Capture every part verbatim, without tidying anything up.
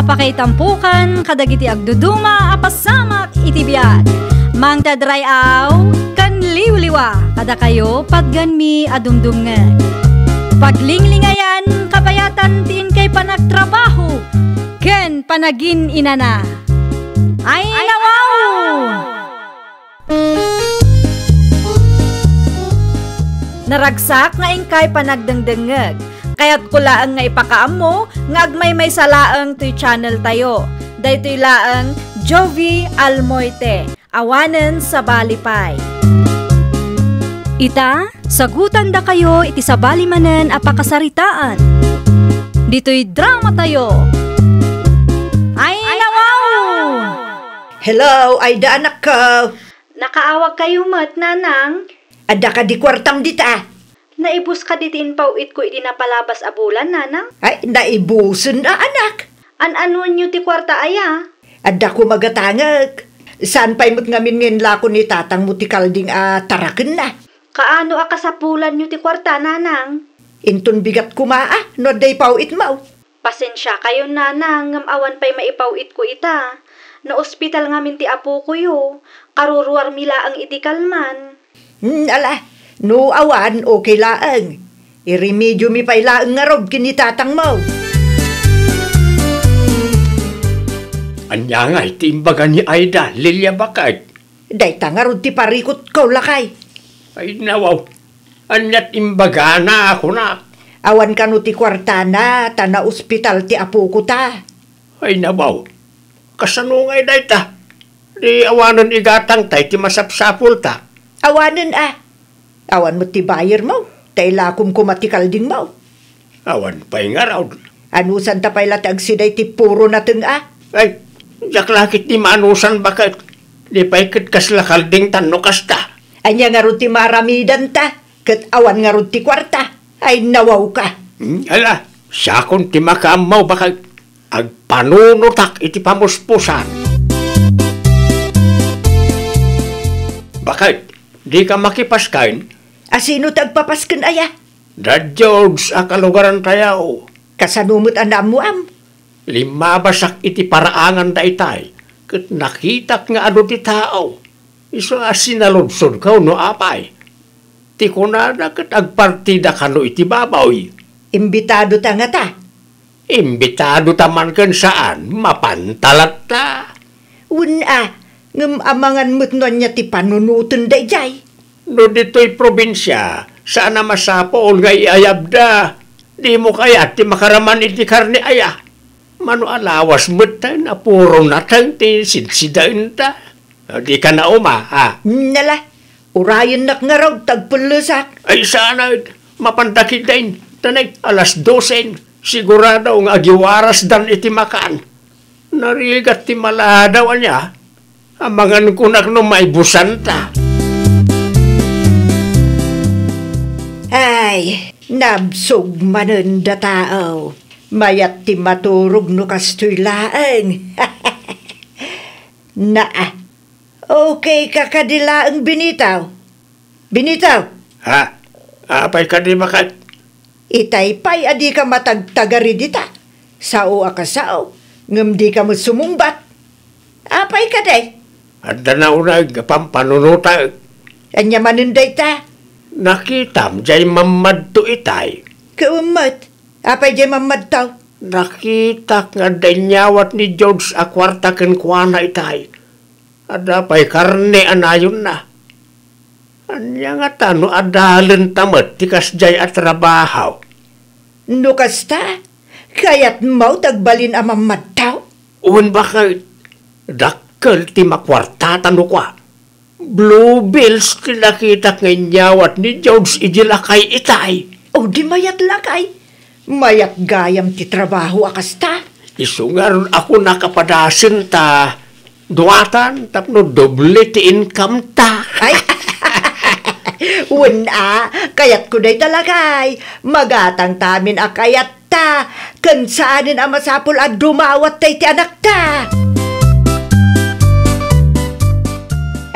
Pakaitampokan kadagiti agduduma a pasamak iti biag. Mangted ray-aw ken liwliwa kadakayo patganmi a dumdumngeg. Paglinglingayan kabayatan ti inkay panagtrabaho ken panagin-inana. Ay, nawaw! Naragsak nga inkay panagdengdengngeg. Kayatko laeng nga ipakaammo nga agmaymaysa laeng toy channel tayo. Daytoy laeng Jovie Almoite, awanen sabali pay. Ita, sagutandakayo iti sabali manen a pakasaritaan. Ditoy drama tayo. Ay, nawaw! Hello, Aida anakko. Nakaawagkayo met, nanang? Adda kadi kuartam dita? Naibus kadi ti impaw-itko idi napalabas a bulan, nanang? Ay, naibusen a anak. An-anuenyo ti kuarta aya? Adda koma gatangek. Saan pay met ngamin nga inlako ni tatangmo ti kalding a tarakenna? Kaano a kasapulanyo ti kuarta, nanang? Inton bigat koma a no adda ipaw-itmo. Pasensiakayon, nanang, ngem awan pay maipaw-itko ita. Naospital ngamin ti apokoyo. Karuruarmi laeng idi kalman. Hmm, ala, no awan, okay laeng. Iremediomi pay laeng ngarud ken ni tatangmo. Ania ngay ti imbaga ni Aida, Lilia, baket? Dayta ngarud ti parikutko, lakay. Ay, nawaw. Ania't imbagana a kunak? Awan kano ti kuartana ta naospital ti apoko ta. Ay, nabaw. Kasano ngay dayta? Di awanen igatangtay ti masapsapulta. Awanen a. Awan met ti bayermo, ta ilakom koma ti kaldingmo. Awan pay ngarud. Anusanta pay la ti agsida iti puro nateng a? Ay, diak la ket ti maanusan baket. Di pay ket kasla kaldingtan no kasta. Ania ngarud ti maaramidanta, ket awan ngarud ti kuarta? Ay, nawawka. Hmm, ala, siakon ti makaammo baket. Agpanunotak iti pamuspusan. Baket, dika makipasken? A sino ti agpapasken aya? Da George a kalugarantayo. Kasano met a naammoam? Limmabasak iti paraangan daytay, ket nakitak nga adu ti tao. Isu a sinaludsodko no apay. Ti kunada ket agpartida kano iti baboy. Imbitado ta ngata? Imbitado ta man ken saan, mapanta latta. Wen a, ngem amangan met no ania ti panunoten daydiay. No ditoy probinsia, saan a masapul nga iayabda. Dimo kayat ti makaraman iti karne aya? Mano a lawas met tayo, napuro nateng ti sidsidaenta. Dika nauma, ha? Nala, urayennak ngarud, tagpellesak. Ay, saan a, mapanda ketdin. Tanay, alas dosen. Sigurado nga agiwarasdan iti makan. Narigat ti maladaw, ania? Amangan kunak no maibusanta. Ay, nabsog manen da tao. Mayat ti maturog no kastoy laeng. Naa. Okay ka kadi laeng, Benito? Benito! Ha? Apay kadi baket? Itay pay a dika matagtagari dita. Sao a kasao, ngem dika met sumungbat. Apay kadi? Adda nauneg a pampanunotek. Ania manen dayta? Nakitam jay mammadto itay. Ket met, apay jay mammadto? Nakitak nga adda inyawat ni George a kuarta kenkuana itay. Adda pay karne a nayonna. Ania ngata no adalenta met ti kasdiay a trabaho? No kasta, kayatmo ti agbalin a mammadto? Wen baket, dakkel ti makuartata no kua. Blue bills ti nakitak nga inyawat ni George idi lakay itay. O di mayat lakay. Mayat gayam ti trabaho a kasta. Isu ngarud a kunak a padasenta, duatan tapno doble ti income ta. Ay! Wen a, kayatko dayta lakay. Magatangta amin a kayatta. Ken saanen a masapul a dumawat tay ti anakta.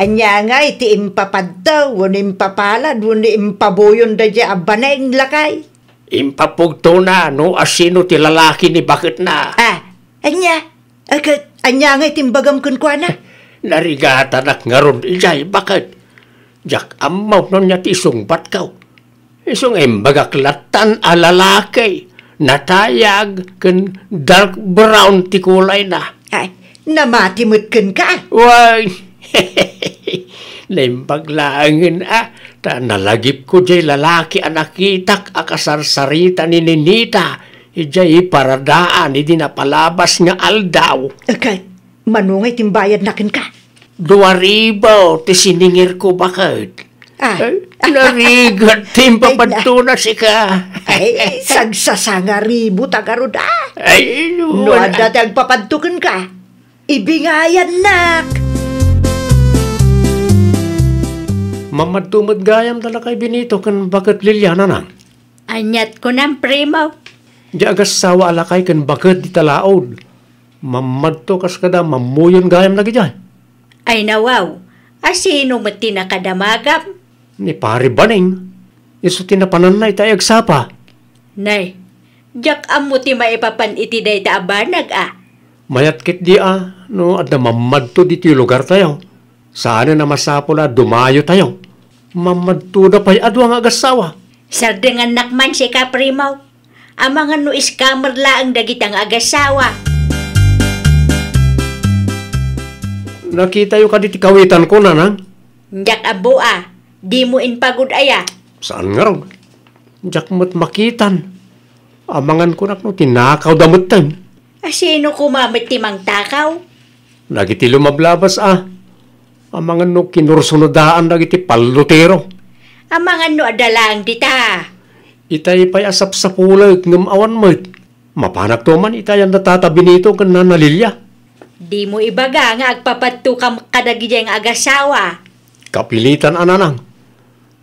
Ania ngay ti impapadto, wenno impapalad, wenno impabuyon daydiay a baneng lakay? Impapugtona no asino ti lalaki ni baketna. Ah, Ania? Ket ania ngay ti imbagam kenkuana? Narigatanak ngarud idiay baket. Diak ammo no ania ti isungbatko. Isu nga imbagak lattan a lalaki, natayag ken dark brown ti kulayna. Ay, namati met kenka? Wen, naimbag laengen a, ta nalagipko diay lalaki a nakitak a kasarsarita ni Ninita idiay paradaan idi napalabas nga aldaw. Ket mano ngay ti imbayadna kenka? Dua ribu ti siningirko baket. Ah. Ay, narigat ti impapadtona sika. Ay, sagsasangaribu ta garud, ah. Ay, no, no wala. Adda ti agpapadto kenka, ibingayannak. Mamadto met gayam da lakay Benito ken baket Lilia, nanang. Aniat kunam, primo? Di agassawa a lakay ken baket dita laod. Mamadto kas kada mammuyon gayam dagidiay. Ay nawaw, a sino met ti nakadamagam? Ni Pari Baning. Isu ti napananna itay agsapa. Nay, diak ammo ti maipapan iti dayta a banag a. Mayat ketdi a no adda mamadto ditoy lugartayo. Saanen a masapul a dumayotayo. Mamadtoda pay a dua nga agassawa. Sardengannak man sika, primo. Amangan no scammer laeng dagita nga agassawa. Nakitayo kadi ti kawitanko, nanang? Diak ammo a. Dimo impagud aya? Saan ngarud. Diak met makitan. Amangan kunak no tinakawda metten. A sino koma met ti mangtakaw? Dagiti lumablabas a. Amangan no kinursunodaan dagiti pallutero. Amangan no adda laeng dita. Itay pay a sapsapulek ngem awan met. Mapanakto man itay a Tata Benito ken Nana Lilia. Dimo ibaga nga agpapadtokam kadagidiay nga agassawa. Kapilitan a, nanang.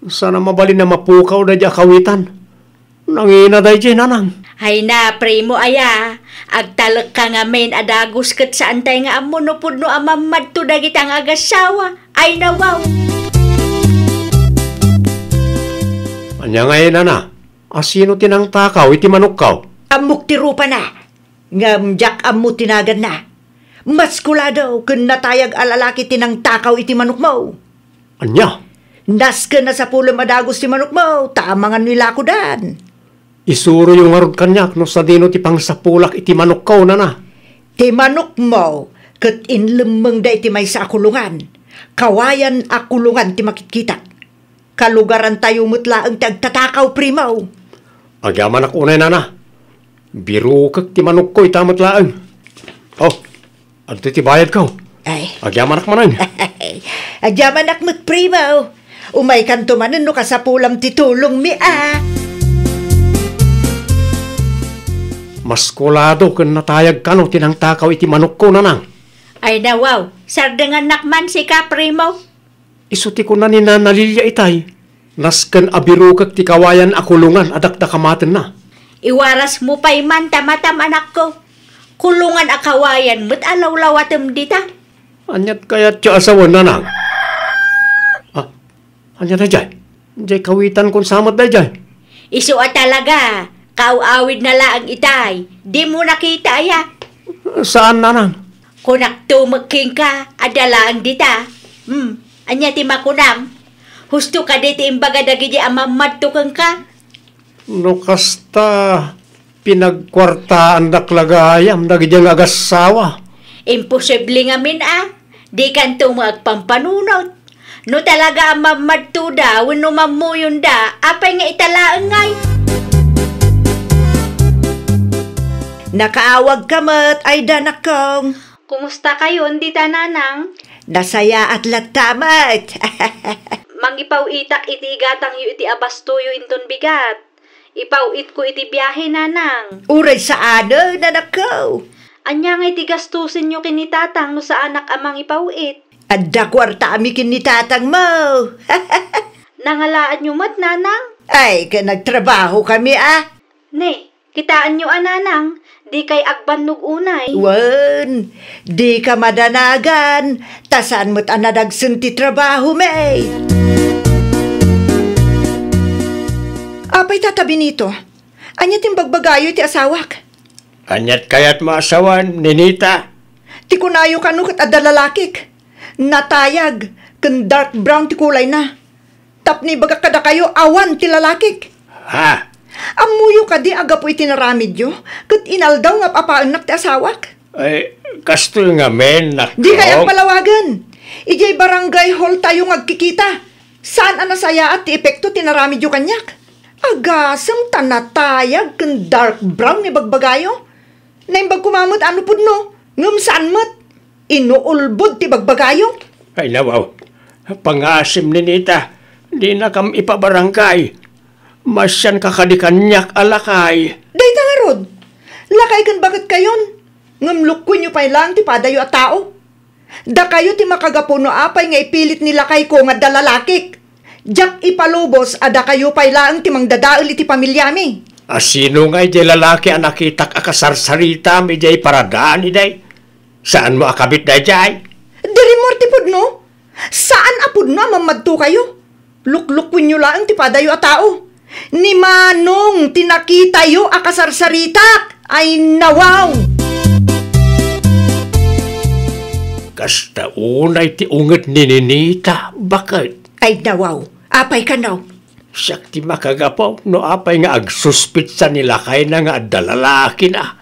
Saan a mabalin a mapukaw daydiay a kawitan. Nangina daydiay, nanang. Ay na, primo aya, agtalekka ngamin a dagus ket saantay nga ammo no pudno a mammadto dagita nga agassawa. Ay na, wow! Ania ngay, nana? A sino ti nangtakaw iti manokko? Ammok ti rupana, ngem diak ammo ti naganna. Maskulado ken natayag a lalaki ti nangtakaw iti manokmo. Ania? Nasken a sapulem a dagus ti manokmo, ta amangan no ilakodan. Isuroyo ngarud kaniak no sadino ti pangsapulak iti manokko, nana. Ti manokmo ket inlemmengda iti maysa a kulongan. Kawayan a kulongan ti makitkitak. Kalugarantayo met laeng ti agtatakaw, primo. Agyamanak unay, nana. Birukek ti manokko ita met laeng. Oh, adtoy ti bayadko. Ay. Agyamanak manen. Agyamanak met, primo. Umaykanto manen no kasapulam ti tulongmi a. Maskulado ken natayag kano ti nangtakaw iti manokko, nanang. Ay na, wow, sardengannak man sika, primo. Isu ti kuna ni Nana Lilia itay, nasken a birukek ti kawayan a kulongan a dakdakamatenna. Iwarasmo pay man ta matam, anakko. Kulongan a kawayan met a lawlawatem dita. Aniat kayatyo a sawen, nanang? Ah, ania daydiay? Diay kawitankon sa met daydiay. Isu a talaga, kaaw-awidna laeng itay. Dimo nakita aya? Saan, nanang? Kunakto met kenka, adda laeng dita. Hmm, ania ti makunam? Husto kadi ti imbaga dagidi a mammadto kenka? No kasta, pinagkuartaandak la gayam dagidi nga agassawa. Imposible ngamin a, dikanto met agpampanunot. No talaga a mammadtoda wenno mammuyonda, apay nga ita laeng ngay? Nakaawagka met, ay danakong. Kumustakayon dita, nanang? Nasayaat latta met. Mangipaw-itak iti igatangyo iti abastoyo inton bigat. Ipaw-itko iti biahe, nanang. Uray saanen, anakko. Ania ngay ti gastusenyo ken ni tatang no saanak a mangipaw-it? Adda kuartaami ken ni tatangmo. Nangalaanyo met, nanang? Ay, ket nagtrabahokami a. Ne, kitaenyo a, nanang, dikay agbannog unay. Wen, dika madanagan, ta saan met a nadagsen ti trabahomi. Apay, Tata Benito, ania ti imbagbagayo iti asawak? Ania't kayatmo a sawen, Ninita? Ti kunayo kano ket adda lalakik. Natayag, ken dark brown ti kulayna. Tapno ibagak kadakayo, awan ti lalakik. Ha? Ammoyo kadi a gapu iti naramidyo, ket inaldaw nga ap-apaennak ti asawak? Ay, kastoy ngamin, nak-, Di kay agpalawagen. Idiay barangay hall tayo nga agkikita. Saan a nasayaat ti epekto ti naramidyo kaniak. Agasem ta natayag ken dark brown ni bagbagayo. Naimbag koma met a no pudno, ngem saan met. Inuulbod ti bagbagayo. Ay, nawaw. Pangasim, Ninita. Dinakam ipabarangay. Masianka kadi kaniak a lakay. Dayta ngarud. Lakay ken baketkayon. Ngem lukkuenyo pay laeng ti padayo a tao. Dakayo ti makagapu no apay nga ipilit ni lakayko nga adda lalakik. Diak ipalubos a dakayo pay laeng ti mangdadael iti pamiliami. A sino ngay diay lalaki a nakitak a kasarsaritam idiay paradaan, iday? Saanmo a kabit daydiay? Di rimmuar ti pudno. Saan a pudno a mammadtokayo. Luklukwenyo laeng ti padayo a tao. Ni Manong ti nakitayo a kasarsaritak. Ay, nawaw! Kasta unay ti unget ni Ninita, baket? Ay, nawaw. Apay kano? Siak ti makagapu no apay nga agsuspitsa ni lakayna nga adda lalakina.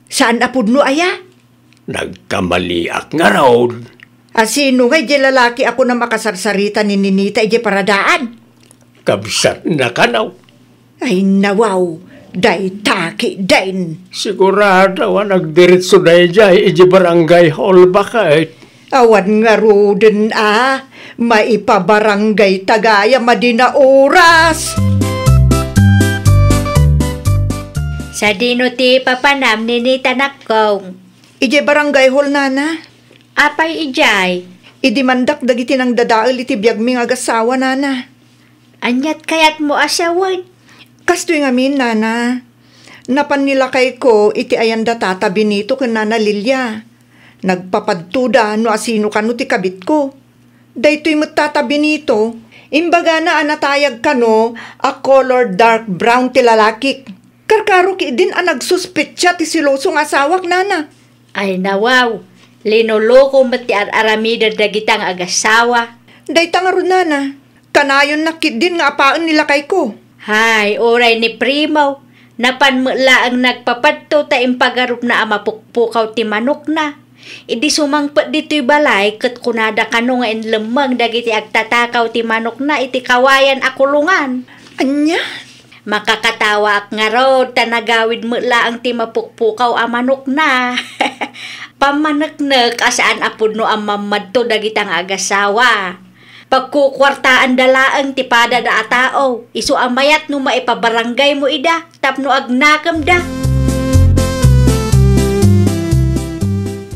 Saan a pudno aya? Nagkamaliak ngarud. A sino ngay diay lalaki a kunam a kasarsarita ni Ninita idiay paradaan? Kabsatna kano. Ay, nawaw, dayta ketdin. Sigurado a nagdiretso daydiay idiay barangay hall, baket? Awan ngaruden a maipabarangay ta gayam a di naoras. Sadino ti papanam, Ninita, nakkong? Idiay barangay hall, nana. Apay idiay? Idimandak dagiti nangdadael iti biagmi nga agassawa, nana. Ania't kayatmo a sawen? Kastoy ngamin, nana. Napan ni lakayko iti ayan da Tata Benito ken Nana Lilia. Nagpapadtoda no asino kano ti kabitko. Daytoy met Tata Benito, imbagana a natayag kano a color dark brown ti lalakik. Karkaro ketdin a nagsuspetsa ti seloso nga asawak, nana. Ay, nawaw, linoloko met ti ar-aramiden dagita nga agassawa. Dayta ngarud, nana, kanayonnak ketdin nga apaen ni lakayko. Hay, uray ni Primo, napan met laeng nagpapadto ta impagarupna a mapukpukaw ti manokna. Idi sumangpet ditoy balay ket kunada kano nga inlemmeng dagiti agtatakaw ti manokna iti kawayan a kulongan. Ania? Makakatawaak ngarud ta nagawid met laeng ti mapukpukaw a manokna. Pammaneknek a saan a pudno a mammadto dagita nga agassawa. Pagkukuartaanda laeng ti padada a tao, isu a mayat no maipabarangaymo ida tapno agnakemda.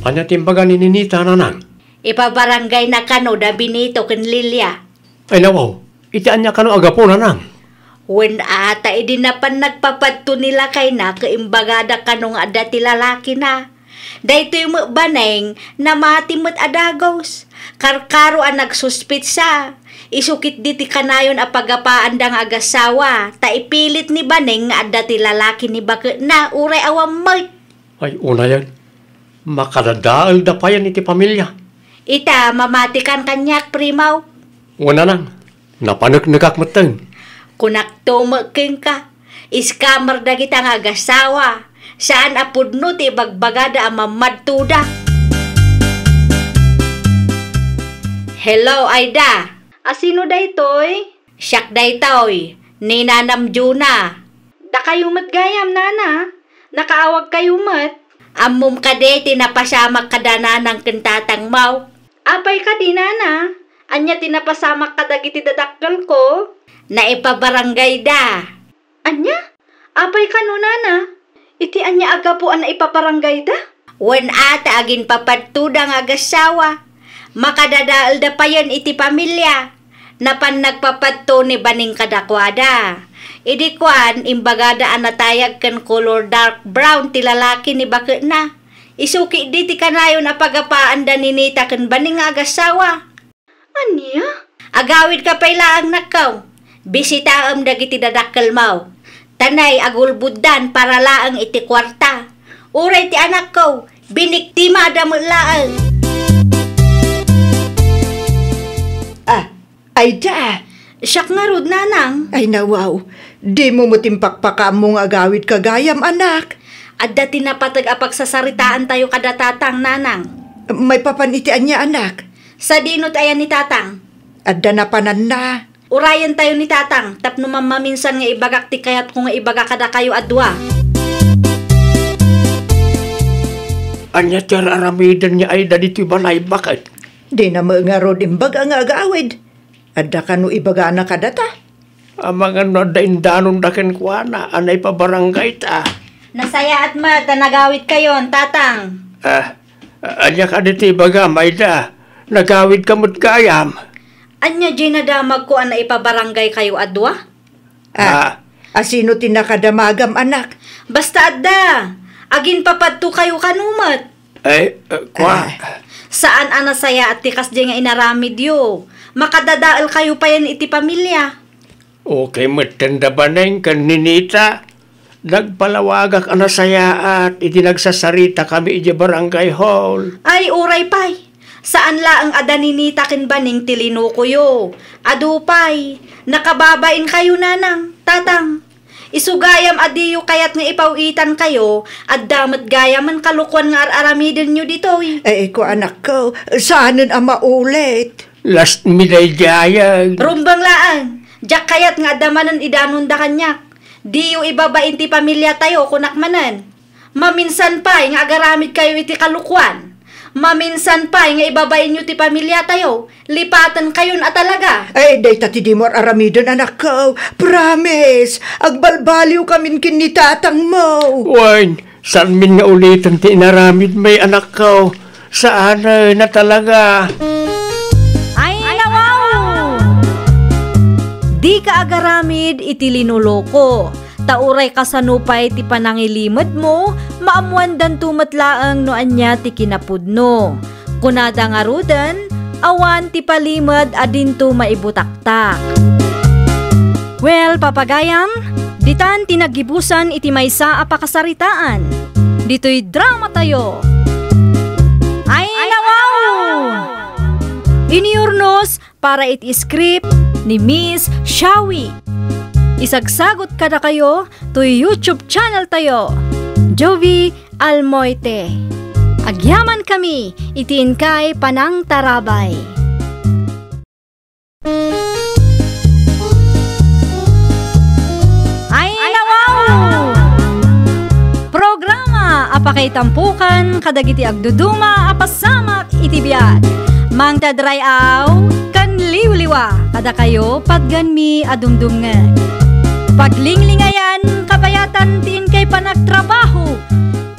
Ania ti imbaga ni Ninita, nanang? Ipabarangayna kano da Benito ken Lilia. Ay, nawaw, iti ania kano a gapu, nanang? Wen a ta idi napan nagpapadto ni lakayna ket imbagada kano nga adda ti lalakina. Daytoy met Baneng, namati met a dagus. Karkaro a nagsuspetsa. Isu ketdi ti kanayon a pagapaanda nga agassawa, ta ipilit ni Baneng nga adda ti lalaki ni baketna, uray awan met. Ay, unayen, makadadaelda payen iti pamilia. Ita, mamatikan kaniak, Primaw. Wen, nanang, napaneknekak metten. Kunakto met kenka, scammer dagita nga agassawa. Saan a pudno ti ibagbagada a mammadtoda. Hello, Aida. A sino daytoy? Siak daytoy, ni Nanam Juna. Dakayo met gayam, nana. Nakaawagkayo met. Ammom kadi ti napasamak kada nanang ken tatangmo? Apay kadi, nana? Ania ti napasamak kadagiti dadakkelko? Naipabarangayda. Ania? Apay kano, nana? Iti ania a gapu a naipabarangayda? Wen a ta aginpapadtoda nga agassawa. Makadadaelda payen iti pamilia. Napan nagpapadto ni Baneng kadakuada. Idi kuan, imbagada a natayag ken kolor dark brown ti lalaki ni baketna. Isu ketdi ti kanayon a pagapaanda ni Nita ken Baneng nga agassawa. Ania? Agawidka pay laeng, nakkaw. Bisitaem dagiti dadakkelmo. Tanay agulboddan para laeng iti kuarta. Uray ti anakko, biniktimada met laeng. Ah, ay da. Siak ngarud, nanang. Ay, nawaw. Dimo met impakpakaammo nga agawidka gayam, anak. Adda ti napateg a pagsasaritaantayo kada tatang, nanang. Maipapan iti ania, anak? Sadino ti ayan ni tatang? Adda napananna. Urayentayo ni tatang tapno mammaminsan nga ibagak ti kayatko nga ibaga kadakayo a dua. Ania ti ar-aramiden ni Aida ditoy balay, baket? Dina met ngarud imbaga nga agawid. Adda kano ibagana kadata? Amangan no adda indanonda kenkuana a naipabarangayta. Nasayaat met ta nagawidkayon, tatang. Ah, ania kadi ti ibagam, Aida? Nagawidka met gayam. Ania diay nadamagko a naipabarangaykayo a dua? Ah, ah, asino ti nakadamagam, anak? Basta adda. Aginpapadtokayo kano met. Ay, ah, kua. Ah. Saan a nasayaat ti kasdiay nga inaramidyo. Makadadaelkayo payen iti pamilia. Okay metten da Baneng ken Ninita. Nagpalawagak a nasayaat idi nagsasaritakami idiay barangay hall. Ay, uray pay. Saan laeng a da Ninita ken Baneng ti linukoyo. Adu pay, nakababainkayo, nanang, tatang. Isu gayam a diyo kayat nga ipaw-itankayo, adda met gayamen kalokuan nga ar-aramidenyo ditoy. Eh, iko, anakko, saanen a maulit. Last mi daydiay. Rumbeng laeng, diak kayat nga adda manen idanonda kaniak. Diyo ibabain ti pamiliatayo, kunak manen. Maminsan pay nga agaramidkayo iti kalokuan. Maminsan pay nga ibabainyo ti pamiliatayo, lipatenkayon a talaga. Ay, dayta ti dimo ar-aramiden, anakko. Promise, agbalbaliwkamin ken ni tatangmo. Wen, saanmin nga uliten ti inaramidmi, anakko. Saanen a talaga. Ay, nawaw! Dika agaramid iti linuko. Ta uray kasano pay ti panangilimedmo, maammoandanto met laeng no ania ti kinapudno. Kunada ngaruden, awan ti palimed a dinto maibutaktak. Well, papagayam, ditan ti naggibusan iti maysa a pakasaritaan. Ditoy dramatayo. Ay, nawaw! Iniurnos para iti script ni Miss Shawi. Isagsagut kadakayo toy YouTube channel tayo, Jovie Almoite. Agyamankami iti inkay panangtarabay. Ay, nawaw! Programa a pakaitampokan kadagiti agduduma a pasamak iti biag. Mangted ray-aw ken liwliwa kadakayo, patganmi a dumdumngeg. Paglinglingayan, kabayatan ti inkay panagtrabaho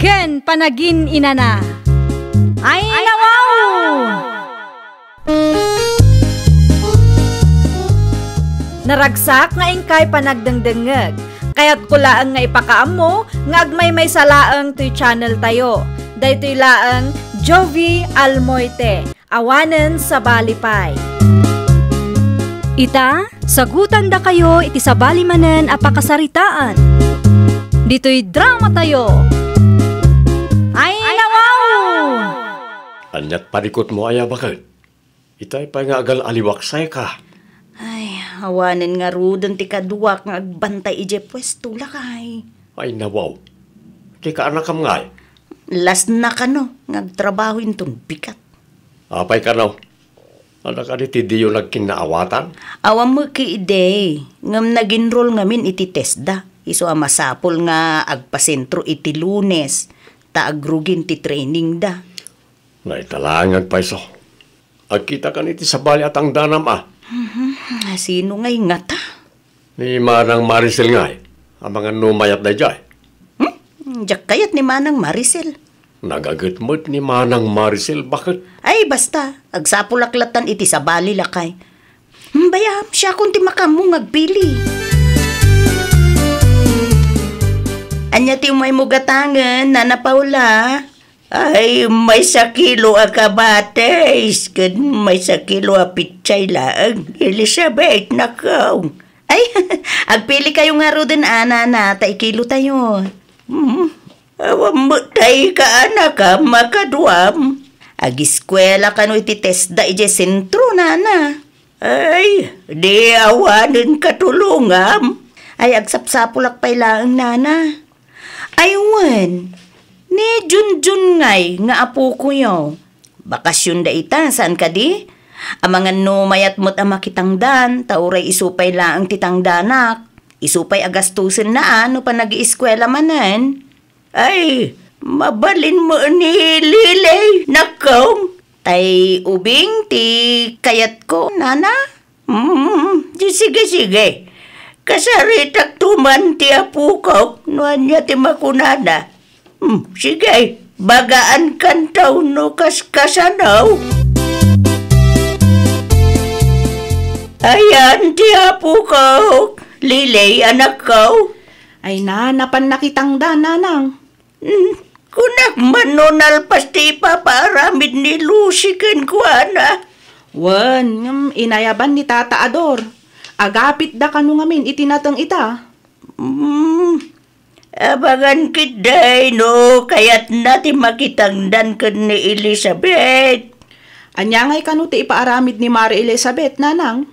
ken panagin-inana. Ay, nawaw! Naragsak nga inkay panagdengdengngeg. Kayatko laeng nga ipakaammo nga agmaymaysa laeng toy channel tayo. Daytoy laeng Jovie Almoite, awanen sabali pay. Ita, sagutandakayo iti sabali manen a pakasaritaan. Ditoy dramatayo. Ay, nawaw! Ania't parikutmo aya, baket? Itay pay nga agal-aliwak, sayka. Ay, awanen ngaruden ti kaduak nga agbantay idiay puesto, lakay. Ay, nawaw. Ti kaanakam ngay? Las na kano nga agtrabaho inton bigat. Apay kano? Adda kadi ti diyo nagkinnaawatan? Awan met idi, ngem nag-enroll ngamin iti TESDA. Isu a masapul nga agpasentro iti Lunes, ta agrugin ti training da. Naitalangan pay so. Agkitakan iti sabali a tangdanam a. Mhm. Sino ngay ngata? Ni Manang Maricel ngay. Amangan no mayat daydiay. Hmm? Diak kayat ni Manang Maricel. Nagaget met ni Manang Maricel, baket? Ay, basta. Agsapulak latan iti sabali, lakay. Hmm, bayam, siakon ti makaammo nga agpili. Ania ti umaymo gatangen, Nana Paula? Ay, maysa kilo a kamatis, ken maysa kilo a pechay laeng, Elizabeth, nakaw. Ay, agpili kayo ngaruden, Nana, ta ikilo tayo. Mm. Awan met dayta a anakam a kaduam. Agiskuela kano iti TESDA idiay sentro, nana. Ay, di awanen katulongam. Ay, agsapsapulak pay laeng, nana. Ay, wen, ni Junjun ngay nga apokoyo. Bakasionda ita, saan kadi? Amangan no mayat met a makitangdan, ta uray isu pay laeng ti tangdanak. Isu pay a gastusenna a no panagieskuela manen. Ay, mabalin met ni Lily, nakkaw. Tay ubing ti kayatko, nana? Mm, di sige, sige. Kasaritakto man ti apokak no ania ti makunana. Hmm, sige, bagaan kantaw no kaskasanaw. Ayan ti apokak, Lily, anakkaw. Ay na, napan nakitangdan, nanang. Hmm, kunak man no nalpas ti ipapaaramid ni Lucy kenkuana. Wen, ngem inayaban ni Tata Ador. Agapitda kano ngamin iti nateng ita. Hmm, abangan ketdi no kayatna ti makitangdan ken ni Elizabeth. Ania ngay kano ti ipaaramid ni Mari Elizabeth, nanang?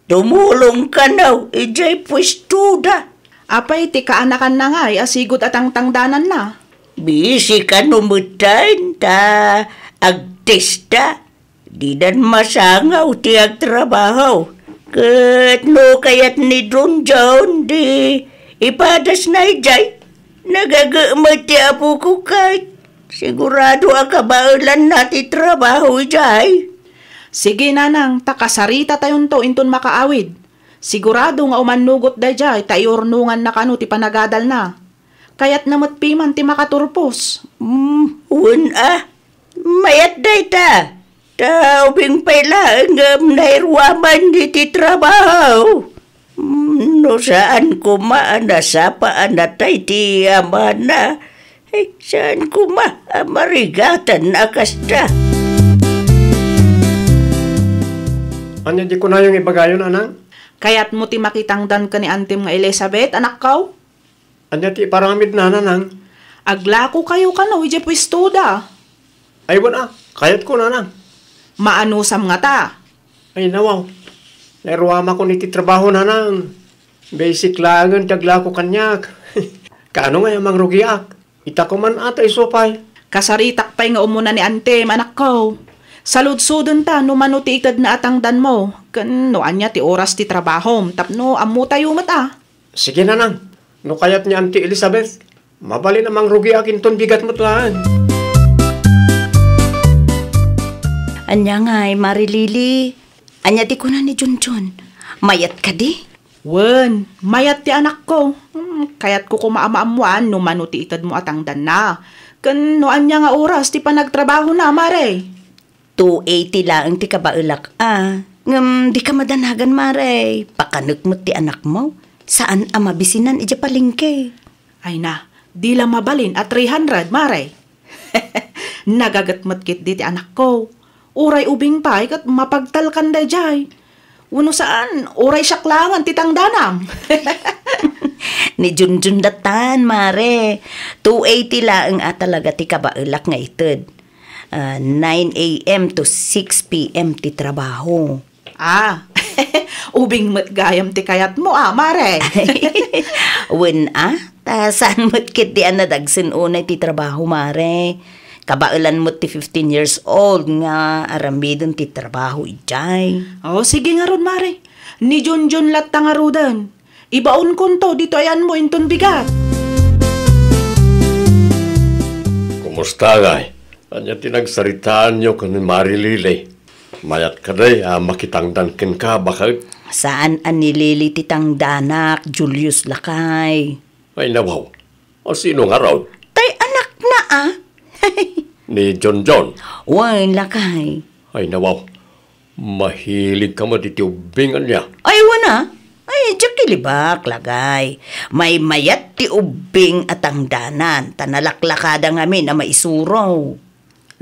Tumulong kano idiay puestoda. Apay ti kaanakanna ngay a sigud a tangtangdananna? Busy kano metten ta agtesta. Didan masangaw ti agtrabaho. Ket no kayat ni Junjun, di ipadasna idiay. Nagagemet ti apoko ket sigurado a kabaelanna ti trabaho idiay. Sige, nanang, ta kasaritatayon inton makaawid. Sigurado nga umannugot daydiay ta iurnonganna kano ti panagadalna. Kayatna met piman ti makaturpos. Hmm, wen a. Mayat dayta. Ta ubing pay laeng ngem nairuaman iti trabaho. Hmm, no saan koma a nasapa a natay ti amana, ay, saan koma a marigatan a kasta. Ania di kunayong ibagayo, nanang? Kayatmo ti makitangdan ken ni antim nga Elizabeth, anakko? Ania ti iparamidna, nanang? Aglakokayo kano idiay puestoda. Ay, wen a, kayatko, nanang. Maanusam ngata? Ay, nawaw. Nairuamakon iti trabaho, nanang. Basic laengen ti aglako kaniak. Kaano ngay a mangrugiak? Ita koman a ta isu pay. Kasaritak pay nga umuna ni antim, anakko. Saludsoden ta no mano ti itedna a tangdanmo, ken no ania ti oras ti trabahom tapno ammotayo met a. Sige, nanang. No kayat ni Auntie Elizabeth, mabalin a mangrugiak inton bigat met laeng. Ania ngay, Mari Lily? Ania ti kuna ni Junjun? Mayat kadi? Wen, mayat ti anakko. Hmm, kayatko koma a maammoan no mano ti itedmo a tangdanna. Ken no ania nga oras ti panagtrabahona, Mare? Two eighty laeng ti kabaelak a. Ngem dika madanagan, Mare. Pakanek met ti anakmo. Saan a mabisinan idiay palengke. Ay na, di la mabalin a three hundred, Mare. Nagaget met ketdi ti anakko. Uray ubing pay ket mapagtalkan daydiay. Wenno saan, uray siak laengen ti tangdanam. Ni Junjun datan, Mare. Two eighty laeng a talaga ti kabaelak nga ited. Ah, nine a m to six p m ti trabaho. Ah, ubing met gayam ti kayatmo, a, Mare. Wen a, ta saan met ketdi a nadagsen unay ti trabaho, Mare. Kabaelan met ti fifteen years old nga aramiden ti trabaho idiay. Oh, sige ngarud, Mare. Ni Junjun latta ngaruden. Ibaonkonto ditoy ayanmo inton bigat. Kumusta, ngay? Ania ti nagsaritaanyo ken ni Mari Lily? Mayat kadi a makitangdan kenka, baket? Saan a ni Lily ti tangdanak, Julius, lakay. Ay, nawaw. A sino ngarud? Tay anakna a. Ni Junjun? Wen, lakay. Ay, nawaw. Mahilig ka met iti ubbing, ania? Ay, wen a. Ay, diak ilibak, lakay. Maymayat ti ubbing a tangdanan, ta nalaklakada ngamin a maisuro.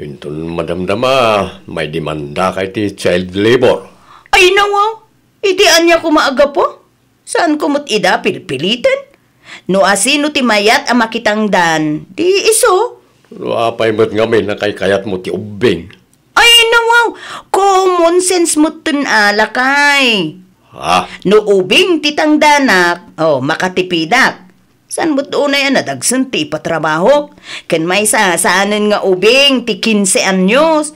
Inton madamdama, maidimandaka iti child labor. Ay, nawaw. Iti ania koma a gapu? Saanko met ida pilpiliten? No asino ti mayat a makitangdan, di isu. No apay met ngamin a kaykayatmo ti ubbing? Ay, nawaw! Common sense metten a, lakay. Ha? No ubing ti tangdanak, oh, makatipidak. Saan met unay a nadagsen ti ipatrabahok? Ken maysa, saanen nga ubing ti kinse anyos.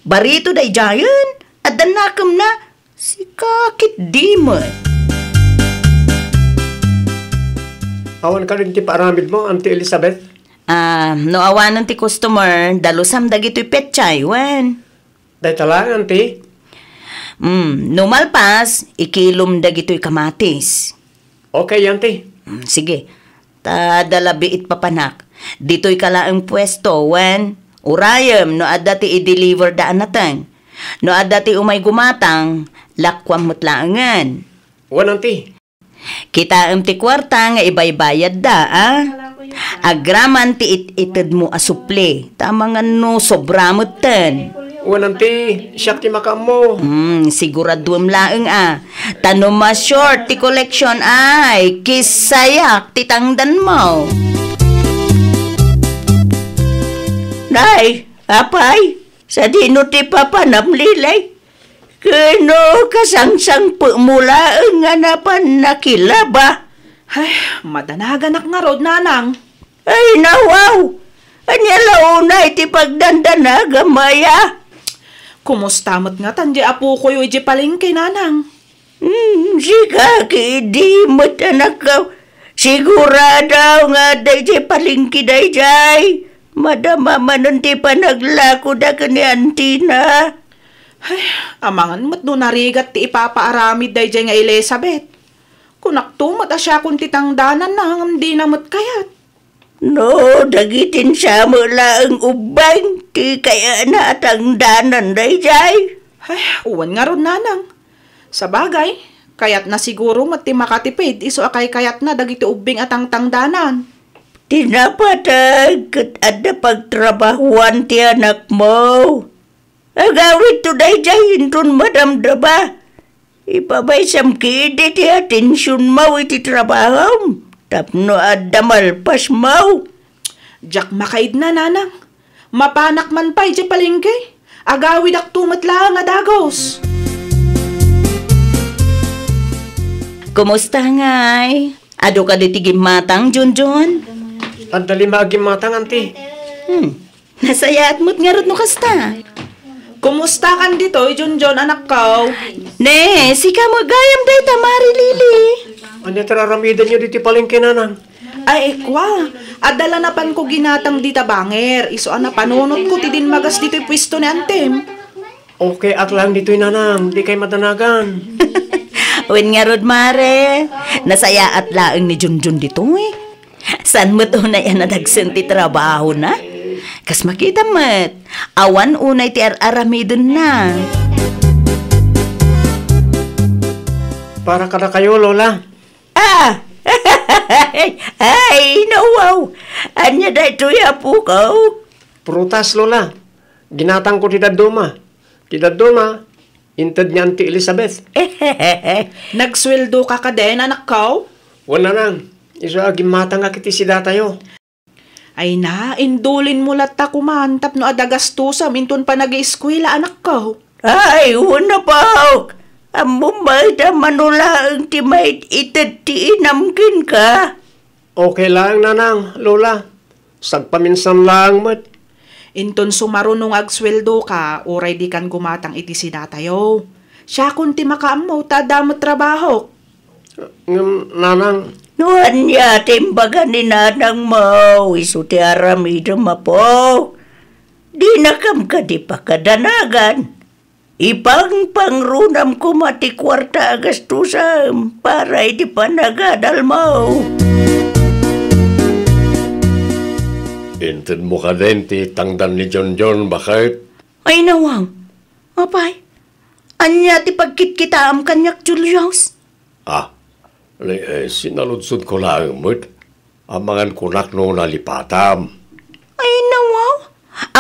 Barito daydiayen, adda nakemna. Sika ketdi met. Awan kadin ti paaramidmo, Auntie Elizabeth? Ah, no awanen ti customer, dalusam dagitoy petsay, wen. Dayta laeng, Auntie? Mm, no malpas, ikilom dagitoy kamatis. Okay, Auntie. Mm, sige. Ta adda labi it papanak. Ditoyka laeng puesto, wen urayem no adda ti i-deliver da a nateng. No adda ti umay gumatang, lakuam met laengen. Wen, Auntie. Kitaem ti kuarta nga ibaybayadda, a? Agraman ti it-itedmo a supli. Ta amangan no sobra metten. Wen, Auntie, siak ti makaammo. Hmm, siguraduem laeng a. Ta no ma-short ti collection ay, kisayak ti tangdanmo. Nay, apay, sadino ti papanam, Lilay? Ken no kasangsangpetmo laeng nga napan nakilaba. Ay, madanaganak ngarud, Nanang. Ay, nawaw! Ania la unay ti pagdandanagam aya? Kumusta met ngatan di apokoyo idiay palengke, Nanang? Hmm, sika ketdi met, anakko. Sigurado nga adda idiay palengke daydiay. Madama manen ti panaglakoda ken ni Antina. Ay, amangan met no narigat ti ipapaaramid daydiay nga Elizabeth. Kunakto met a siakon ti tangdananna ngem dina met kayat. No, dagiti sa met laeng ubbing ti kayatna a tangdanan daydiay. Ay, wen ngarud, Nanang. Sabagay, kayatna siguro met ti makatipid isu a kaykayatna dagiti ubbing a tangtangdanan. Ti napateg ket adda pagtrabahuan ti anakmo. Agawidto daydiay inton madamdama. Ipabaysam ketdi ti atensionmo iti trabahom tapno adda malpasmo. Diak makaidna, Nanang. Mapanak man pay idiay palengke. Agawidakto met laeng a dagus. Kumusta ngay? Adu kadi ti gimmatang, Junjun? Adda lima a gimmatang, Auntie. Hmm. Nasayaat met ngarud no kasta. Kumusta kan ditoy, Junjun, anakko? Ne, sika met gayam dayta, Mari Lili. Ania ti ar-aramidenyo ditoy palengke, Nanang? Ay, kua. Adda la napanko ginatang dita banger. Isu a napanunotko ti dinmagas ditoy puesto ni Antem. Okay, ak laeng ditoy, Nanang. Dikay madanagan. Wen ngarud, Mare. Nasayaat laeng ni Junjun ditoy. Saan met unay a nadagsen ti trabahona? Kas makita met, awan unay ti ar-aramidenna. Para kadakayo, Lola. Ah! Ay, nawaw! Ania daytoy, apoko? Prutas, Lola. Ginatangko ti dadduma. Ti dadduma, inted ni Auntie Elizabeth. Nagsueldoka kadin, anakko? Wen, Nanang. Isu a gimmatangak iti sidatayo. Ay na, indulinmo latta koma tapno adda gastosam inton panagieskuela, anakko. Ay, wen, apok. Ammom met a mano laeng ti maited ti inam kenka. Okay laeng, Nanang, Lola. Sagpaminsan laeng met. Inton sumaruno nga agsueldoka, uray dikan gumatang iti sidatayo. Siakon ti makaammo ta adda met trabahok. Ngem, Nanang. No ania ti imbaga ni nanangmo, isu ti aramidem, apo. Dinakam kadi pakadanagan. Ipangpangrunam koma ti kuarta a gastosam para iti panagadalmo. Intedmo kadin ti tangdan ni Jonjon, baket? Ay, nawang. Apay, ania ti pagkitkitaam kaniak, Julius? Ah, ni, eh, sinaludsodko laeng met. Amangan kunak no nalipatam. Ay, nawaw.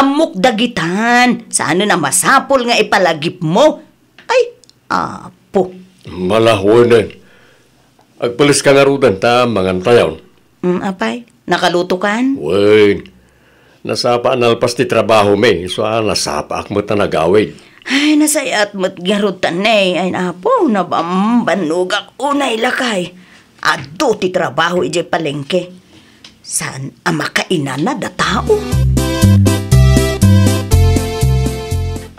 Ammok dagitan. Saanen a masapul nga ipalagipmo. Ay, apo. Malahunen. Agpaleska ngaruden ta mangantayon. Mm, apay, nakalutokan? Wen, nasapa a nalpas ti trabahomi, isu a nasapaak met a nagawid. Ay, nasayaat met ngarud ta, Nay. Ay, Apo, nabambannogak unay lakay. Adu ti trabaho idiay palengke. Saan a makainanad a tao?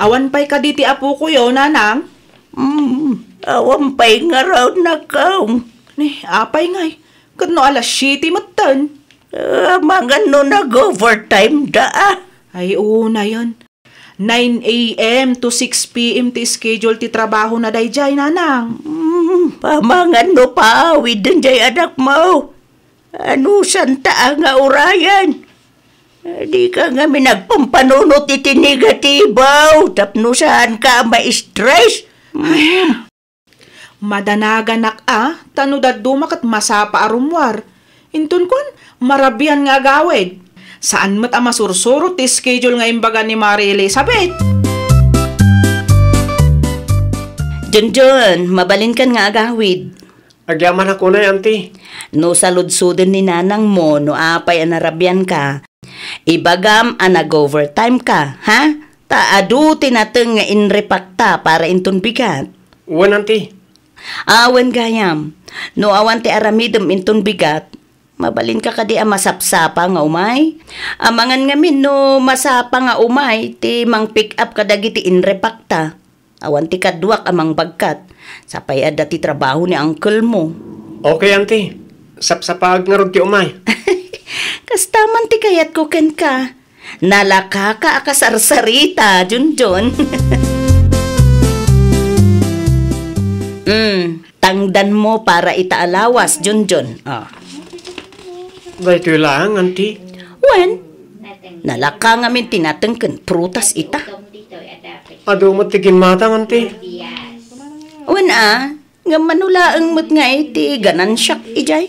Awan pay kadi ti apokoyo, Nanang? Hmm, awan pay ngarud, Nakaw. Ni, apay ngay? Ket no alas siete metten? Ah, amangan no nag-overtime da, ah. Ay, unayen. Nine a m to six p m ti schedule ti trabahona daydiay, Nanang. Hmm, amangan no paawiden jay anakmo. Anusanta a nga urayen? Dika ngamin agpampanunot iti negatibo tapno saanka a ma-stress. Ay, madanaganak a, ta no dadduma ket masapa a rummuar. Inton kuan, marabian nga agawid. Saan met a masursurot ti schedule nga imbaga ni Mari Elizabeth. Junjun, mabalinkan nga agawid. Agyamanak unay, Auntie. No saludsoden ni nanangmo no apay a narabianka, ibagam a nag-overtime ka, ha? Ta adu ti nateng nga inripakta para inton bigat. Wen, Auntie. Awan gayam. No awan ti aramidem inton bigat, mabalinka kadi a masapsapa nga umay? Amangan ngamin no masapa nga umay ti mang-pick up kadagiti inripakta. Awan ti kaduak a mangbagkat. Sapay adda ti trabaho ni uncle mo. Okay, Auntie. Sapsapaak ngarud ti umay. Kasta man ti kayatko kenka. Nalakaka a kasarsarita, Junjun. Mm, tangdanmo para ita a lawas, Junjun. Ah. Daytoy laeng, Auntie. Wen, nalaka ngamin ti nateng ken prutas ita. Adu met ti ginmatang, Auntie. Wen a, ngem mano laeng met ngay ti ganansiak idiay?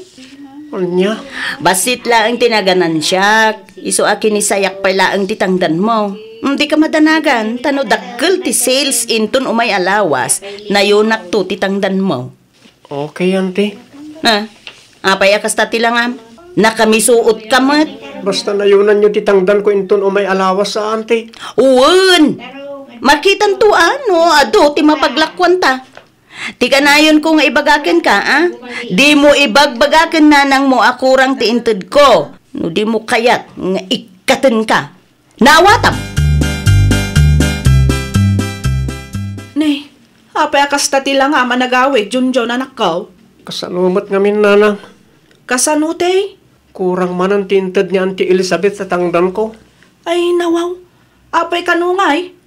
Ania? Bassit laeng ti naganansiak, isu a kinisayak pay laeng ti tangdanmo. Mm, dika madanagan, ta no dakkel ti sales inton umay a lawas, nayonakto ti tangdanmo. Okay, Auntie. Na, apay a kasta ti langam? Nakamisuotka met. Basta nayonanyo ti tangdanko inton umay a lawas a, Auntie. Wen! Makitanto a no adu ti mapaglakuanta. Ti kanayonko nga ibaga kenka, a? Dimo ibagbaga ken nanangmo a kurang ti intedko. No dimo kayat nga ikkatenka. Naawatam! Nay, apay a kasta ti langam a nagawid, Junjun, anakko? Kasano met ngamin, nanang? Kasano, tay? Kurang manen ti inted ni Auntie Elizabeth ta tangdanko. Ay, nawaw. Apay kano ngay?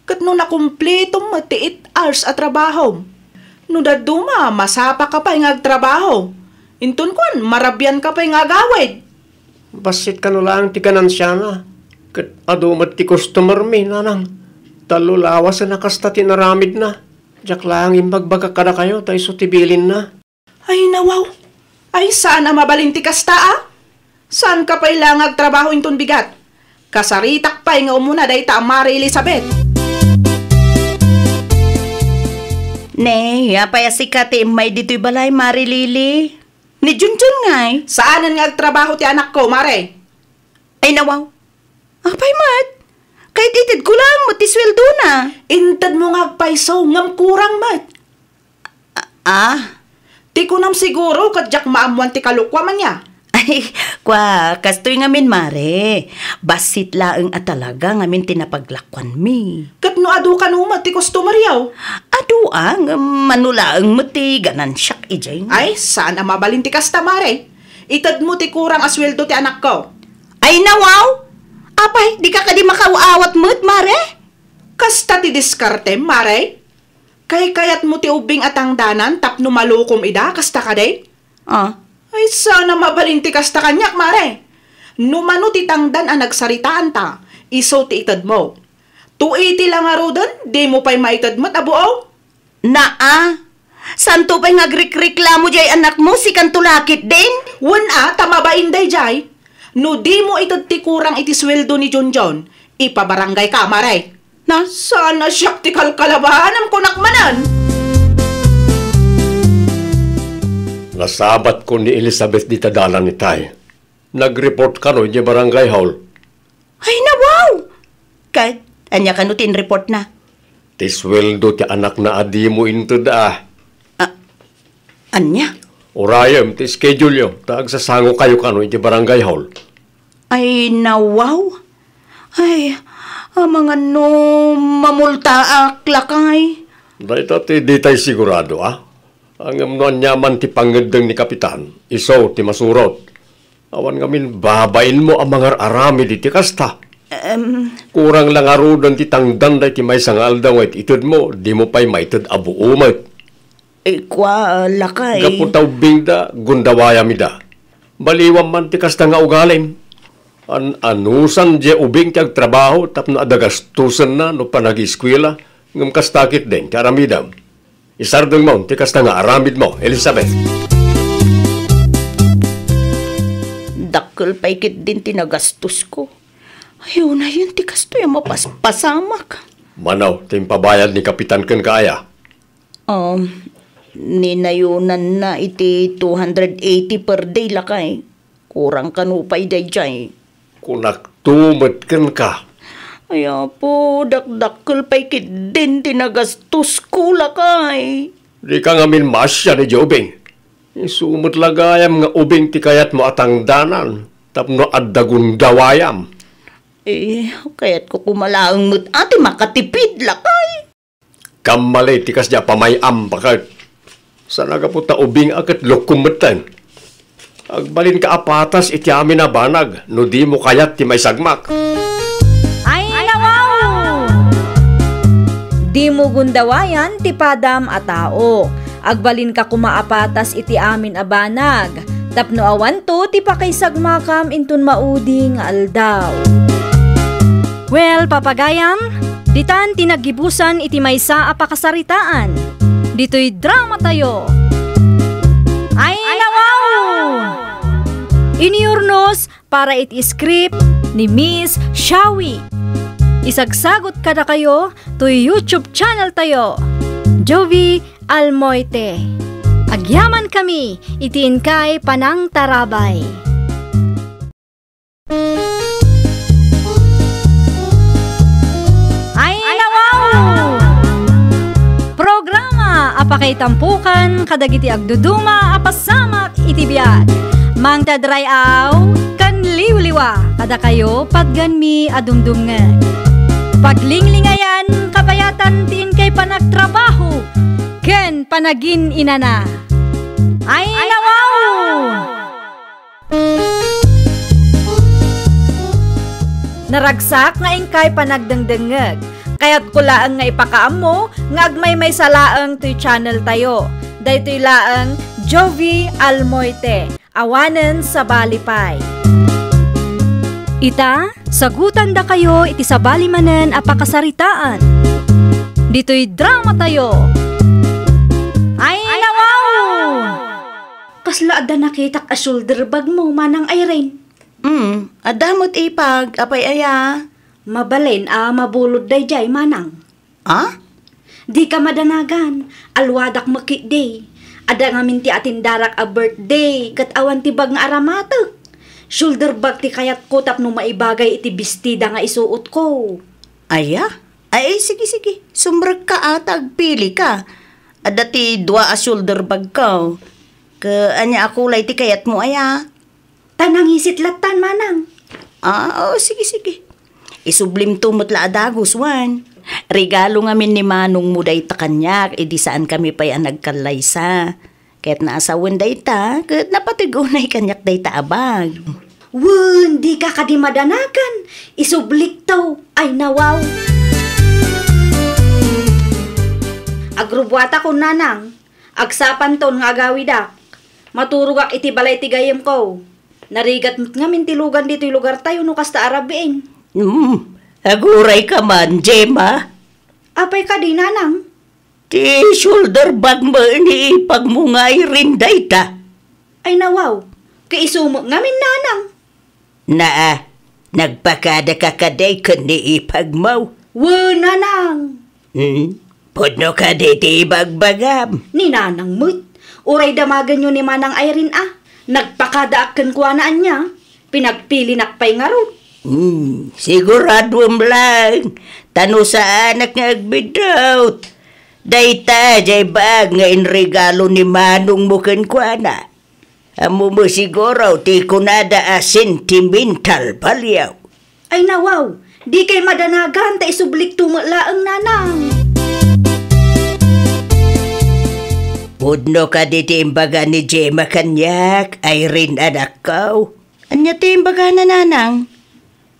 Ket no nakumpletom met ti eight hours a trabahom, no dadduma, masapaka pay nga agtrabaho. Inton kuan, marabianka pay nga agawid. Bassit kano laeng ti ganansiana, ket adu met ti customer-mi, nanang. Tallo lawasen a kasta ti inaramidna. Diak laeng imbagbagak kadakayo ta isu ti bilinna. Ay, nawaw. Ay, saan a mabalin ti kasta, a? Saanka pay la nga agtrabaho inton bigat? Kasaritak pay nga umuna dayta a Mari Elizabeth. Ne, apay a sika ti immay ditoy balay, Mari Lily? Ni Junjun ngay? Saanen nga agtrabaho ti anakko, Mare. Ay, nawaw. Apay met? Kayat itedko laeng met ti suweldona. Intedmo nga agpayso, ngem kurang met. A-, ah? Ti kunam siguro, ket diak maammoan ti kalokuam, ania? Ay, kua, kastoy ngamin, Mare. Bassit laeng a talaga ngamin ti napaglakuanmi. Ket no adu kano met ti customer-yo? Adu, a, ngem mano laeng met ti ganansiak idiay. Ay, saan a mabalin ti kasta, Mare. Itedmo ti kurang a sueldo ti anakko. Ay, nawaw! Apay, dika kadi makaw-awat met, Mare? Kasta ti diskartem, Mare? Kaykayatmo ti ubing a tangdanan tapno malukom ida, kasta kadi? Ah. Ay, saan a mabalin ti kasta kaniak, Mare. No mano ti tangdan a nagsaritaanta, isu ti itedmo. To iti la ngaruden, dimo pay maited met a buaw? Naa, santo pay nga agrikriklamo jay anakmo, sikanto la ketdin? Wen a, ta mabain dayjay. No dimo ited ti kurang iti sueldo ni Junjun, ipabarangayka, Mare. Na? Saan a siak ti kalkalabaanam, kunak manen. Nasabatko ni Elizabeth dita dalan itay. Nag-report kano idiay barangay hall. Ay, nawaw! Ket, ania kano ti in-reportna? Ti sueldo ti anakna a dimo inted a. Ah, ania? Urayem ti schedule-yo, ta agsasangokayo kano idiay barangay hall. Ay, nawaw. Ay, amangan no mamultaak, lakay. Dayta ti ditay sigurado, a? Ngem no aniaman ti pangngeddeng ni Kapitan, isu ti masurot. Awan ngamin babainmo a mangar-aramid iti kasta. Em. Kurang la ngaruden ti tangdan dayta maysa nga aldaw nga it-itedmo, dimo pay maited a buo met. Eh, kua, lakay. Gapu ta ubbingda, gundawayam ida. Baliwam man ti kasta nga ugalim. An-anusan diay ubing ti agtrabaho tapno adda gastusenna no panagieskuela, ngem kasta ketdin ti aramidem. Isardengmo ti kasta nga aramidmo, Elizabeth. Dakkel pay ketdin ti nagastosko. Ay, unayen ti kastoy a mapaspasamak. Mano ti impabayad ni Kapitan kenka aya? Um, ninayonanna iti two hundred eighty per day, lakay. Kurang kano pay daydiay. Kunakto met kenka. Ay, Apo, dakdakkel pay ketdin ti nagastosko, lakay. Dika ngamin maasian idiay ubing. Isu met la gayam nga ubing ti kayatmo a tangdanan tapno adda gundawayam. Eh, kayatko koma laeng met a ti makatipid, lakay. Kammali ti kasdiay a pamay-am, baket. Saan a gapu ta ubing a ket lukkom metten. Agbalinka a patas iti amin a banag no dimo kayat ti maisagmak. Ay, nawaw! Dimo gundawayan ti padam a tao. Agbalinka koma a patas iti amin a banag, tapno awanto ti pakaisagmakam inton maudi nga aldaw. Well, papagayam, ditan ti naggibusan iti maysa a pakasaritaan. Ditoy dramatayo. Ay, nawaw! Inurnos para iti script ni Miss Shawi. Isagsagot kadakayo toy YouTube channel tayo, Jovie Almoite. Agyamankami iti inkay panangtarabay. Ay, nawaw! Programa a pakaitampokan kadagiti agduduma a pasamak iti biag. Mangted ray-aw ken liwliwa kadakayo patgenmi a dumdumngeg. Paglinglingayan kabayatan ti inkay panagtrabaho ken panagin-inana. Ay, nawaw! Naragsak nga inkay panagdengdengngeg. Kayatko laeng nga ipakaammo nga agmaymaysa laeng toy channel tayo. Daytoy laeng Jovie Almoite, awanen sabali pay. Ita, sagutandakayo iti sabali manen a pakasaritaan. Ditoy dramatayo. Ay, nawaw! Kasla adda nakitak a shoulder bag mo, Manang Irene. Hmm, adda met ipag, apay aya? Mabalin a mabulod daydiay, Manang. Ah? Dika madanagan, alwadak met ketdi. Adda ngamin ti atendarak a birthday, ket awan ti bag nga aramatek. Shoulder bag ti kayatko tapno maibagay iti bestida nga isuotko. Aya? Ay, sige, sige. Sumrekka a ta agpilika. Adda ti dua a shoulder bagko. Ket ania a kulay ti kayatmo aya? Ta nangisit lattan, Manang. Ah, oo, sige, sige. Isublimto met la a dagus, wen. Regalo ngamin ni manongmo dayta kaniak, idi saankami pay a nagkallaysa. Ket naasawen dayta, ket napateg unay kaniak dayta a bag. Wen, dika kadi madanagan. Isublikto. Ay, nawaw. Agrubbuatakon, Nanang. Agsapanton nga agawidak. Maturogak iti balay ti gayyemko. Narigat met ngamin ti lugan ditoy lugartayo no kasta a rabiin. Hmm, agurayka man, Gemma. Apay kadi, Nanang? Ti shoulder bag mo ni ipagmo nga Irene dayta. Ay, nawaw, ket isu met ngamin, Nanang. Naa, nagpakadaka kadi ken ni ipagmo? Wen, Nanang. Hmm? Pudno kadi ti ibagbagam? Ni Nanang met, Uray damagenyo ni Manang Irene a. Nagpakadaak kenkuana ania. Pinagpilinak pay ngarud. Hmm, siguraduem laeng, ta no saanak nga agbiddut, dayta jay bag nga inregalo ni manongmo kenkuana. Ammo met siguro ti kunada a sentimental value. Ay nawaw, dikay madanagan ta isublikto met laeng, Nanang. Pudno kadi ti imbaga ni Gemma kaniak, Irene, anakko? Ania ti imbagana, Nanang?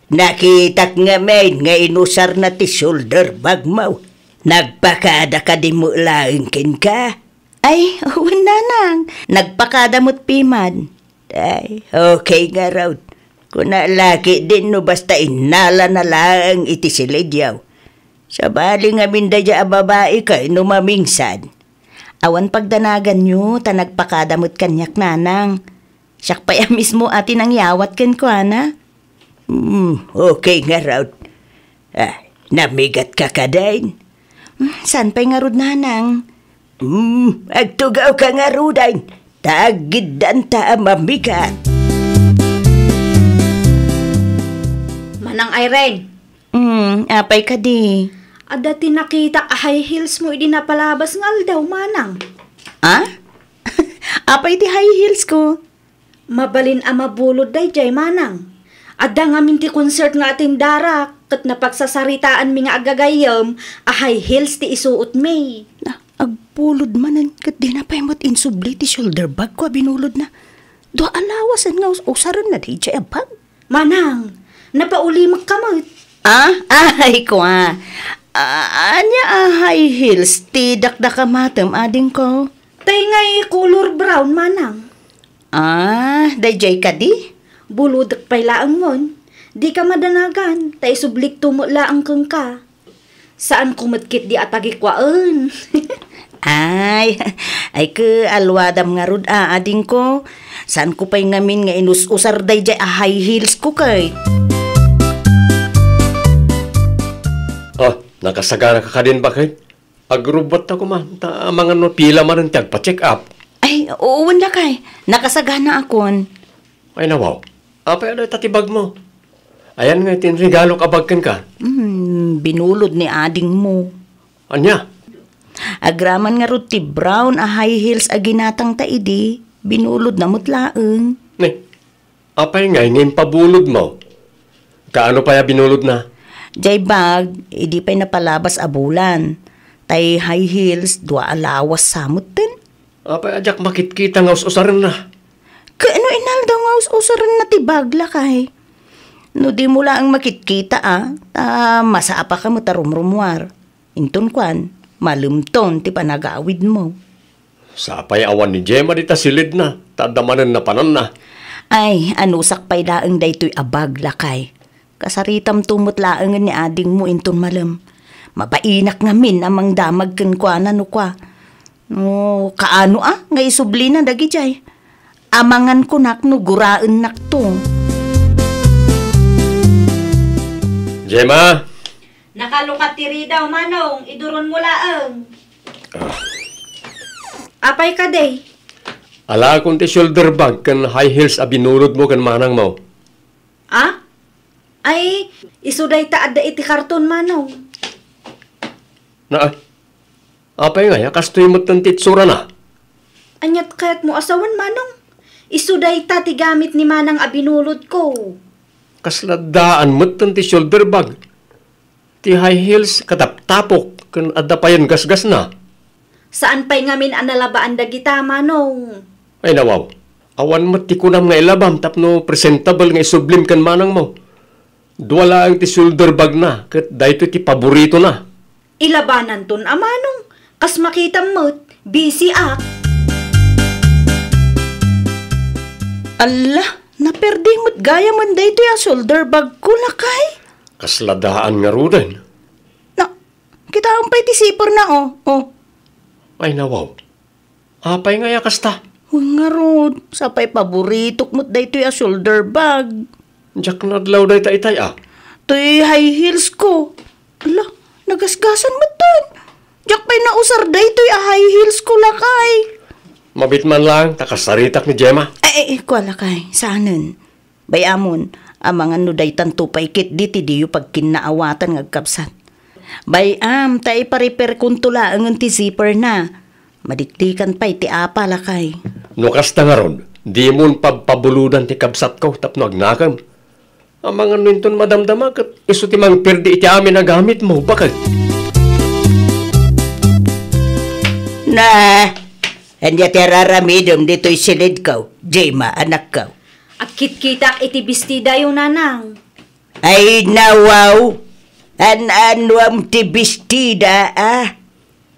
Nakitak ngamin nga inusarna ti shoulder bagmo. Nagpakada kadi met laeng kenka? Ay, wen, Nanang. Nagpakada met piman. Ay, okay ngarud. Kuna la ketdin no basta innalana laeng iti silidyo. Sabali ngamin daydiay a babai kay no mamingsan. Awan pagdanaganyo ta nagpakada met kaniak, Nanang. Siak pay a mismo a ti nangyawat kenkuana. Hmm, okay ngarud. Ah, namigatka kadin? Hmm, saan pay ngarud, Nanang? Hmm, agtugawka ngaruden, ta aggiddanta a mamigat. Manang Irene. Hmm, apay kadi? Adda ti nakitak a high heels mo idi napalabas nga aldaw, Manang. Ah? Apay ti high heels ko? Mabalin a mabulod daydiay, Manang. Adda ngamin ti concert nga atendarak, ket napagsasaritaanmi nga agagayyem a high heels ti isuotmi. Na, agbulod manen, ket dina pay met insubli ti shoulder bag ko a binulodna. Dua a lawasen nga us-, usarenna daydiay a bag. Manang, napaulimekka met. Ah? Ay, kua. Ah, ania a high heels ti dakdakamatem, adingko? Tay ngay color brown, Manang. Ah, daydiay kadi? Bulodek pay laeng mon. Dika madanagan, ta isublikto met laeng kenka. Saanko met ketdi a tagikuaen. Ay, ay, ke, alwadam ngarud a, adingko. Saanko pay ngamin nga inus-usar daydiay a high heels ko kay. Oh, nakasagana ka kadin, baket? Agrubbuatta koma, ta amangan no pila manen ti agpa-check up. Ay, oo, wen lakay. Nakasaganaakon. Ay, nawaw. Apay a dayta ti bagmo? Ayan nga ti inregalok a bag kenka? Hmm, binulod ni adingmo. Ania? Agraman ngarud ti brown a high heels a ginatangta idi, binulodna met laeng. Ne, apay ngay nga impabulodmo? Kaano pay a binulodna? Jay bag, idi pay napalabas a bulan. Tay high heels, dua a lawas sa metten. Apay a diak makitkita nga us-usarenna? Kaano inaldaw nga us-usarenna ti bag, lakay? No dimo laeng makitkita a, ta masaapaka met a rumrumuar. Inton kuan, malemton ti panagawidmo. Sapay awan ni Gemma dita silidna, ta adda manen napananna. Ay, anusak pay laeng daytoy a bag, lakay. Kasaritamto met laengen ni adingmo inton malem. Mabainak ngamin a mangdamag kenkuana no kua. No kaano a nga isublina dagidiay. Amangan kunak no guraennakto. Gemma! Nakalukat ti ridaw, Manong. Iduronmo laeng. Ah. Apay kadi? Alaekon ti shoulder bag ken high heels a binulodmo ken manangmo. Ah? Ay, isu dayta adda iti karton, Manong. Na, apay ngay a kastoy metten ti itsurana? Aniat kayatmo a sawen, Manong? Isu dayta ti gamit ni Manang a binulodko. Kasla daan metten ti shoulder bag. Ti high heels kataptapok ken adda payen gasgasna. Saan pay ngamin a nalabaan dagita, Manong? Ay, nawaw. Awan met ti kunam nga ilabam tapno presentable nga isublim ken manangmo. Dua laeng ti shoulder bagna ket daytoy ti paboritona. Ilabananton a, Manong. Kas makitam met, bisiak. Alla, naperdi met gayamen daytoy a shoulder bagko, lakay. Kasla daan ngaruden. Na, kitaem pay ti siperna, oh, oh. Ay, nawaw. Apay ngay a kasta? Wen ngarud, sapay paboritok met daytoy a shoulder bag. Diak nadlaw dayta itay a. Toy high heels ko. Ala, nagasgasan metten. Diak pay nausar daytoy a high heels ko, lakay. Mabit man lang ta kasaritak ni Gemma. Ay, ay, ay, kua lakay, saanen. Bay-amon, amangan no daytanto pay ketdi ti diyo pagkinnaawatan nga agkabsat. Bay-am, ta iparepairkonto laengen ti zipperna. Madikdikan pay ti apa lakay. No kasta ngarud, dimon pabpabulodan ti kabsatko tapno agnakem. Amangan no inton madamdama ket isu ti mangperdi iti amin a gamitmo, baket. Na, ania ti araramidem ditoy silidko, Gemma, anakko? Agkitkitak iti bestidayo, nanang. Ay, nawaw! An-anuam ti bestida, a?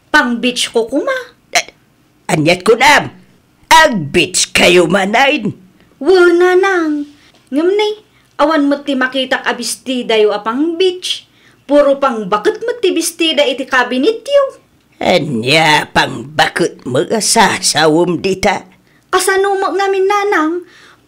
Pang-beach ko koma. A-, aniat kunam? Ag-beach kayo manen? Wen, nanang. Ngem ni, awan met ti makitak a bestidayo a pang-beach. Puro pangbaket met ti bestida iti kabinetyo. Ania pangbaket met a sasawem dita? Kasano met ngamin, nanang?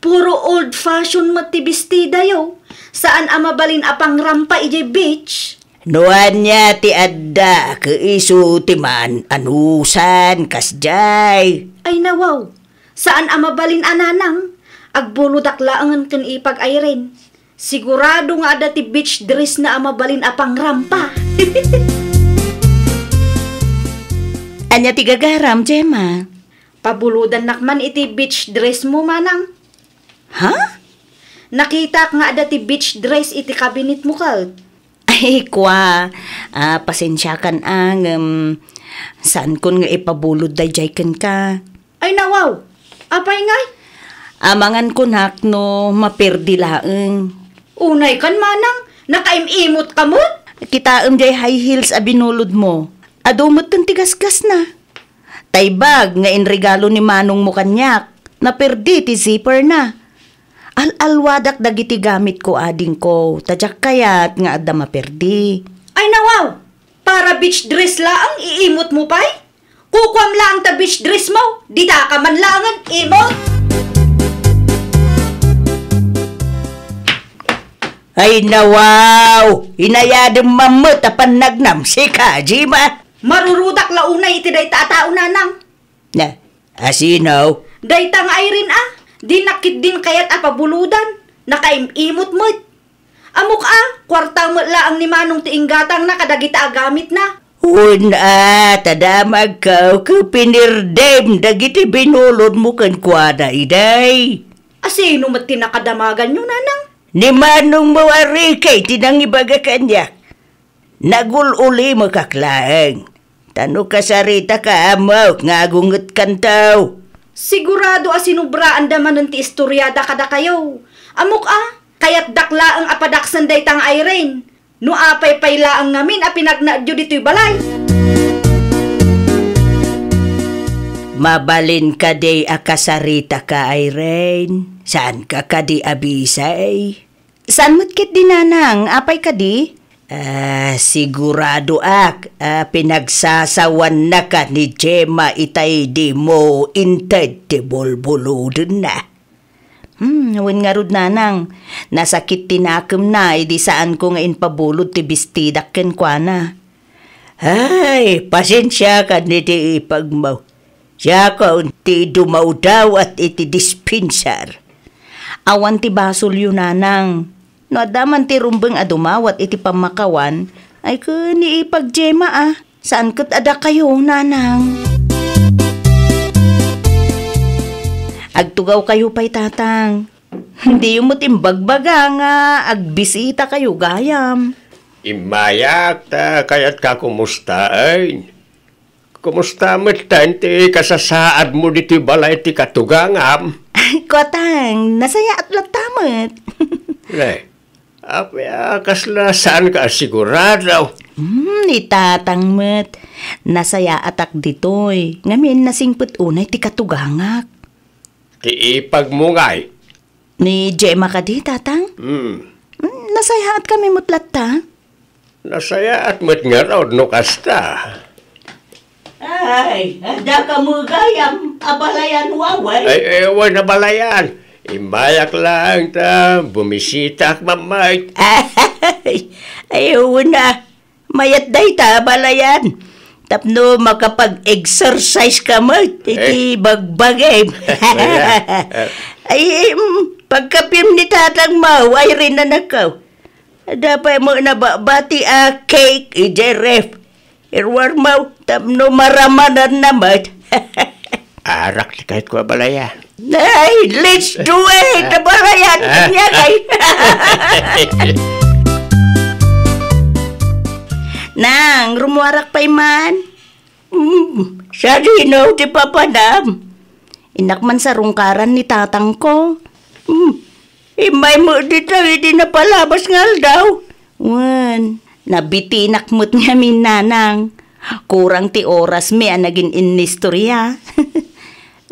Puro old fashion met ti bestidayo. Saan a mabalin a pangrampa idiay beach. No ania ti adda, ket isu ti maan-anusan kasdiay. Ay nawaw, saan a mabalin a nanang. Agbulodak laengen ken ipag Irene. Sigurado nga adda ti beach dress na a mabalin a pangrampa. Ania ti gagaram, Gemma? Pabulodannak man iti beach dress mo, manang. Ha? Nakitak nga adda ti beach dress iti cabinet mo ket. Ay, kua. Ah, pasensiakan a, ngem saankon nga ipabulod daydiay kenka. Ay, nawaw. Apay ngay? Amangan kunak no maperdi laeng. Unay kan manang, nakaim-imot ka met? Kitaem jay high heels a binulod mo. Adu metten ti gasgasna. Tay bag nga inregalo ni manongmo kaniak, naperdi ti zipperna. Al-alwadak dagiti gamitko, adingko, ta diak kayat nga adda maperdi. Ay, nawaw! Para beach dress laeng iimot mo pay? Kukuam laeng ta beach dress mo, dita ka man laengen imot. Ay, nawaw! Inayadem man met a pannagnam, sika, Gemma? Marurudak la unay iti dayta a tao, nanang. Na, asino? Dayta nga Irene a, di na ketdin kayat a pabulodan, nakaim-imot met. Ammok a, kuarta met laeng ni manong ti inggatangna kadagiti agamit na. Wen a, ta damagko, ket pinirdem dagiti binulod mo kenkuana, iday. Asino met ti nakadamaganyo, nanang? Ni manongmo a Ricky ti nangibaga kaniak. Nagul-ulimekak laeng. Ta no kasaritaka, ammok nga agungetkanto. Sigurado a sinubraanda manen ti istoriada kadakayo. Ammok a, kayatdak laeng a padaksen dayta nga Irene. No apay pay laeng ngamin a pinagnaedyo ditoy balay. Mabalin kadi a kasaritaka, Irene? Saanka kadi a bisay? Saan met ketdi, nanang? Apay kadi? Ah, siguradoak a pinagsasawannaka ni Gemma itay dimo inted ti bulbulodenna. Hmm, wen ngarud, nanang, nasakit ti nakemna idi saanko nga impabulod ti bestidak kenkuana. Ay, pasensiakan iti ipagmo. Siakon ti dumawdawat iti dispensar. Awan ti basolyo, nanang. No adda man ti rumbeng a dumawat iti pammakawan, ay ken ni ipag Gemma a. Saan ket a dakayo, nanang? Agtugawkayo pay, tatang. Diyo met imbagbaga nga agbisitakayo gayam. Immayak ta kayatka kumustaen. Kumusta metten ti kasasaadmo ditoy balay ti katugangam? Kua tang, nasayaat latta met. Ne, apay a kasla saanka a sigurado? Hmm, ni tatang met. Nasayaatak ditoy. Ngamin nasingpet unay ti katugangak. Ti ipagmo ngay? Ni Gemma kadi, tatang? Hmm. Hmm, nasayaatkami met latta. Nasayaat met ngarud no kasta. Ay, adda ka met gayam a balayan, Wawa? Ay, eh, wen a balayan. Immayak laeng ta bumisitaak met. Ay, ay, wen a. Mayat dayta a balayan. Tapno makapag-exercise ka met iti Eh. bagbagim. Ay, mm, pagkapim ni tatang mo, ay rin anakko. Adda pay met nababati a cake idiay ref. Iruar mo, tapno maramanan na met. Arak ti kayatko a balay, a. Ay, let's do it! Abalayan kaniak, ay. Nang, rumuarak pay man. Mm, sadino ti papanam? Innak man sarungkaran ni tatangko. Mm, immay met dita idi napalabas nga aldaw. Wen, nabitinak met ngamin, nanang. Kurang ti orasmi a nagin-innistorya.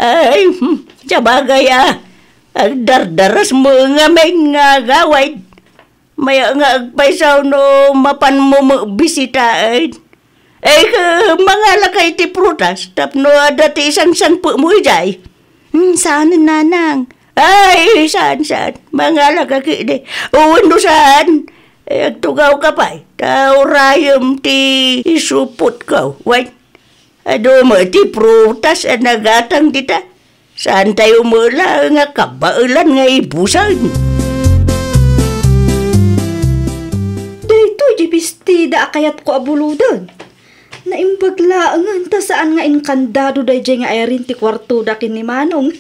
Ay, hmm, sabagay a, agdardarasmo ngamin nga agawid. Maya nga agpayso no mapanmo met bisitaen. Ay, ka, mangalaka iti prutas, tapno adda ti isansanpetmo idiay. Hmm, saanen, nanang. Ay, saan, saan. Mangalaka ketdi. Wenno saan. Ay, agtugawka pay. Ta urayem ti isupotko. Wen, adu met ti prutas a nagatang dita. Saantayo met laeng a kabaelan nga ibusen. Daytoy di bestida a kayatko a buloden. Naimbag laengen ta saan nga inkandado daydiay nga ayrin ti kuartoda ken ni Manong.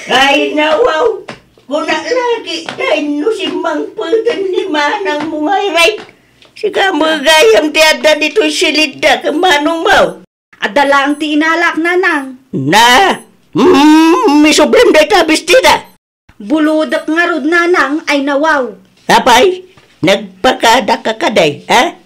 Ay, nawaw! Kuna lagi, dayno simmangpeten ni manangmo nga ayrin. Sika met gayam ti adda ditoy silidda ken manongmo. Adda laeng ti inalak, nanang. Na, mm, isublim dayta a bestida. Bulodek ngarud, nanang, ay nawaw. Apay, nagpakadaka kadi, ha?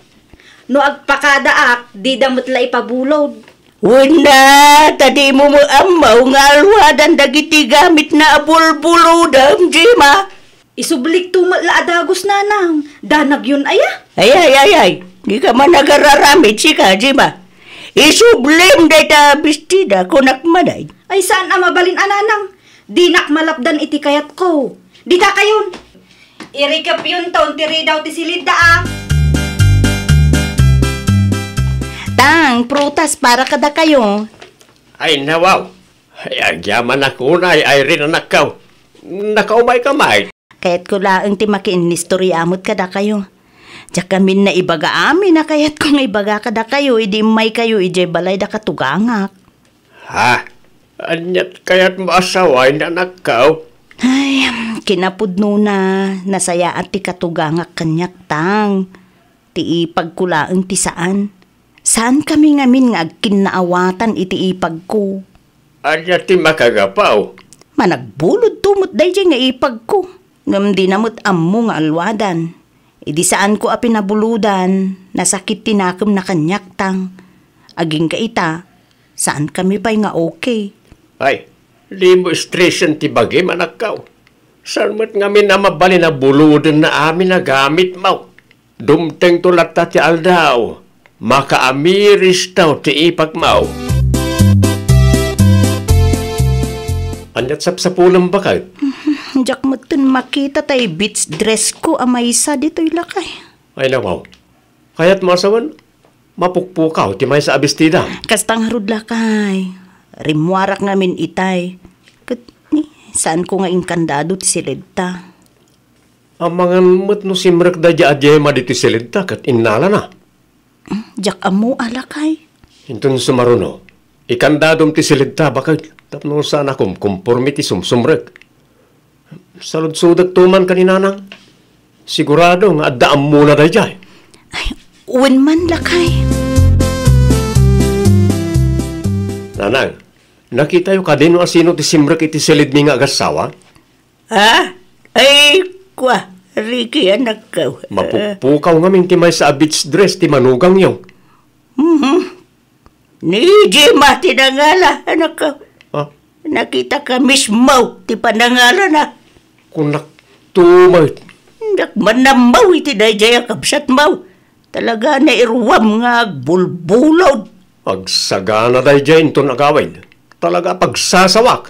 No agpakadaak, dida met la ipabulod. Wenna, ta dimo met ammo nga alwadan dagiti gamitna a bulbulodem, Jima. Isublikto met la a dagus, nanang. Danagyon aya? Ay, ay, ay, ay. Dika man agararamid, sika, Jima. Isublim dayta a bestida, kunak manen. Ay, saan a mabalin a, nanang. Dinak malapdan iti kayatko. Didakayon. Irikepyonton ti ridaw ti silidda, a. Tang, prutas para kadakayo. Ay, nawaw. Ay, agyamanak unay, Irene, anakko. Nakaumayka met. Kayatko laeng ti makiinnistorya met kadakayo. Diak ngamin naibaga amin a kayatko nga ibaga kadakayo idi immaykayo idiay balay da katugangak. Ha? Aniat kayatmo a sawen, anakko? Ay, kinapudnona, nasayaat ti katugangak kaniak, Tang. Ti ipagko laeng ti saan. Saankami ngamin nga agkinnaawatan iti ipagko. Ania ti makagapu? Managbulodto met daydiay nga ipagko, ngem dina met ammo nga alwadan. Idi saanko a pinabulodan, nasakit ti nakemna kaniak, Tang. Agingga ita, saankami pay nga okay. Ay, dimo stresen ti bagim, anakko. Saan met ngamin a mabalin a bulodenna amin a gamitmo? Dumtengto latta ti aldaw, makaamiristaw ti ipagmo. Aniat sapsapulem, baket? Diak metten makita tay beach dressko a maysa ditoy, lakay. Ay, nawaw. Kayatmo a sawen, mapukpukaw ti maysa a bestida. Kasta ngarud, lakay. Rimmuarak ngamin itay. Ket, ni, saanko nga inkandado ti silidta. Amangan met no simrek daydiay a Jema ditoy silidta ket innalana. Diak ammo a, lakay. Inton sumaruno, ikandadom ti silidta, baket, tapno saan a kumkumpormi ti sumsumrek. Saludsodekto man ken ni nanang. Sigurado nga adda ammona daydiay. Ay, wen man, lakay. Nanang, nakitayo kadi no asino ti simrek iti silidmi nga agassawa? Ha? Ay, kua, Ricky, anakko. Mapukpukaw ngamin ti maysa a beach dress ti manugangyo. Mhm. Ni Jema ti nangala, anakko. Ha? Nakitaka mismo ti panangalana. Kunak tumet. Diak man nammaw iti daydiay a kabsatmo. Talaga nairuam nga agbulbulod. Agsagana daydiay inton agawid. Talaga a pagsasawak.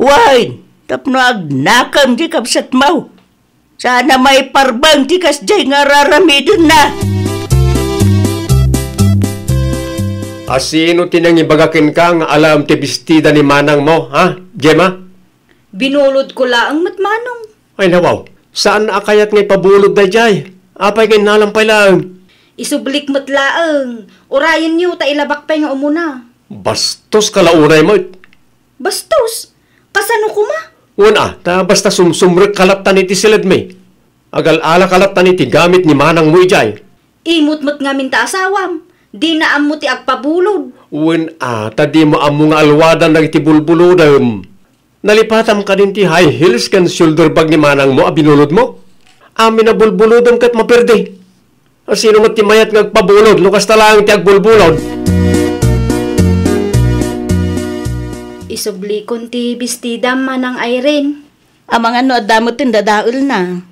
Wen, tapno agnakem ti kabsatmo. Saan a maiparbeng ti kasdiay nga ar-aramidenna. A sino ti nangibaga kenka nga alam ti bestida ni manangmo, ha, Gemma? Binulodko laeng met, Manong. Ay, nawaw. Saan a kayat nga ipabulod daydiay? Apay nga innalam pay laeng? Isublik met laeng. Urayenyo ta ilabak pay nga umuna. Bastos ka la unay met. Bastos? Kasano koma? Wen a, ta basta sumsumrek ka lattan iti siledmi. Agal-ala ka lattan iti gamit ni manangmo idiay. Imot met ngamin ta asawam. Dina ammo ti agpabulod. Wen a, ta dimo ammo nga alwadan dagiti bulbulodem. Nalipatam kadin ti high heels ken shoulder bag ni manangmo a binulodmo? Amin a bulbulodem ket maperdi. A sino met ti mayat nga agpabulod no kasta laeng ti agbulbulod? Isublikon ti bestidam, Manang Irene. Amangan no adda met ti dadaelna.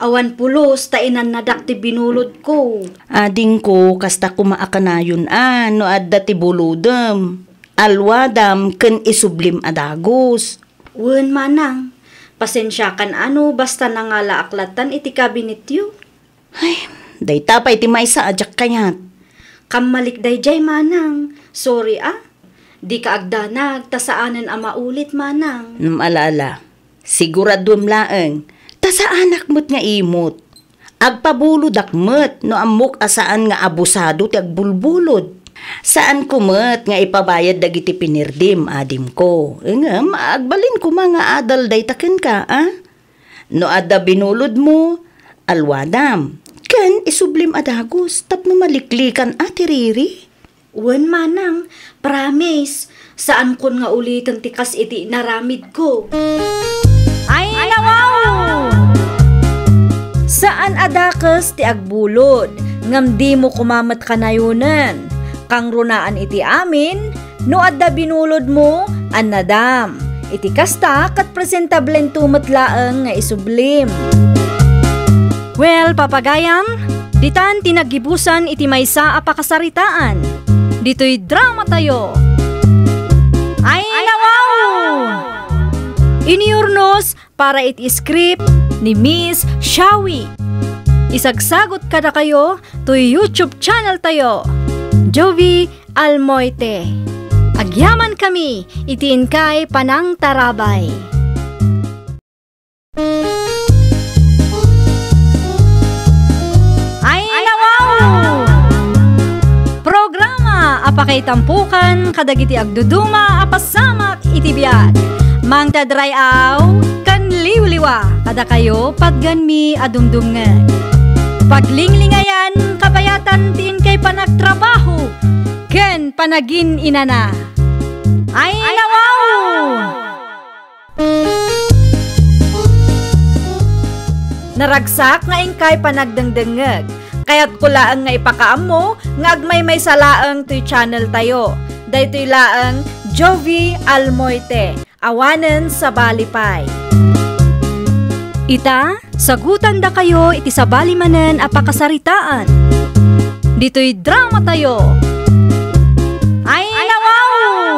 Awan pulos ta inannadak ti binulodko. Adingko, kasta koma a kanayon a no adda ti bulodem, alwadam ken isublim a dagus. Wen, Manang. Pasensiakan a no basta nangalaak lattan iti kabinetyo. Ay, dayta pay ti maysa a diak kayat. Kammalik daydiay, Manang. Sorry a. Dika agdanag ta saanen a maulit, Manang. Ngem ala, ala. Siguraduem laeng ta saanak met nga imot. Agpabulodak met no ammok a saan nga abusado ti agbulbulod. Saanko met nga ipabayad dagiti pinirdim, adingko. Ngem agbalin koma nga adal dayta kenka, a? No adda binulodmo, alwadam, ken isublim a dagus tapno maliklikan a ti riri. Wen, Manang, promise, saankon nga uliten ti kas iti inaramidko. Ay, nawaw! Saan a dakes ti agbulod, ngem dimo koma met kanayonen. Kangrunaan iti amin, no adda binulodmo, annadam. Iti kasta, ket presentablento met laeng nga isublim. Well, papagayam, ditan ti naggibusan iti maysa a pakasaritaan. Ditoy dramatayo. Ay, nawaw! Iniurnos para iti script ni Miss Shawi. Isagsagot kadakayo toy YouTube channel tayo, Jovi Almoite. Agyaman kami iti inkay panangtarabay. Ay, nawaw! Programa a pakaitampukan kadagiti agduduma a pasamak iti biag. Mangted ray-aw ken liwliwa kadakayo patgenmi a dumdumngeg. Paglinglingayan, kabayatan ti inkay panagtrabaho ken panagin-inana. Ay, nawaw! Naragsak nga inkay panagdengdengngeg. Kayatko laeng nga ipakaammo nga agmaymaysa laeng toy channel tayo. Daytoy laeng Jovi Almoite, awanen sabali pay. Ita, sagutandakayo iti sabali manen a pakasaritaan. Ditoy dramatayo. Ay, nawaw!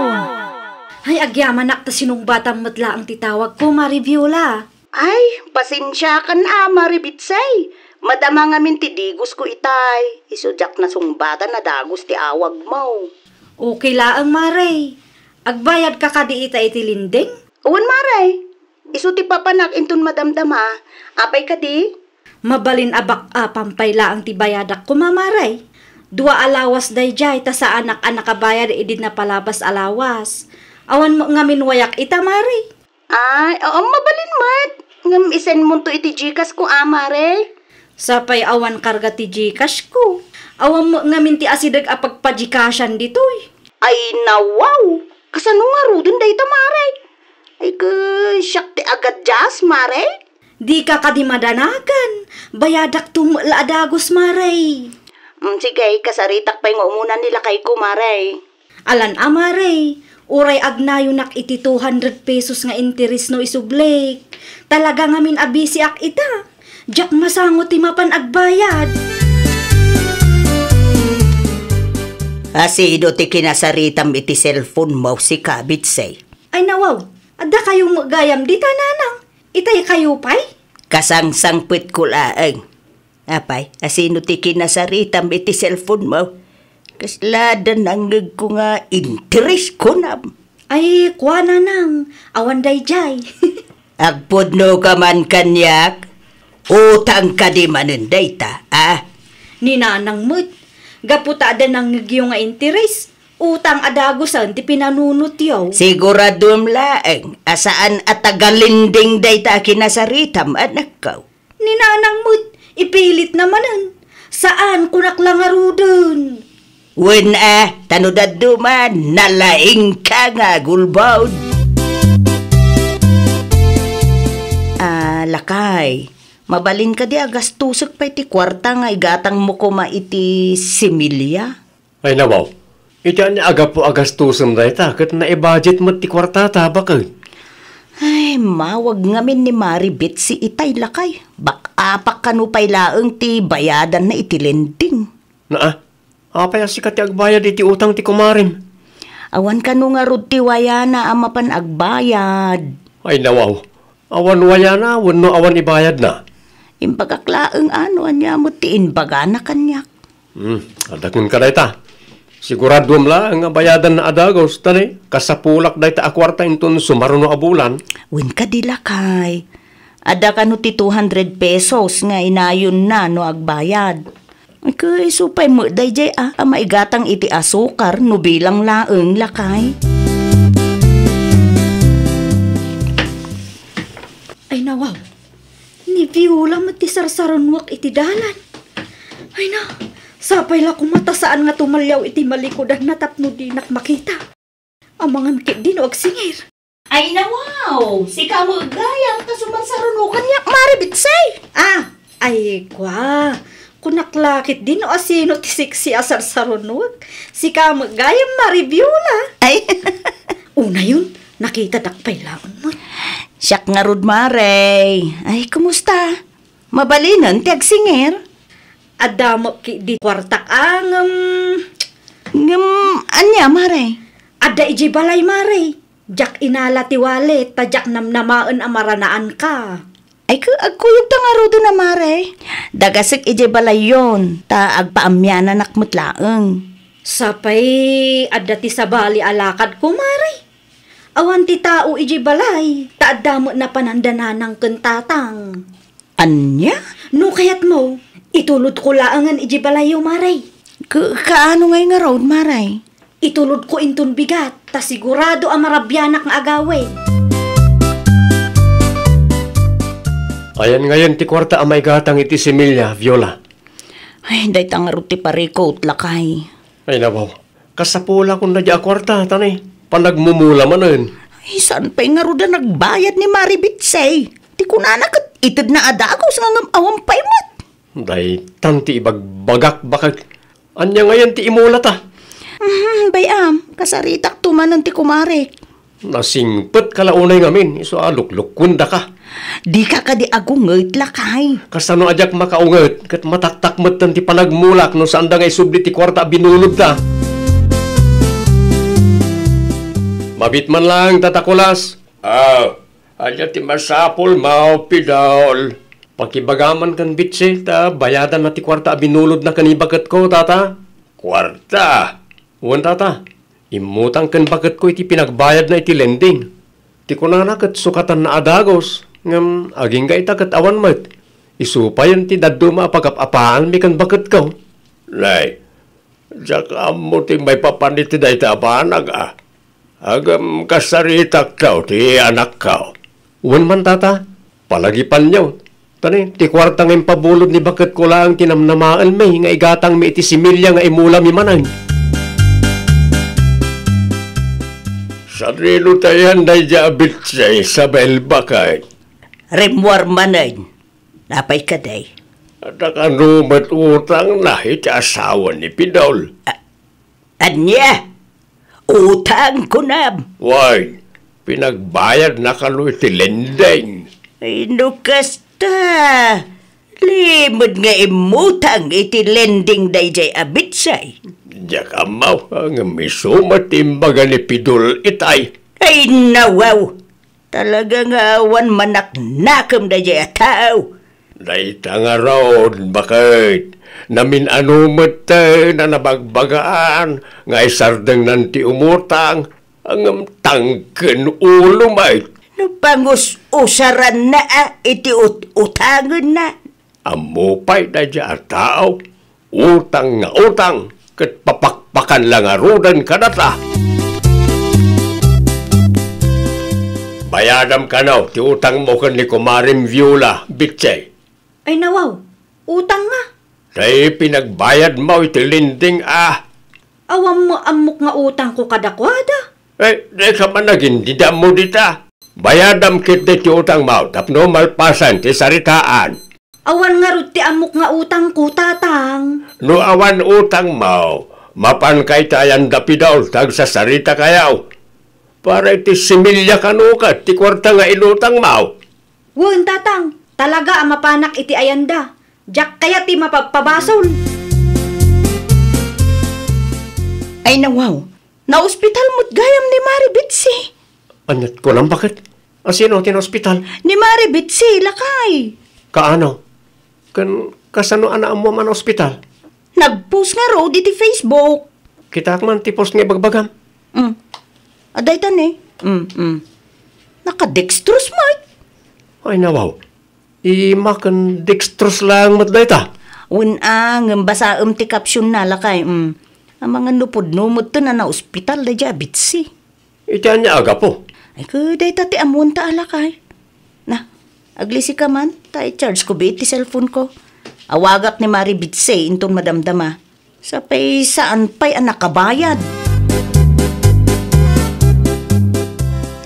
Ay, agyamanak ta sinungbatam met laeng ti tawagko, Mari Viola. Ay, pasensiakan a, Mari Bitsay. Madama ngamin ti dagusko itay. Isu diak nasungbatan a dagus ti awagmo. Okay laeng, Mare. Agbayadka kadi ita iti linding? Wen, Mare. Isu ti papanak inton madamdama. Apay kadi? Mabalin a bak-, a pampay laeng ti bayadak koma, Mare. Dua a lawas daydiay ta saanak a nakabayad idi napalabas a lawas. Awan met ngamin wayak ita, Mare. Ay, oo, mabalin met. Ngem isendmonto iti Gcash ko, a, Mare. Sapay awan karga ti Gcash ko. Awan met ngamin ti asideg a pagpa-Gcashan ditoy. Ay, nawaw! Kasano ngaruden dayta, Mare? Ay, ket siak ti agaddias, Mare? Dika kadi madanagan. Bayadakto met la a dagus, Mare. Mm, sige, kasaritak pay nga umuna ni lakayko, Mare. Alan a, Mare, uray agnayonak iti two hundred pesos nga interes no isublik. Talaga ngamin a bisiak ita. Diak masango ti mapan agbayad. Asino ti kinasaritam iti cellphone mo, si Kabitsay? Ay, nawaw, adda kayo met gayam dita, nanang. Itay kayo pay? Kasangsangpetko laeng. Apay, asino ti kinasaritam iti cellphone mo? Kasla da nangngegko nga interes, kunam. Ay, kua, nanang, awan daydiay. Agpudnoka man kaniak, utang kadi manen dayta, a? Ni nanang met, gapu ta adda nangngegyo nga interes, utang a dagusen ti pinanunotyo. Siguradom laeng a saan a taga-lending dayta a kinasaritam, anakko. Ni nanang met, ipilitna manen. Saan, kunak la ngaruden. Wen a, ta no dadduma, nalaingka nga agulbod. A, lakay, mabalin kadi a gastosek pay ti kuarta nga igatangmo koma iti similya? Ay, nawaw. Iti ania a gapu a gastosem dayta, ket naibajet met ti kuartata, baket. Ay, mawag ngamin ni Mari Betsy itay, lakay. Bak-apak kano pay laeng ti bayadanna iti lending. Naa, apay a sika ti agbayad iti utang ti kumarem? Awan kano ngarud ti wayana a mapan agbayad. Ay, nawaw. Awan wayana wenno awan ibayadna? Imbagak laeng a no ania met ti imbagana kaniak. Hmm, adda kenka dayta. Siguraduam laeng nga bayadanna a dagus, ta ni, kasapulak dayta a kuarta inton sumaruno a bulan. Wen kadi, lakay. Adda kano ti two hundred pesos nga inayonna no agbayad. Ket isu pay met daydiay a, a maigatang iti asukar no bilang laeng, lakay. Ay, nawaw. Ni Viola met ti sarsarunoak iti dalan. Ay na, sapay la koma ta saan nga tumaliaw iti malikudanna tapno dinak makita. Amangan ketdi no agsingir. Ay, nawaw! Sika met gayam ta sumarsaruno kaniak, Mari Bitsay! Ah, ay, kua. Kunak la ketdi no asino ti sexy a sarsarunoak. Sika met gayam, Mari Viola. Ay. Unayon, nakitadak pay laeng met. Siak ngarud, Mare. Ay, kumusta? Mabalinen ti agsingir? Adda met ketdi kuartak a ngem. Ngem ania, Mare? Adda idiay balay, Mare. Diak inala ti wallet, ta diak namnamaen a maranaanka. Ay, ket agkuyogta ngaruden a, Mare. Dagasek idiay balayyon, ta agpaammiananak met laeng. Sapay adda ti sabali a lakadko, Mare. Awan ti tao idiay balay, ta adda met napanan da nanang ken tatang. Ania? No kayatmo, itulodko laengen idiay balayyo, Mare. Ka-, kaano ngay ngarud, Mare? Itulodko inton bigat, ta sigurado a marabianak nga agawid. Ayan ngayen ti kuarta a maigatang iti similya, Viola. Ay, dayta ngarud ti parikut, lakay. Ay, nawaw. Kasapulakon daydiay a kuarta, ta ni, panagmumula manen. Ay, saan pay ngarud a nagbayad ni Mari Bitsay? Ti kunana ket itedna a dagus nga ngem awan pay met. Daytan ti ibagbagak, baket. Ania ngayen ti imulata? Mhm, bay-am, kasaritakto manen ti kumarek. Nasingpetka la unay ngamin, isu a luklukkuendaka. Dika kadi agunget, lakay. Kasano a diak makaunget, ket mataktak metten ti panagmulak no saanda nga isubli ti kuarta a binulodta. Mabit man laeng, Tata Kulas. Ah, ania ti masapulmo, Pidol? Pakibagam man ken Bitsi, ta bayadanna ti kuarta a binulodna ken ibaketko, Tata. Kuarta? Wen, Tata. Immutang ken baketko iti pinagbayadna iti lending. Ti kunana ket sukatanna a dagus, ngem agingga ita ket awan met. Isu payen ti dadduma a pagap-apaanmi ken baketko. Nay, diak ammo ti maipapan iti dayta a banag, a. Ngem kasaritakto ti anakko. Wen man, Tata, palagipanyo. Ta ni, ti kuarta nga impabulod ni baketko laeng ti namnamaenmi nga igatangmi iti similya nga imulami manen. Sadino ta yan daydiay a Bitsi, Isabel, baket? Rimmuar manen. Apay kadi? Adda kano met utangna iti asawa ni Pidol? A-, Ania? Utang, kunam? Wen, pinagbayadna kano iti lending? Ay, no kasta, limed nga immutang iti lending daydiay a Bitsi. Diak ammo, ngem isu met ti imbaga ni Pidol itay. Ay, nawaw! Talaga nga awan manaknakem daydiay a tao. Dayta ngarud, baket, namin-ano metten a nabagbagaan nga isardengnan ti umutang, ngem tangken ulo met. No pangus-usaranna a iti ut-utangenna. Ammo pay daydiay a tao, utang nga utang, ket papakpakan la ngaruden kadata. Bayadam kano ti utangmo ken ni Kumarem Viola, Bitse. Ay, nawaw, utang nga. Tay pinagbayadmo iti lending a. Awan met ammok nga utangko kadakuada. Eh, dayka man agindidammo dita. Bayadam ketdi ti utangmo tapno malpasen ti saritaan. Awan ngarud ti ammok nga utangko, Tatang. No awan utangmo, mapanka iti ayanda, Pidol, ta agsasaritakayo. Para iti similya kano ket ti kuarta nga inutangmo. Wen, Tatang, talaga a mapanak iti ayanda. Diak kayat ti mapabpabasol. Ay, nawaw, naospital met gayam ni Mari Bitsi. Aniat kunam, baket? A sino ti naospital? Ni Mari Bitsi, lakay. Kaano? Ken kasano a naammuam a naospital? Nag-post ngarud iti Facebook. Kitaak man ti post nga ibagbagam. Mm. Adda ita ni. Mm, mm. Naka-dextrose met. Ay, nawaw. Ima ken dextrose laeng met dayta. Wen a, ngem basaem ti caption na, lakay. Mm. Amangan no pudno metten a naospital daydiay a Bitsi. Iti ania a gapu? Ay, ket dayta ti ammoanta a lakay. Na, aglisika man, ta i-charge ko bi iti cellphone ko. Awagak ni Mari Bitsi inton madamdama. Sapay saan pay a nakabayad.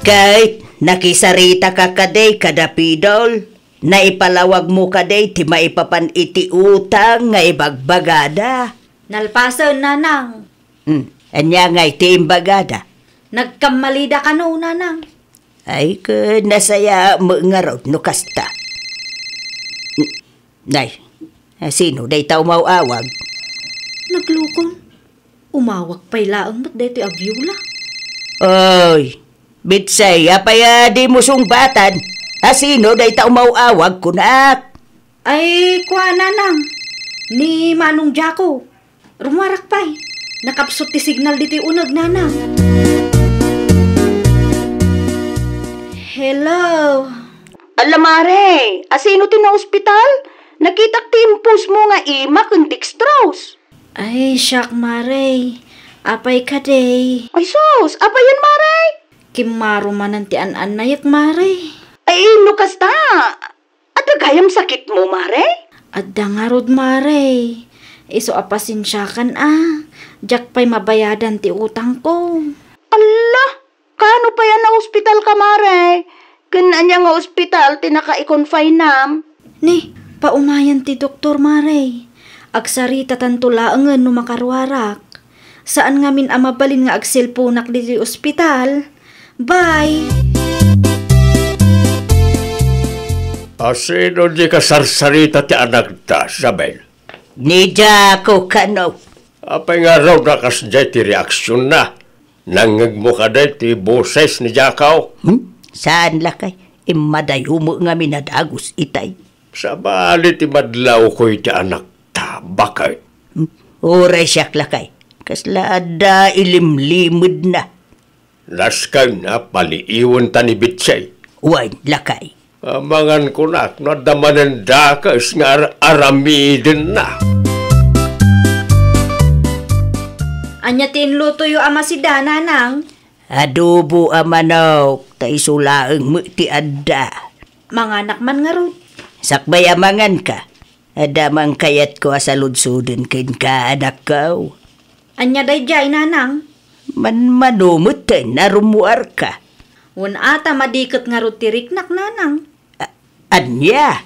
Ket nakisaritaka kadi kada Pidol, naipalawagmo kadi ti maipapan iti utang nga ibagbagada. Nalpasen, Nanang. Hmm, ania ngay ti imbagada? Nagkammalida kano, Nanang. Ay, ket nasayaat met ngarud no kasta. Nay, sino dayta umaw-awag? Naglukon. Umawag pay laeng met daytoy a Viola. Oy, Bitsay, apay a dimo sungbatan? A sino dayta umaw-awag kunak? Ay, kua, Nanang. Ni Manong Jaco. Rumuarak pay. Nakapsut ti signal ditoy uneg, Nanang. Hello? Ala, Mare, a sino ti naospital? Nakitak ti impostmo nga ima ken dextrose. Ay, siak, Mare. Apay kadi? Ay, sus, apayen, Mare? Kimmaro manen ti an-annayek, Mare. Ay, no kasta, adda gayam sakitmo, Mare? Adda ngarud, Mare. Isu a pasensiakan a, diak pay mabayadan ti utangko. Alla, kaano pay a naospitalka, Mare? Ken ania nga ospital ti naka-i-confinam? Ni, paumayan ti doktor, Mare. Agsaritatanto laengen no makaruarak. Saan ngamin a mabalin nga agselponak ditoy ospital. Bye! A sino di kasarsarita ti anakda, Isabel? Ni Jaco kano. Apay ngarud a kasdiay ti reaksionna? Nangngegmo kadi ti boses ni Jaco? Hmm? Saan, lakay. Immadayo met ngamin a dagus itay. Sabali ti madlawko iti anakta, baket. Hmm? Uray siak, lakay. Kasla adda ilimlimedna. Nasken a paliiwenta ni Bitsay. Wen, lakay. Amangan kunak no adda manen dakes nga ar-, aramidenna. Ania ti inlutoyo a masida, Nanang? Adobo a manok, ta isu laeng met ti adda. Manganak man ngarud. Sakbay a manganka. Adda man kayatko a saludsoden kenka, anakko. Ania daydiay, Nanang? Manmano metten a rumuarka. Wen a ta madiket ngarud ti riknak, Nanang. A-, ania?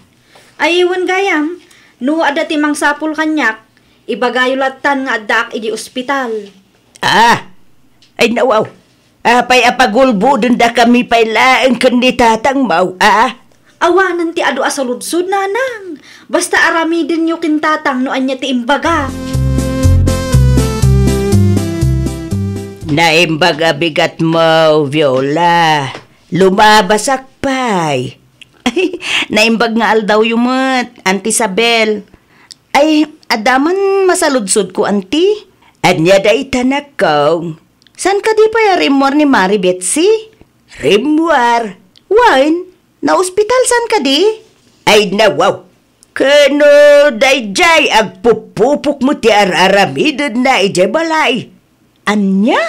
Ay, wen gayam, no adda ti mangsapul kaniak, ibagayo lattan nga addaak idi ospital. Ah! Ay, nawaw. Apay a pagulbodendakami pay laeng ken ni tatangmo, a? Awanen ti adu a saludsod, Nanang. Basta aramidenyo ken tatang no ania ti imbaga. Naimbag a bigatmo, Viola. Lumabasak pay. Ay, naimbag nga aldawyo met, Auntie Isabel. Ay, adda man masaludsodko, Auntie? Ania dayta, nakkong? Saan kadi pay a rimmuar ni Mari Betsy? Rimmuar? Wen, naospital saan kadi? Ay, nawaw. Ken no daydiay agpupupok met ti ar-aramidenna idiay balay. Ania?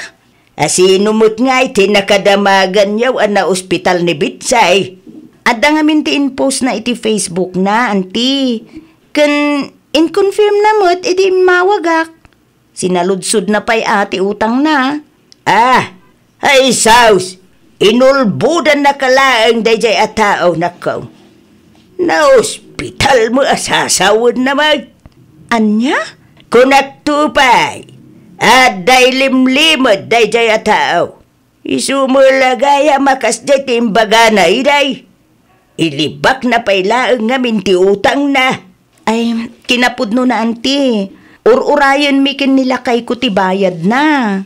A, sino met ngay ti nakadamaganyo a naospital ni Bitsay? Adda ngamin ti in-post na iti Facebook na, Auntie. Ken in-confirm na met idi immawagak. Sinaludsod na pay a ti utang na. Ah, ay sus! Inulbodan na ka laeng daydiay a tao, nakkong. Naospital mo a sasawen na met. Ania? Kunak to pay, adda ilimlimed daydiay a tao. Isu met la gayam a kasdiay ti imbagana idiay. Ilibak na pay laeng ngamin ti utangna. Ay, kinapudno na, Auntie. Ur-urayenmi ken ni lakayko ti bayadna.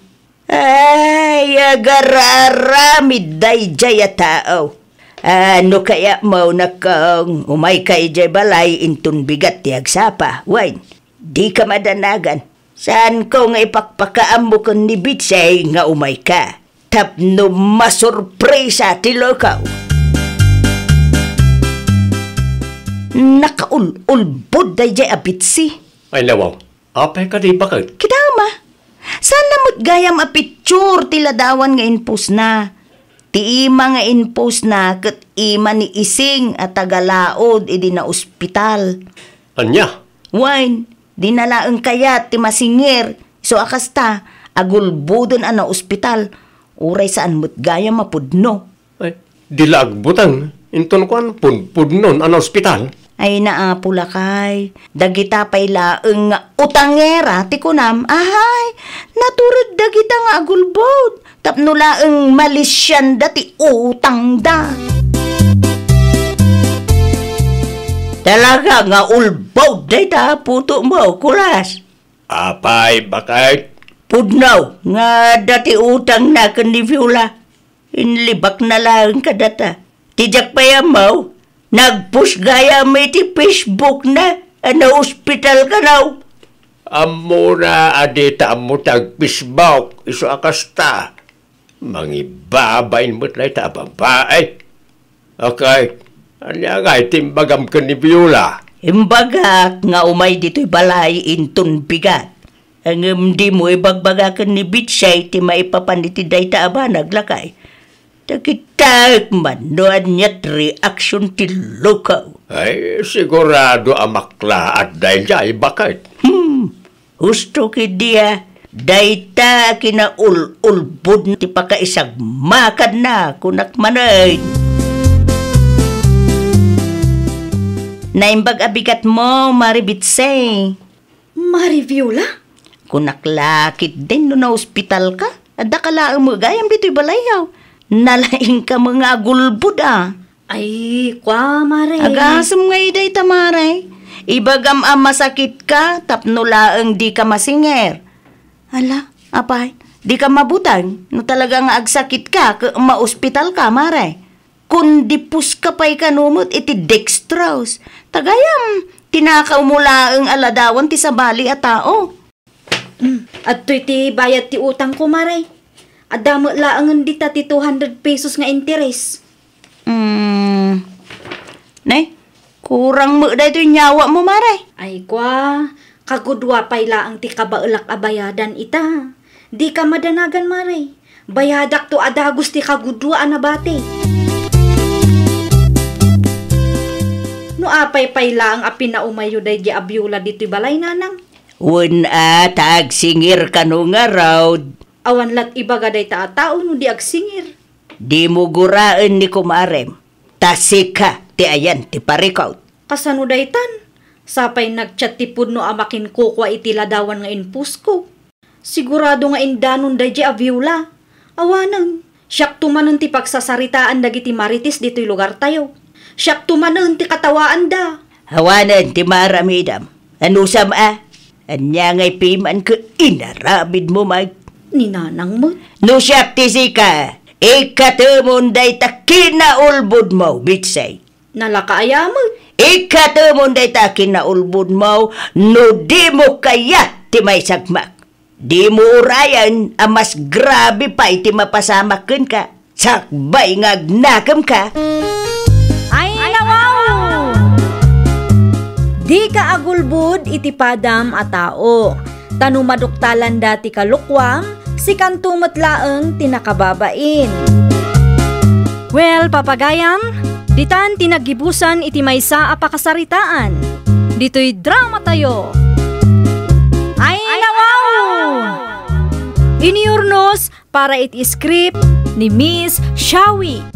Ay, agar-aramid daydiay a tao. Ah, no kayatmo, nakkong, umayka idiay balay inton bigat ti agsapa. Wen, dika madanagan. Saanko nga ipakpakaammo ken ni Bitsay nga umayka tapno masurpresa ti lokaw. Nakaul-ulbod daydiay a Bitsy. Ay, nawaw. Apay kadi, baket? Kitaem a. Saan na met gayam a picture ti ladawan nga in-post na? Ti ima nga in-post na ket ima ni Ising a taga-Laod idi naospital. Ania? Wen, di na laeng kayat ti masingir, isu a kasta, agulboden a naospital, uray saan met gayam a pudno. Ay, di la agbuteng. Inton kuan, pudpudnon a naospital. Ay, naapo lakay. Dagita pay laeng nga utangera ti kunam. Ahay, natured dagita nga agulbod tapno laeng malisianda ti utangda. Talaga nga ulbod dayta a putomo, Kulas. Apay, baket? Pudno nga adda ti utangna ken ni Viola. Inlibakna laeng kadata. Ti diak pay ammo, nag-post gayam iti Facebook na a naospital kano. Ammona a dita ammo ti ag-Facebook, isu a kasta. Mangibabain met dayta a babai. Okay, ania ngay ti imbagam ken ni Viola? Imbagak nga umay ditoy balay inton bigat. Ngem dimo ibagbaga ken ni Bitsay ti maipapan iti dayta a banag, lakay. Ta kitaek man no ania ti reaksion ti lokaw. Ay, sigurado a maklaat daydiay, baket. Hmm, husto ketdi a dayta a kinaul-ulbod ti pakaisagmakanna, kunak manen. Naimbag a bigatmo, Mari Bitsay. Mari Viola? Kunak la ketdin no naospitalka. Addaka laeng met gayam ditoy balayyo. Nalaingka met nga agulbod a. Ay, kua, Mare. Agasem ngay dayta, Mare. Ibagam a masakitka tapno laeng dika masingir. Ala, apay, dika mabuteng no talaga nga agsakitka ket maospitalka, Mare. Kundi puska pay kano met iti dextrose. Ta gayam, tinakawmo laeng a ladawan ti sabali a tao. Mm, adtoy ti bayad ti utangko, Mare. Adda met laengen dita ti two hundred pesos nga interes. Mm. Ne, kurang met daytoy nyawamo, Mare. Ay, kua, kagudua pay laeng ti kabaelak a bayadan ita. Dika madanagan, Mare. Bayadakto a dagus ti kagudua a nabati. No apay pay laeng a pinaumayyo daydi a Viola ditoy balay, nanang? Wen a, ta agsingir kano ngarud. Awan lat ibaga dayta a tao no di agsingir. Dimo guraen ni kumarem, ta sika ti ayan ti parikut. Kasano daytan? Sapay nagchat ti pudno a makinkukua iti ladawan nga in-post ko. Sigurado nga indanon daydi a Viola. Awanen, siakto manen ti pagsasaritaan dagiti marites ditoy lugartayo. Siakto manen ti katawaanda. Awanen ti maaramidam. Anusam a? Ania ngay piman ket inaramidmo, Mike? Ni nanang met. No siak ti sika, ikatemon dayta kinaulbodmo, Bitsay. Nalaka aya met? Ikatemon dayta kinaulbodmo no dimo kayat ti maisagmak. Dimo urayen a mas grabe pay ti mapasamak kenka sakbay nga agnakemka. Ay, nawaw! Dika agulbod iti padam a tao. Ta no maduktalanda ti kalukuam, sikanto met laeng ti nakababain. Well, papagayam, ditan ti naggibusan iti maysa a pakasaritaan. Ditoy drama tayo. Ay, nawaw! Iniurnos para iti script ni Miss Shawi.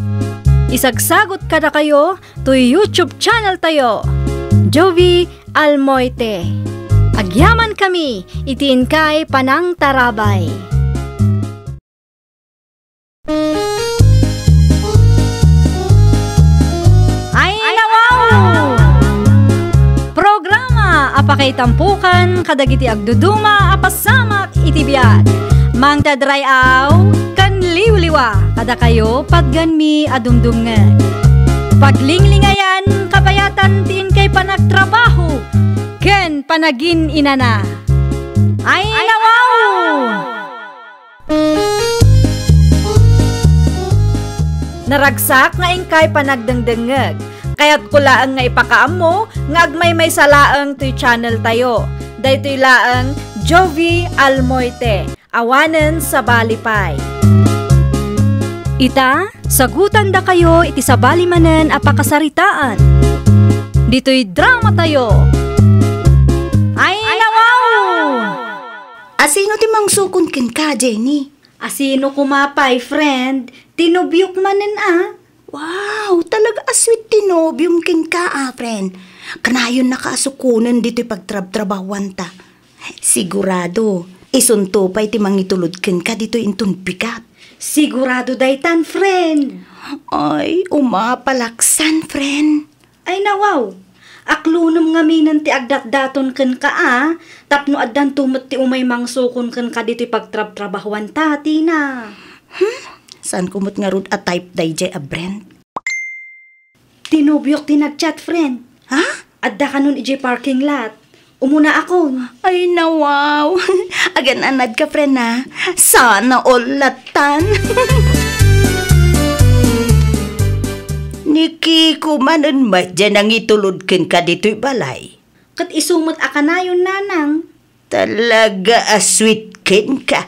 Isagsagot kadakayo toy YouTube channel tayo, Jovi Almoite. Agyaman kami iti inkay panangtarabay. Ay, nawaw! Programa a pakaitampukan kadagiti agduduma a pasamak iti biag. Mangted ray-aw ken liwliwa kadakayo patgenmi a dumdumngeg. Paglinglingayan, kabayatan ti inkay panagtrabaho ken panagin-inana. Ay, nawaw! Naragsak nga inkay panagdengdengngeg. Kayatko laeng nga ipakaammo nga agmaymaysa laeng toy channel tayo. Daytoy laeng Jovi Almoite, awanen sabali pay. Ita, sagutandakayo iti sabali manen a pakasaritaan. Ditoy drama tayo. Ay, nawaw! Asino ti mangsukon kenka, Jenny? Asino koma pay, friend? Ti nobiok manen a. Wow, talaga a sweet ti nobiom kenka, a, friend. Kanayonnaka a sukonen ditoy pagtrabtrabahuanta. Sigurado, isunto pay ti mangitulod kenka ditoy inton bigat. Sigurado daytan, friend. Ay, umapalaksan, friend. Ay, nawaw! Aklonem ngaminen ti agdatdaton kenka a, tapno addanto met ti umay mangsukon kenka ditoy pagtrabtrabahuanta, Tina. Hmm? Saanko met ngarud a type daydiay a brand? Ti nobiok ti nag-chat, friend. Ha? Adda kanon idiay parking lot. Umunaakon. Ay, nawaw. Agan-anadka, friend, a. Sana all latan. Ni Kiko manen met diay nangitulod kenka ditoy balay. Ket isu met a kanayon, nanang. Talaga a sweet kenka.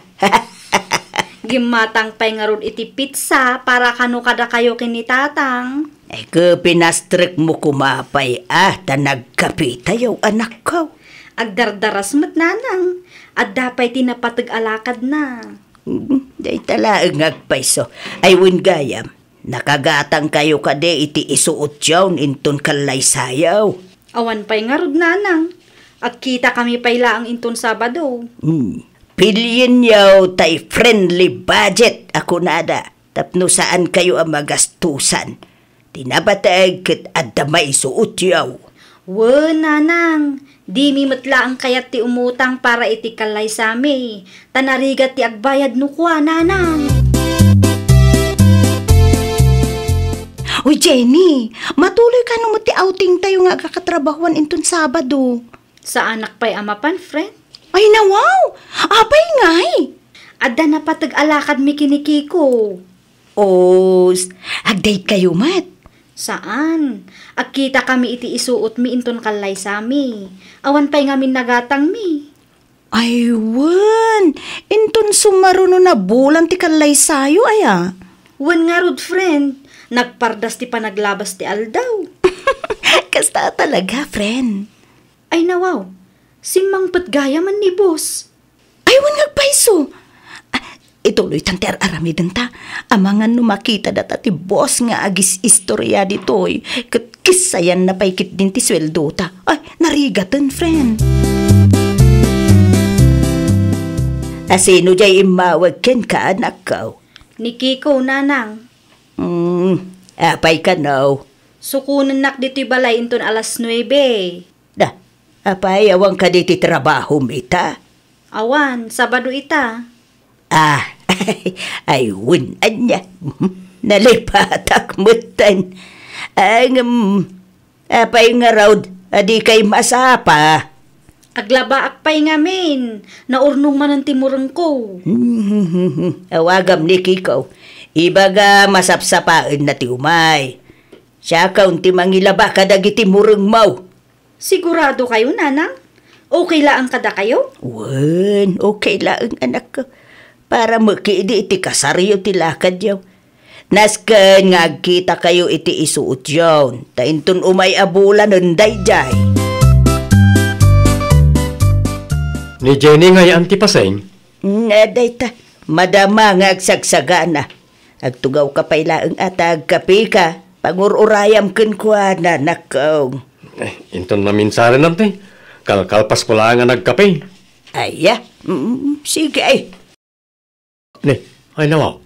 Gimmatang pay ngarud iti pizza para kano kadakayo ken ni tatang. Ay, ket pinastrekmo koma pay a, ta nagkapitayo, anakko. Agdardaras met, nanang. Adda pay ti napateg a lakadna. Hmm, dayta laeng nga agpayso. Ay, wen gayam, nakagatangkayo kadi iti isuotyon inton kallaysayo? Awan pay ngarud, nanang. Agkitakami pay laeng inton Sabado. Hmm. Pilienyo tay friendly budget a kunada tapno saankayo a magastusan. Ti napateg ket adda maisuotyo. Wen, nanang, dimi met laeng kayat ti umutang para iti kallaysami, ta narigat ti agbayad no kua, nanang. Uy, Jenny, matuloy kano met ti outing tayo nga agkakatrabahuan inton Sabado? Saanak pay a mapan, friend. Ay, nawaw! Apay ngay? Adda napateg a lakadmi ken ni Kiko. Os, agdaykayo met? Saan. Agkitakami iti isuotmi inton kallaysami. Awan pay ngamin nagatangmi. Ay, wen. Inton sumaruno nabulan ti kallaysayo, aya? Wen ngarud, friend. Nagpardas ti panaglabas ti aldaw. Kasta talaga, friend. Ay, nawaw. Simmangpet gayam ni boss. Ay, wen nga agpayso. Ah, ituloytan ti ar-aramidenta. Amangan no makita data ti boss nga agis-istorya ditoy, ket kissayanna pay ketdin ti sueldota. Ay, narigaten, friend. Asino diay immawag kenka, anakko? Ni Kiko, nanang. Hmm, apay kano? Sukonennak ditoy balay inton alas nuebe. Da, apay, awan kadi ti trabahom ita? Awan, Sabado ita. Ah, ay, wen, ania. Nalipatak metten. Ngem, apay ngarud a dikay masapa? Aglabaak pay ngamin, naurnong manen ti murengko. Awagam ni Kiko. Ibaga masapsapaenna ti umay. Siakon ti mangilaba kadagiti murengmo. Sigurado kayo, Nanang? Okay laeng kadakayo? Wen, okay laeng, anakko. Para met idi iti kasaryo ti lakadyo. Nasken nga agkita kayo iti isuotyon, ta inton umay a bulanen daydiay. Ni Jenny ngay-an ti paseng? Mm, eh, dayta, madama nga agsagsagana. Agtugawka pay laeng a ta agkapeka. Pangur-urayam kenkuana, nakko. Eh, inton naminsarenam ti, kalkalpasko laeng a nagkape. Aya, mm, sige ay. Ne, ay nawaw.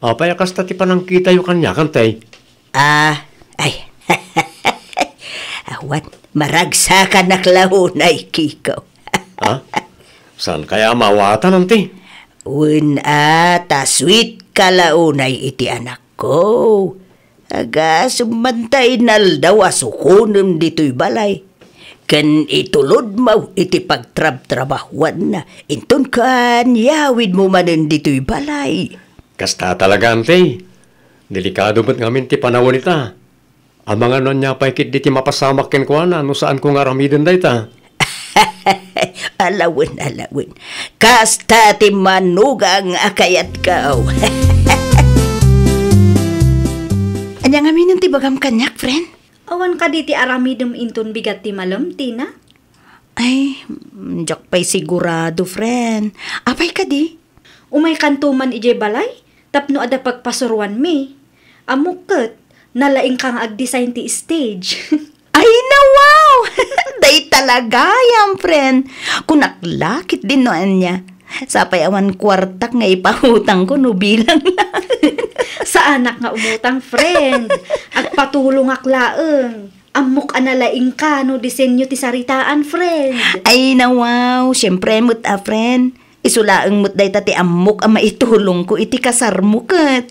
Apay a kasta ti panangkitayo kaniakan, tay? Ah, ay. Awan, maragsakanak la unay, Kiko. Ha? Saan kaya maawatan, anti? Wen a, ta sweet ka la unay iti anakko. Agasem man ta inaldaw a sukonem ditoy balay. Ken itulodmo iti pagtrabtrabahuanna, inton kaan yawidmo manen ditoy balay. Kasta talaga, anti. Delikado met ngamin ti panawen ita. Amangan no ania pay ketdi ti mapasamak kenkuana no saanko nga aramiden dayta. Alawen, alawen. Kasta ti manugang a kayatko. Ania ngamin ti bagam kaniak, friend? Awan kadi ti aramidem inton bigat ti malem, Tina? Ay, diak pay sigurado, friend. Apay kadi? Umaykanto man idiay balay tapno adda pagpasuruanmi. Ammok ket, nalaingka nga agdesign ti stage. Ay, nawaw! Dayta la gayam, friend. Kunak la ketdin no ania. Sapay awan kuartak nga ipautangko no bilang laeng. Saanak nga umutang, friend. Agpatulongak laeng. Ammok a nalaingka no disenyo ti saritaan, friend. Ay, nawaw, siempre met a, friend. Isu laeng met dayta ti ammok a maitulongko iti kasarmo ket.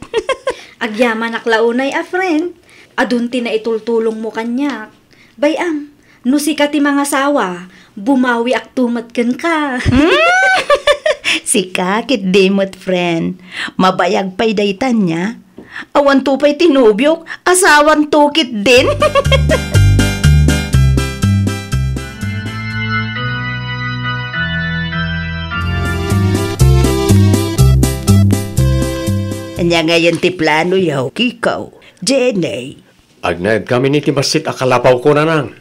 Agyamanak la unay a, friend. Adun ti naitultulongmo kaniak. Bay-am, no sika ti mangasawa, bumawiakto met kenka. Hmm? Sika ketdi met, friend. Mabayag pay dayta nia. Awanto pay ti nobiok, asawanto ketdin. Ania ngayen ti planoyo, Kiko? Jenny? Agnaedkamin iti bassit a kalapawko, nanang.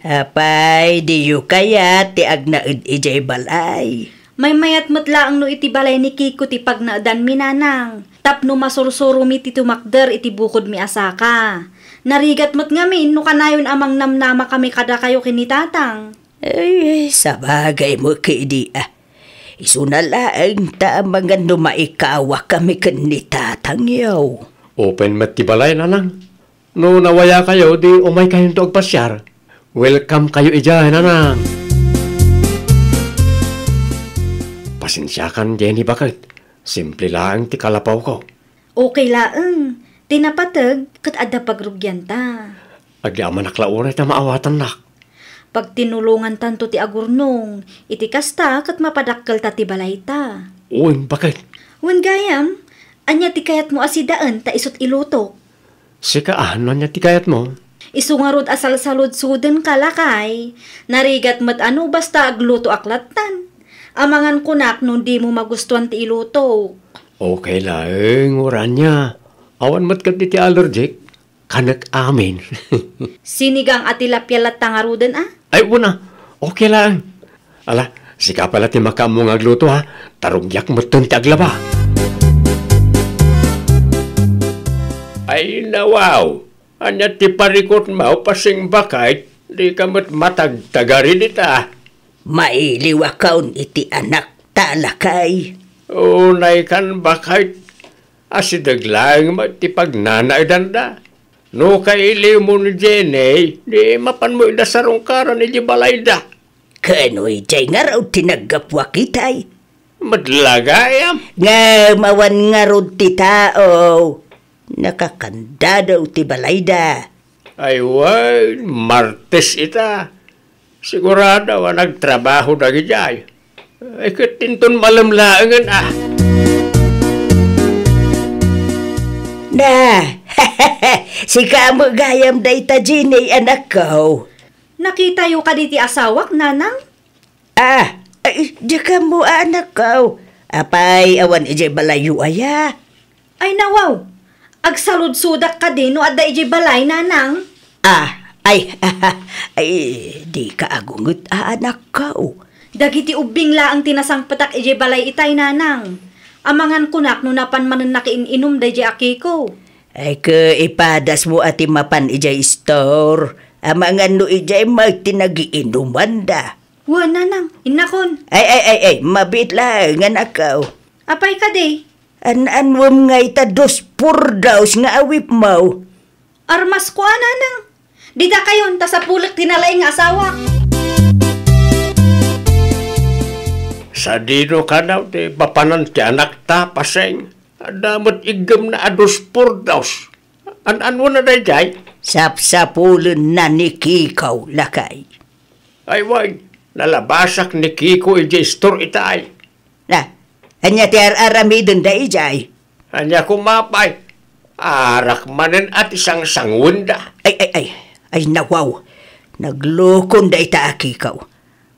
Apay, diyo kayat ti agnaed idiay balay? Maymayat met laeng no iti balay ni Kiko ti pagnaedanmi, nanang, tapno masursuromi ti tumakder iti bukodmi a saka. Narigat met ngamin no kanayon a mangnamnamakami kadakayo ken ni tatang. Ay, sabagay met ketdi a. Isuna laeng ta amangan no maikawakami ken ni tatangyo. Open met ti balay, nanang. No nawayakayo, di umaykayonto agpasiar. Welcome kayo idiay, nanang. Pasensiakan, Jenny, baket. Simple laeng ti kalapawko. Okay laeng. Ti napateg, ket adda pagrugianta. Agyamanak la unay ta maawatannak. Pagtinulongantanto ti agurnong, iti kasta, ket mapadakkelta ti balayta. Wen, baket. Wen gayam, ania ti kayatmo a sidaen ta isut' ilutok? Sika a, no ania ti kayatmo? Isu ngarud a salsaludsodenka, lakay. Narigat met a no basta aglutoak lattan. Amangan kunak no dimo magustuan ti ilutok. Okay laeng, uray ania. Awan met ketdi ti allergic. Kanek amin. Sinigang a tilapia latta ngaruden a? Ay, una. Okay laeng. Ala, sika pala ti makaammo nga agluto, ha? Tarugiak metten ti aglaba. Ay, nawaw. Ania ti parikutmo, pasing baket? Dika met matagtagari dita. Mailiwakon iti anak ta, lakay. Unaykan, baket. Asideg laeng met ti pagnanaedanda. No kailiwmo ni Jenny, di mapanmo ida sarungkaran iti balayda. Kano idiay ngarud ti naggapuak itay? Met la gayam. Ngem awan ngarud ti tao. Nakakandadaw ti balayda. Ay wen, Martes ita. Sigurado a nagtrabaho dagidiay. Ay, ket inton malem laengen, ah. Na, sika met gayam dayta, Jenny, anakko. Nakitayo kadi ti asawak, nanang? Ah, ay, diak ammo, anakko. Apay, awan idiay balayyo aya? Ay, nawaw. Agsaludsodak kadi no adda idiay balay, nanang? Ah, ay, ay, dika agunget, anakko. Dagiti ubbing laeng ti nasangpetak idiay balay itay, nanang. Amangan kunak no napan manen nakiin-inum daydiay a Kiko. Ay, ket ipadasmo a ti mapan idiay istor. Amangan no idiay met ti nagiinumanda. Wen, nanang, innakon. Ay, ay, ay, ay, mabiit laeng, anakko. Apay kadi? An-anuem ngay ta dos por dos nga awipmo? Armasko a, nanang. Dita kayon, ta sapulek ti nalaing nga asawak. Sadino kano ti papanan ti anakta, Paseng? Adda met iggemna a dos por dos. An-anuenna daydiay? Sapsapulenna ni Kiko, lakay. Ay, wen, nalabasak ni Kiko idiay istor itay. Na, ania ti ar-aramidenda idiay? Ania koma pay? Arak manen a ti sangsanguenda. Ay, ay, ay, ay, nawaw. Naglokon dayta a Kiko.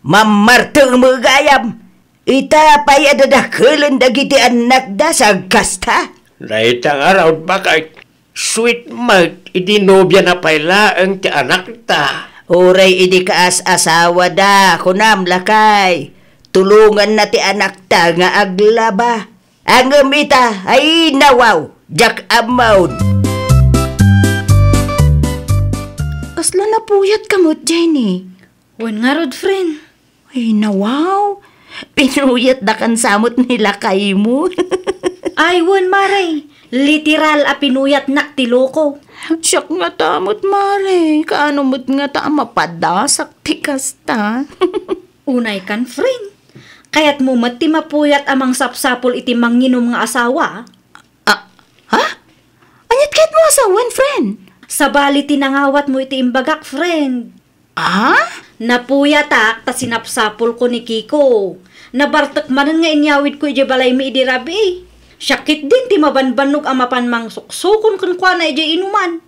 Mammartek met gayam. Ita pay a dadakelen dagiti annakda sa agkasta? Dayta ngarud, baket. Sweet met idi nobiana pay laeng ti anakta. Uray idi kaas-asawada, kunam, lakay. Tulonganna ti anakta nga aglaba. Ngem ita, ay nawaw, diak ammo. Kasla napuyatka met, Jenny? Wen ngarud, friend. Ay, nawaw. Pinuyatdakan sa met ni lakaymo. Ay, wen, mare. Literal a pinuyatnak ti loko. Siak ngata met, mare. Kaano met ngata a mapadasak ti kasta? Unay kan, friend. Kayatmo met ti mapuyat a mangsapsapul iti manginum nga asawa? Ah, ha? Aniat kayatmo a sawen, friend? Sabali ti nangawatmo iti imbagak, friend. Ah? Napuyatak ta sinapsapulko ni Kiko. Nabartek manen nga inyawidko idiay balaymi idi rabii. Siak ketdin ti mabanbannog a mapan mangsuksukon kenkuana idiay inuman.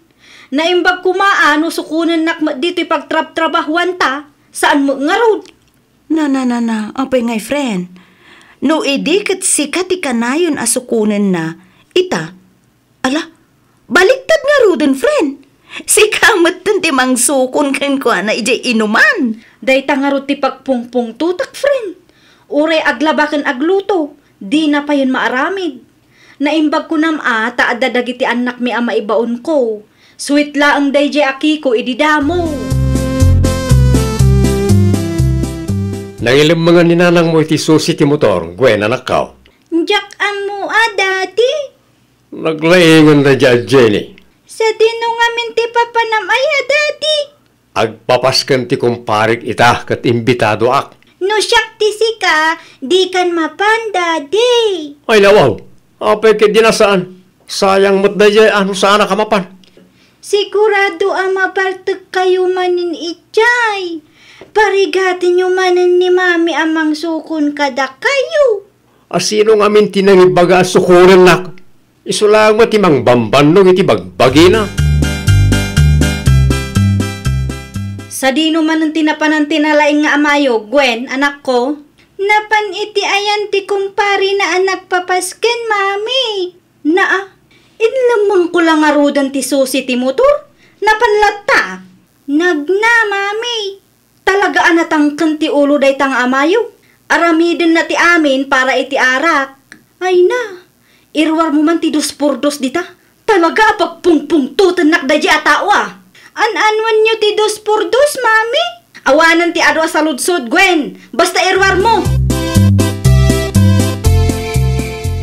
Naimbag koma a no sukonennak met ditoy pagtrabtrabahoanta, saan met ngarud. Na, na, na, na, apay ngay, friend? No idi ket sika ti kanayon a sukonenna, ita, ala, baliktad ngaruden, friend. Sika metten ti mangsukon kenkuana idiay inuman. Dayta ngarud ti pagpungpungtotak, friend. Uray aglaba ken agluto, dina payen maaramid. Naimbag kunam a ta adda dagiti annakmi a maibaonko. Sweet laeng daydiay a Kiko idi damo. Nangilemmengan ni nanangmo iti susi ti motor, Gwen, anakko. Diak ammo a, Daddy. Naglaingan daydiay a Jenny. Sadino ngamin ti papanam aya, Daddy? Agpapasken ti kumparek ita ket imbitadoak. No siak ti sika, dikan mapan, Daddy. Ay, nawaw. Apay ket di na saan? Sayang met daydiay a no saanak a mapan. Sigurado a mabartekkayo manen idiay. Parigatenyo manen ni Mami a mangsukon kadakayo. A sino ngamin ti nangibaga a sukonennak? Isu laeng met ti mangbambannog iti bagbagina. Sadino manen ti napanan ti nalaing nga amayo, Gwen, anakko? Napan iti ayan ti kumparena a nagpapasken, Mami. Naa, inlemmengko la ngaruden ti susi ti motor. Napan latta. Nagna, Mami. Talaga a natangken ti ulo dayta nga amayo. Aramidenna ti amin para iti arak. Ay na, iruarmo man ti dos por dos dita. Talaga a pagpungpungtotennak daydiay a tao a. An-anuenyo ti dos por dos, Mami? Awanen ti adu a saludsod, Gwen. Basta iruarmo.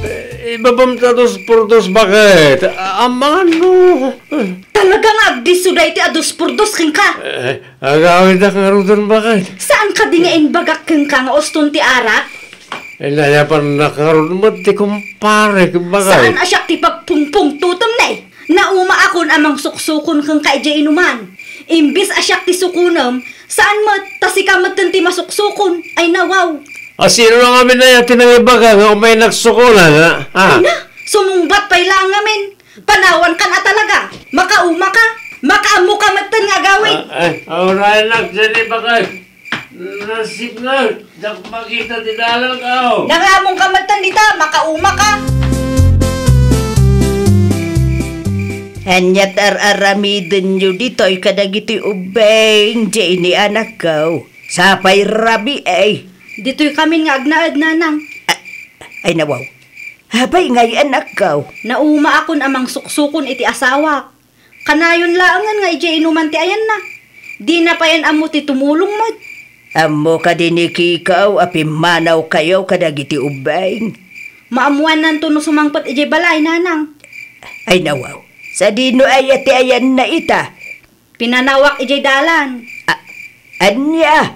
Eh, ibabam ta dos por dos, baket? A-, amangan no. Talaga nga agdisso daytoy a dos por dos kenka. Eh, Agawidak ngaruden, baket. Saan kadi nga imbagak kenka nga uston ti arak? Eh, nayabannak ngarud met ti kumparek, baket. Saan a siak ti pagpungpungtotem, ne? Naumaakon a mangsuksukon kenka idiay inuman. Imbes a siak ti sukonem, saan met ta sika metten ti masuksukon. Ay nawaw. A sino ngamin aya ti nangibagak nga umay nagsukonan, ha? Ha? Ay na, sumungbat pay laeng ngamin. Panawankan a talaga. Makaumaka. Makaammoka metten nga agawid. Ah, ay, aurayen, Jenny, bakit? Nasipnget, diak makita ti dalanko. Nangamongka metten dita, makaumaka. Ania ti ar-aramidenyo ditoy kadagiti ubbing, Jenny, anakko? Sapay rabii. Ditoy kamin nga agnaed, nanang. A-, ay, nawaw. Apay ngay, anakko? Naumaakon a mangsuksukon iti asawak. Kanayon laengen nga idiay inuman ti ayanna. Dina payen ammo ti tumulong met. Ammo kadi ni Kiko a pimmanawkayo kadagiti ubbing? Maammuannanto no sumangpet idiay balay, nanang. Ay, nawaw. Sadino aya ti ayanna ita? Pinanawak idiay dalan. A-, ania?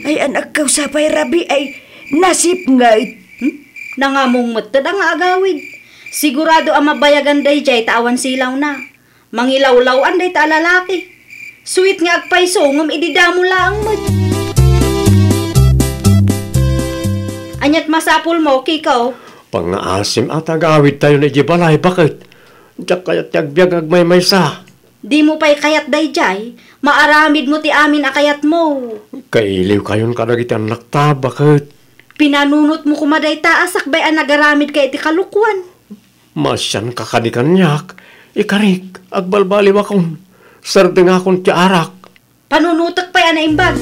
Ay, anakko, sapay rabii, ay, nasipnget. Hmm? Nangamong metten a nga agawid. Sigurado a mabayagan daydiay ta awan silawna. Mangilawlaw-an dayta a lalaki. Sweet nga agpayso, ngem idi damo laeng met. Aniat masapulmo, Kiko? Pangngaasim a ti agawidtayon idiay balay, baket? Diak kayat ti agbiag agmaymaysa. Dimo pay kayat daydiay, maaramidmo ti amin a kayatmo. Kailiwkayon kadagiti annakta, baket? Pinanunotmo koma dayta a sakbay a nagaramidka iti kalokuan. Maasianka kadi kaniak, ikarik, agbalbaliwakon, sardengakon ti arak. Panunotek pay a naimbag.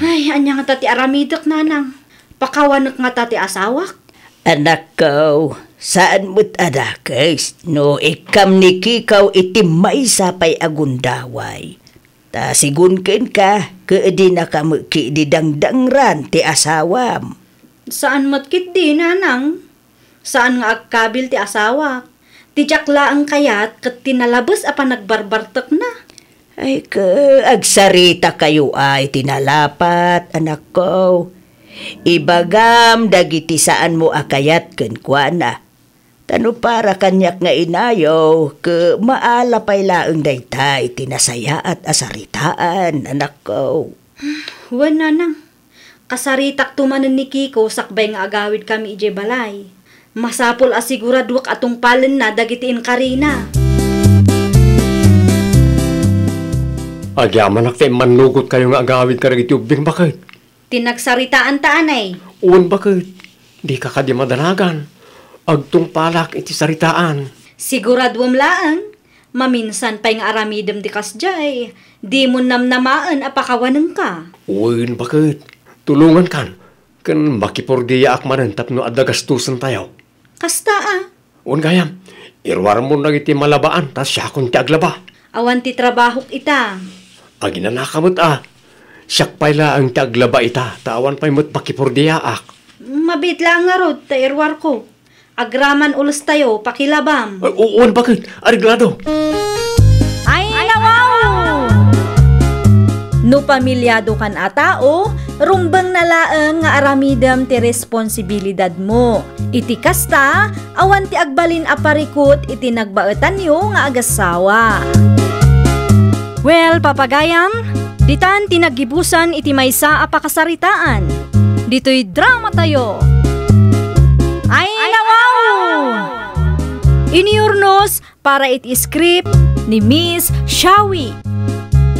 Ay, ania ngata ti aramidek, nanang? Pakawanek ngata ti asawak? Anakko, saan met a dakes no ikkam ni Kiko iti maysa pay a gundaway. Ta sigun kenka, ket dinaka met ketdi dangdangran ti asawam. Saan met ketdi, nanang. Saan nga agkabil ti asawak. Ti diak laeng kayat ket ti nalabes a panagbarbartekna. Ay, ket agsaritakayo a iti nalapat, anakko. Ibagam dagiti saanmo a kayat kenkuana. Ta no para kaniak nga inayo, ket maala pay laeng dayta iti nasayaat a saritaan, anakko. Wen, nanang. Kasaritakto manen ni Kiko sakbay nga agawidkami idiay balay. Masapul a siguraduek a tungpalenna dagiti inkarina. Agyamanak ta immannugotkayo nga agawid kadagiti ubbing, baket? Ti nagsaritaanta, anay. Wen, baket. Dika kadi madanagan. Agtungpalak iti saritaan. Siguraduem laeng. Maminsan pay nga aramidem ti kasdiay, dimon namnamaen a pakawanenka. Wen, baket. Tulongankan, ken makipurdiaak manen tapno adda gastosentayo. Kasta a. Wen gayam, iruarmon dagiti malabaan ta siakon ti aglaba. Awan ti trabahok ita. Aginanaka met a. Siak pay laeng ti aglaba ita, ta awan pay met makipurdiaak. Mabiit laeng ngarud ta iruarko. Agraman ulestayo, pakilabam. Ay, u-, wen, baket? Areglado. Ay, nawaw! No pamiliado kan a tao, rumbeng na laeng nga aramidem ti responsibilidadmo. Iti kasta, awan ti agbalin a parikut iti nagbaetanyo nga agassawa. Well, papagayam, ditan ti naggibusan iti maysa a pakasaritaan. Ditoy dramatayo. Ay, nawaw! Iniyurnos para iti script ni Miss Shawi.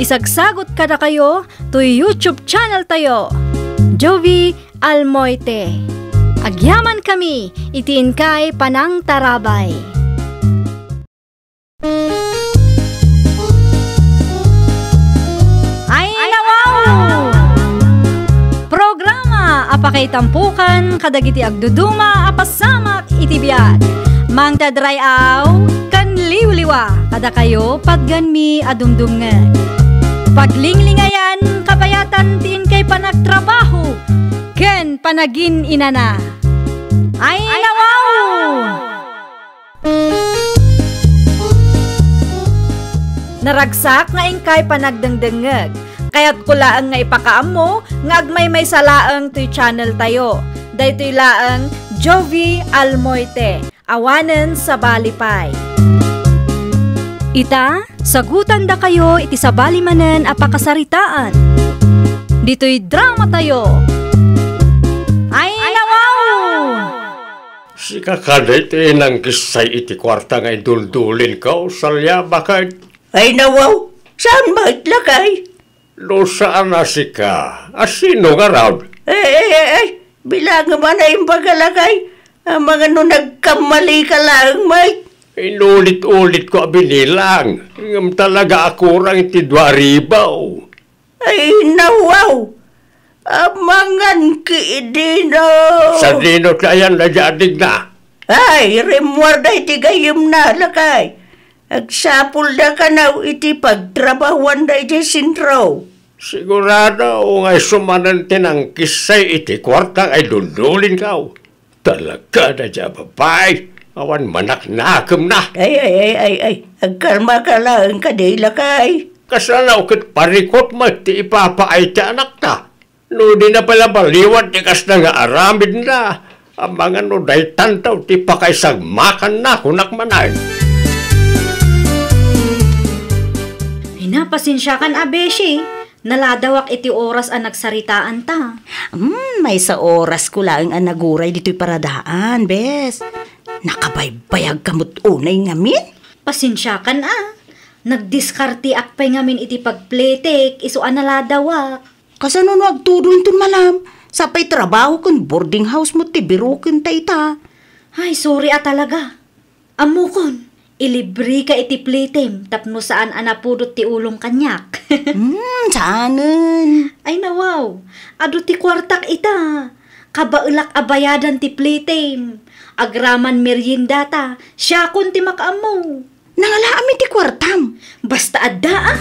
Isagsagut kadakayo toy YouTube channel tayo, Jovi Almoite. Agyaman kami iti inkay panangtarabay. Ay, nawaw! Programa a pakaitampokan kadagiti agduduma a pasamak iti biag. Mangted ray-aw ken liwliwa kadakayo patgenmi a dumdumngeg. Paglinglingayan kabayatan ti inkay panagtrabaho ken panagin-inana. Ay, nawaw! Naragsak nga inkay panagdengdengngeg. Kayatko laeng nga ipakaammo nga agmaymaysa laeng toy channel tayo. Daytoy laeng Jovi Almoite. awanen sabali pay. Ita, sagutandakayo iti sabali manen a pakasaritaan. Ditoy dramatayo. Ay, nawaw! Sika kadi ti nangkissay iti kuarta nga iduldulinko, Salia, baket? Ay, nawaw! Saan met, lakay? No saan a sika, a sino ngarud? Ay, ay, ay, ay, bilangem a naimbaga, lakay. Amangan no nagkammalika laeng met. Inulit-ulitko a binilang, ngem talaga a kurang iti dua ribu. Ay, nawaw! Amangan ki idino. Sadino ti ayanna diay adigna? Ay, rimmuarda iti gayyemna, lakay. Agsapulda kano iti pagtrabahuanda idiay sentro. Sigurado nga isu manen ti nangkissay iti kuarta nga iduldulinko. Talaga daydiay a babai, awan manaknakemna. Ay, ay, ay, ay, ay. Agkalmaka laeng kadi, lakay. Kasano ket parikot met ti ipapaay ti anakta? No dina pay la baliwan ti kasta nga aramidna, amangan no daytanto ti pakaisagmakanna, kunak manen. Ay, napasensiakan a beshi. Naladawak iti oras a nagsaritaanta. Hmm, maysa orasko laeng a naguray ditoy paradaan, bes. Nakabaybayagka met unay ngamin? Pasensiakan a. Nagdiskarteak pay ngamin iti pagpletek, isu a naladawak. Kasano no agtudo inton malam? Sapay trabaho ken boarding house met ti biroken ta ita. Ay, sorry a talaga. Ammokon, ilibreka iti pletem tapno saan a napudot ti ulom kaniak. Hmm, saanen. Ay, nawaw, adu ti kuartak ita. Kabaelak a bayadan ti pletem. Agraman meriendata, siakon ti makaammo. Nangalaam iti kuartam. Basta adda, a.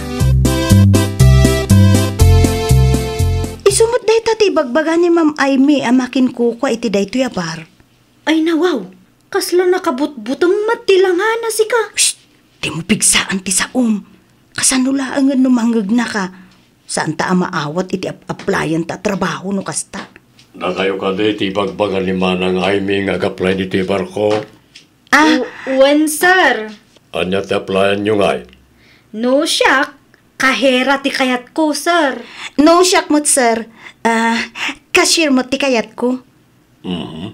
Isu met dayta ti ibagbaga ni Ma'am Aimee a makinkukua iti daytoy a bar. Ay, nawaw, kasla nakabutbuteng met ti langana, sika. Shh! Dimo pigsaan ti saom. Kasano laengen no mangegnaka? Saanta a maawat iti ap-, applyanta a trabaho no kasta. Dakayo kadi ti ibagbaga ni Manang Aimee nga ag-apply ditoy barko? Ah. U-, wen, sir. Ania ti applyanyo ngay? No siak, kahera ti kayatko, sir. No siak met, sir. Ah, cashier met ti kayatko. Mhm.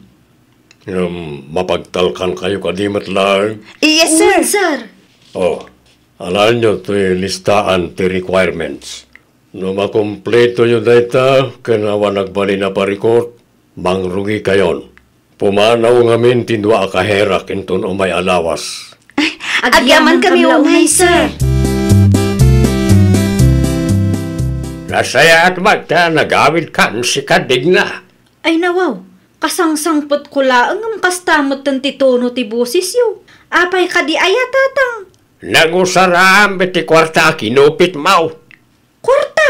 Ngem mapagtalkankayo kadi met laeng? Yes, sir. Wen, sir. Oh, alaenyo ti listaan ti requirements. No makumpletoyo dayta ken awan agbalin a parikot, mangrugikayon. Pumanaw ngamin ti dua a kaherak inton umay a lawas. Agyamankami unay, sir. Nasayaat met ta nagawidkan sika, Digna. Ay, nawaw, kasangsangpetko laeng ngem kasta metten ti tono ti bosesyo. Apay kadi aya, Tatang? Nagusaram iti kuarta a kinupitmo. Kuarta?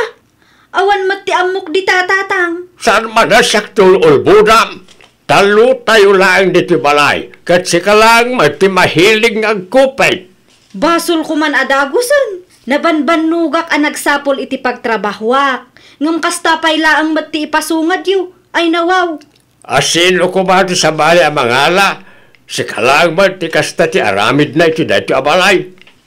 Awan met ti ammok dita, Tatang. Saan man a siak ti ul-ulbodam? Tallotayo laeng ditoy balay, ket sika laeng met ti mahilig nga agkupit. Basolko man a dagusen. Nabanbannogak a nagsapul iti pagtrabahoak, ngem kasta pay laeng met ti ipasungadyo. Ay, nawaw. A sino koma ti sabali a mangala? Sika laeng met ti kasta ti aramidna iti daytoy a balay.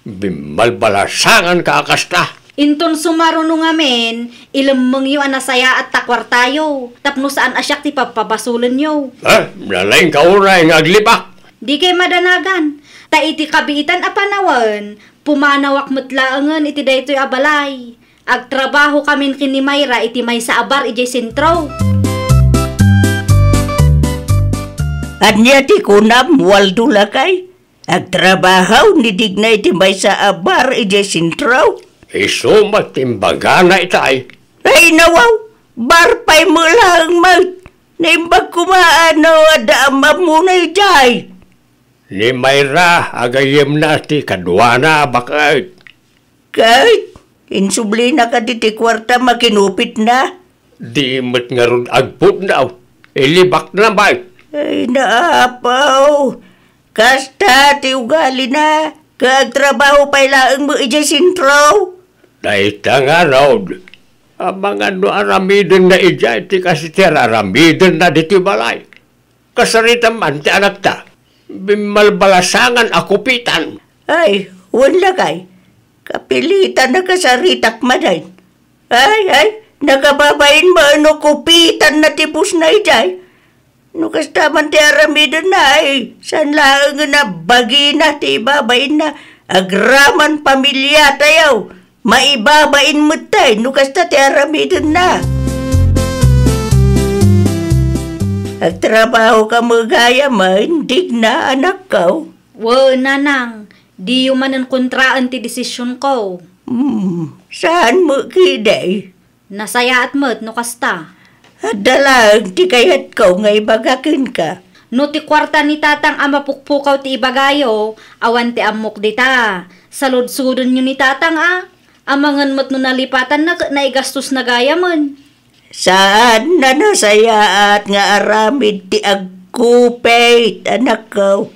Bimmalbalasanganka a kasta. Inton sumaruno ngamin, ilemmengyo a nasayaat ta kuartayo, tapno saan a siak ti pappabasolenyo. Eh, nalaingka unay nga aglibak. Dikay madanagan, ta iti kabiitan a panawen, pumanawak met laengen iti daytoy a balay. Agtrabahokamin ken ni Mayra iti maysa a bar idiay sentro. Ania ti kunam, Waldo lakay? Agtrabaho ni Digna iti maysa a bar idiay sentro? Isu met ti imbagana itay. Ay, nawaw! Bar pay met laeng met! Naimbag koma a no adda am-ammona idiay. Ni Mayra a gayyemna ti kaduana, baket. Ket, insublina kadi ti kuarta a kinupitna? Di met ngarud agpudno. Ilibakna met. Ay, naapaw. Kasta ti ugalina. Ket agtrabaho pay laeng met idiay sentro. Dayta ngarud. Amangan no aramidenna idiay ti kas iti ar-aramidenna ditoy balay. Kasaritam man ti anakta. Bimmalbalasangan a kupitan. Ay, wen lakay. Kapilitan a kasaritak manen. Ay, ay, nakababain maen no kupitanna ti busna idiay. No kasta man ti aramidenna, ay, saan laengen a bagina ti ibabainna. Agraman pamiliatayo. Maibabain mettay no kasta ti aramidenna. Agtrabaho ka met gayam, indigna, anakko. Wen, nanang, diyo manen kontraen ti desisionko. Hmm, saan met ketdi? Nasayaat met no kasta. Adda laeng ti kayatko nga ibaga kenka. No ti kuarta ni tatang a mapukpukaw ti ibagayo, awan ti ammok dita. Saludsodenyo ni tatang a. Amangan met no nalipatanna ket naigastosna gayamen. Saan a nasayaat nga aramid ti agkupit, anakko.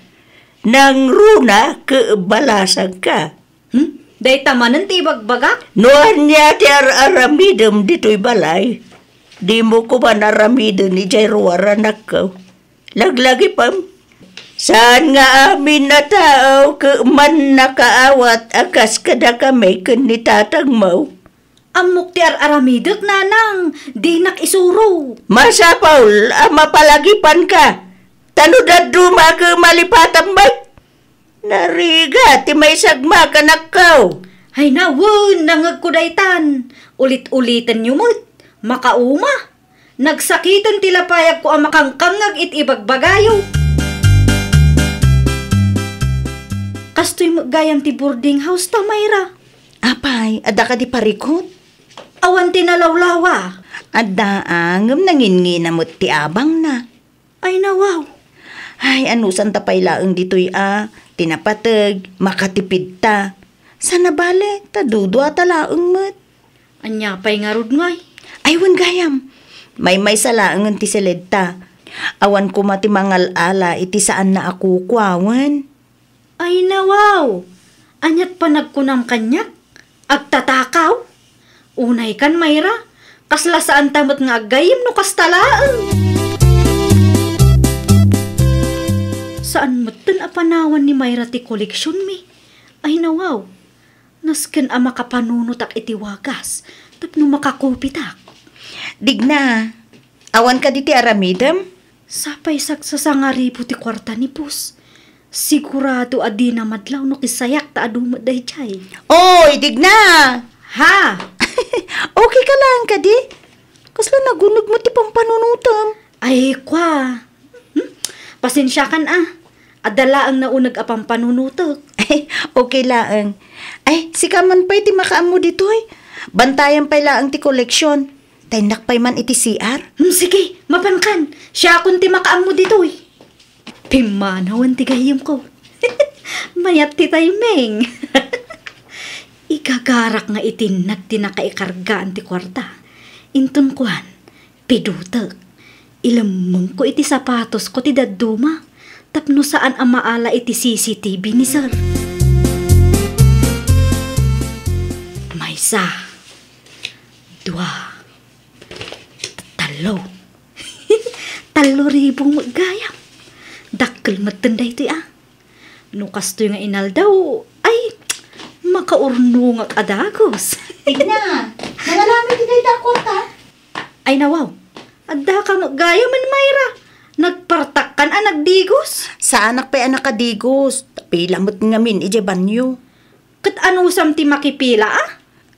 Nangruna ket balasangka. Hmm? Dayta manen ti ibagbagak? No ania ti ar-aramidem ditoy balay, dimo koma aramiden idiay ruar, anakko. Laglagipem. Saan nga amin a tao ket mannakaawat a kas kadakami ken ni tatangmo. Ammok ti ar-aramidek, nanang. Dinak isuro. Masapul a mapalagipanka. Ta no dadduma ket malipatam met. Narigat ti maisagmak, anakko. Ay na, wen, nangegko daytan. Ulit-ulitenyo met. Makauma. Nagsakiten ti lapayagko a makangkangngeg iti ibagbagayo. Kastoy met gayam ti boarding house ta, Mayra. Apay, adda kadi parikut? Awan ti nalawlawa. Adda, a, ngem nanginnginam met ti abangna. Ay, nawaw. Ay, anusanta pay laeng ditoy a, ti napateg, makatipidta. Saan a bale, ta duduata laeng met. Ania pay ngarud ngay? Ay, wen gayam. Maymaysa laengen ti siledta. Awan koma ti mangal-ala iti saanna a kukua, wen. Ay, nawaw! Aniat panagkunam kaniak? Agtatakaw? Unay kan, Mayra, kasla saanta met nga aggayyem no kasta laeng. Saan metten a panawan ni Mayra ti koleksionmi. Ay, nawaw! Nasken a makapanunotak iti wagas tapno makakupitak. Digna, awan kadi ti aramidem? Sapay sagsasangaribu ti kuarta ni Boss. Sigurado a dina madlaw no kisayak ta adu met daydiay. Oy, Digna! Ha? Okay ka laeng kadi? Kasla naguneg met ti pampanunotem. Ay, kwa. Hmm? Pasensiakan a. Adda laeng nauneg a pampanunotek. Ay, okay laeng. Ay, sika man pay ti makaammo ditoy. Bantayan pay laeng ti koleksion. Ta innak pay man iti C R. Hmm, sige, mapankan. Siakon ti makaammo ditoy. Pimmanawen ti gayyemko. Mayat ti timing. Igagarak nga itinnag ti nakaikargaan ti kuarta. Inton kuan, pidutek. Ilemmengko iti sapatosko ti dadduma tapno saan a maala iti C C T V ni Sir. Maysa, dua, tallo. Tallo ribu met gayam. Dakkel metten daytoy a. No kastoy nga inaldaw, ay, makaurnongak a dagus. Tigna, nangaramid ti dayta a kuarta? Ay, nawaw. Adda ka met gayamen, Mayra. Nagpartakkan a nagdigos. Saanak pay a nakadigos. Pila met ngamin idiay banyo. Ket anusam ti makipila a?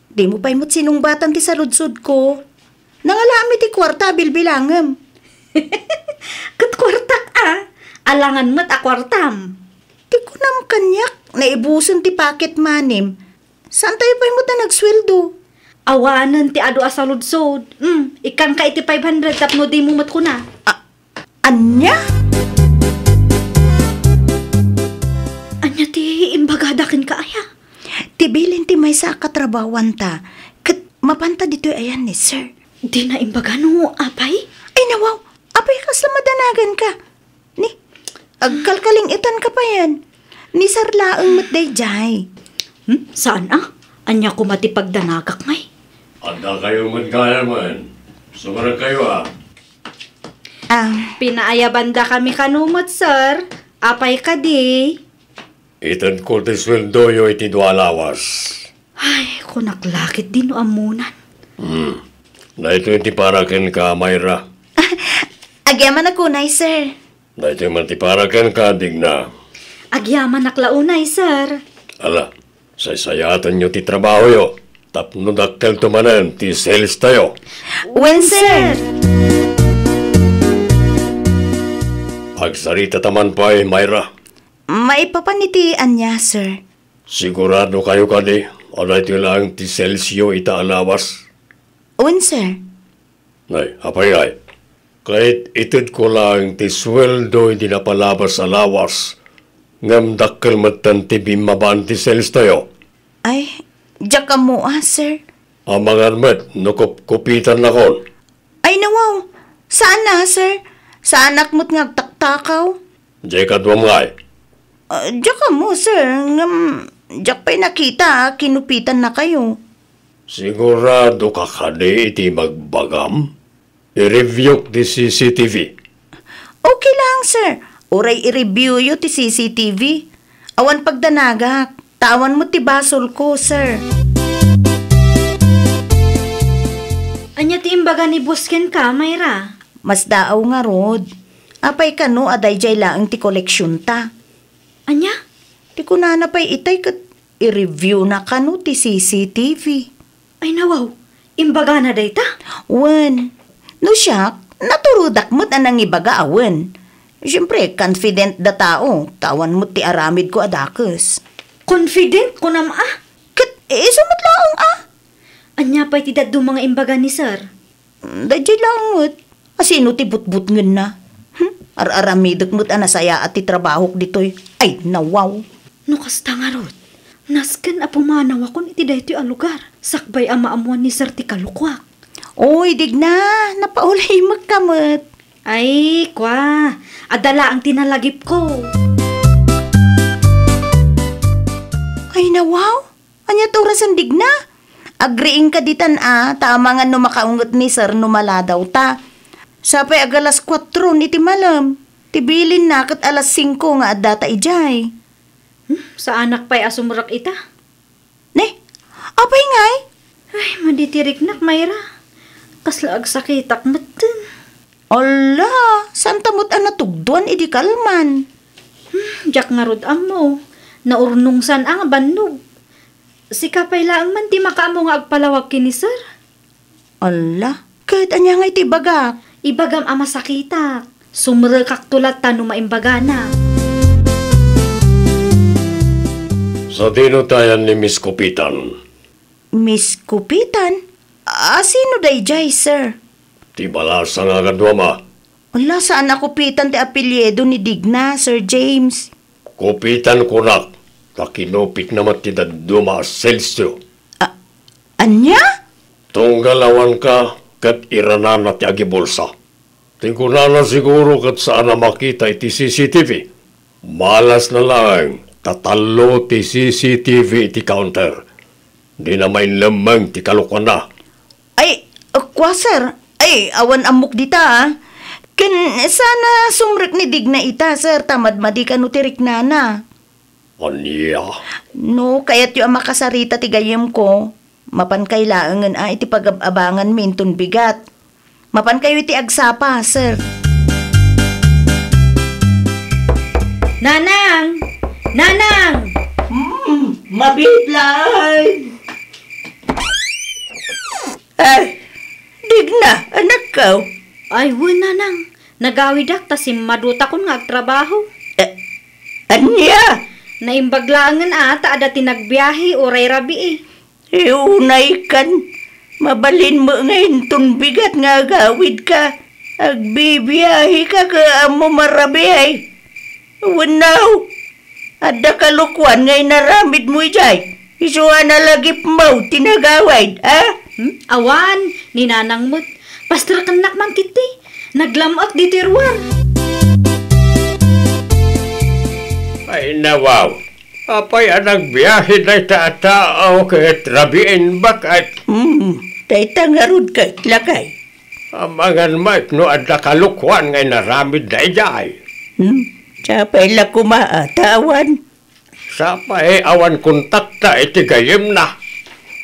Dimo pay met sinungbatan ti saludsodko. Nangalaami ti kuarta a bilbilangem. Ket kuartak a, alangan met a kuartam. Ti kunam kaniak, naibusen ti pocket money-m. Saantayo pay met a nagsueldo? Awanen ti adu a saludsod. Hmm, ikkanka iti five hundred tapno dimo met kuna. A-, Ania? Ania ti imbagada kenka aya? Ti bilin ti maysa a katrabawanta, ket mapanta ditoy ayan ni Sir. Dina imbaga no apay? Ay, nawaw! Apay, kasla madanaganka? Ni, agkalkaling-itanka payen. Ni Sir laeng met daydiay. Hmm? Saan a? Ania koma ti pagdanagak ngay? Adda kayo met gayamen. Sumarag kayo, a. Ah. Pinaayabandakami kano met, sir. Apay kadi? Itedko ti sueldoyo iti dua a lawas. Ay, kunak la ketdi no ammonan. Hmm. Daytoy ti para kenka, Myra. Agyamanak unay, sir. Daytoy man ti para kenka, Digna. Agyamanak la unay, sir. Ala, saysayaatenyo ti trabahoyo tapno dakkelto manen ti sales tayo. Wen, sir. Agsaritata man pay, Myra. Maipapan iti ania, sir? Sigurado kayo kadi a daytoy laeng ti salesyo ita a lawas? Wen, sir. Nay, apay ngay? Ket itedko laeng ti sueldo iti napalabas a lawas, ngem dakkel metten ti bimmabaan ti sales tayo. Ay, diak ammo a, sir. Amangan met no kupkupitannakon. Ay, nawaw. Saan a, sir. Saanak met nga agtaktakaw. Jay kaduam ngay? Ah, diak ammo, sir. Ngem, diak pay nakita a kinupitannakayo. Sigurado ka kadi iti ibagbagam? I-reviewk ti C C T V. Okay lang, sir. Uray i-reviewyo ti C C T V. Awan pagdanagak. Ta awan met ti basolko, sir. Ania ti imbaga ni boss kenka, Myra? Masdaaw ngarud. Apay kano a daydiay laeng ti koleksionta? Ania? Ti kunana pay itay ket i-reviewna kano ti C C T V. Ay, nawaw, imbagana dayta? Wen. No siak, naturodak met a nangibaga a wen. Siempre, confident da tao, ta awan met ti aramidko a dakes. Confident, kunam a? Ket isu met laeng a? Ania pay ti dadduma nga imbaga ni sir? Daydiay laeng met. Asino ti butbutngenna? Hmm? Ar-aramidek met a nasayaat ti trabahok ditoy. Ay, nawaw. No kasta ngarud, nasken a pumanawakon iti daytoy a lugar, sakbay a maammoan ni sir ti kalokuak. Oy, Digna, napaulaymekka met. Ay, kua, adda laeng ti nalagipko. Ay, nawaw. Ania ti orasen, Digna? Agriingka ditan a, ta amangan no makaunget ni sir no maladawta. Sapay ag alas kuatro iti malem. Ti bilinna ket alas singko nga addata idiay. Hmm, saanak pay a sumrek ita. Ne, apay ngay? Ay, madi ti riknak, Myra. Kasla agsakitak metten. Ala, saanta met a natugdoan idi kalman. Hmm, diak ngarud ammo. Naurnongsan a nga bannog. Sika pay laeng man ti makaammo nga agpalawag ken ni sir. Ala, ket ania ngay ti ibagak? Ibagam a masakitak. Sumrekakto latta no maimbagana. Sadino tayan ni Miss Kupitan? Miss Kupitan? A, sino daydiay, sir? Ti balasa nga agaduam a. Ala, saan a Kupitan ti apelyido ni Digna, Sir James. Kupitan kunak, ta kinupitna met ti dadduma a salesyo. A-, ania? Tunggal awanka ket iranana ti agibulsa. Ti kunana siguro ket saan a makita iti C C T V. Malasna laeng ta tallo ti C C T V iti counter. Dina mainlemmeng ti kalokuanna. Ay, kua, sir. Ay, awan ammok dita, a. Ken saan a sumrek ni Digna ita, sir, ta madmadi kano ti riknana. Ania? No kayatyo a makasarita ti gayyemko, mapankayo laengen a iti pagab-abanganmi inton bigat. Mapankayo iti agsapa, sir. Nanang! Nanang! Hmm, mabiit laeng. Ay, Digna, anakko. Ay, wen, Nanang. Nagawidak ta simmadutakon nga agtrabaho. Eh, ania? Naimbag laengen a ta adda ti nagbiahe uray rabii. Unaykan, mabalinmo nga inton bigat nga agawidka, agbibiaheka ket ammom a rabiay. Wenno, adda kalokuan nga inaramidmo idiay? Isu a nalagipmo ti nagawid, a? Hmm? Awan, ni Nanang met. Pasterkennak man ketdi. Naglam-ek ditoy ruar. Ay, nawaw. Apay a nagbiahe dayta a tao ket rabiin baket? Hmm, dayta ngarud ket lakay. Amangan met no adda kalokuan nga inaramid daydiay. Hmm? Sapay la koma a ta awan. Sapay awan kontakta iti gayyemna.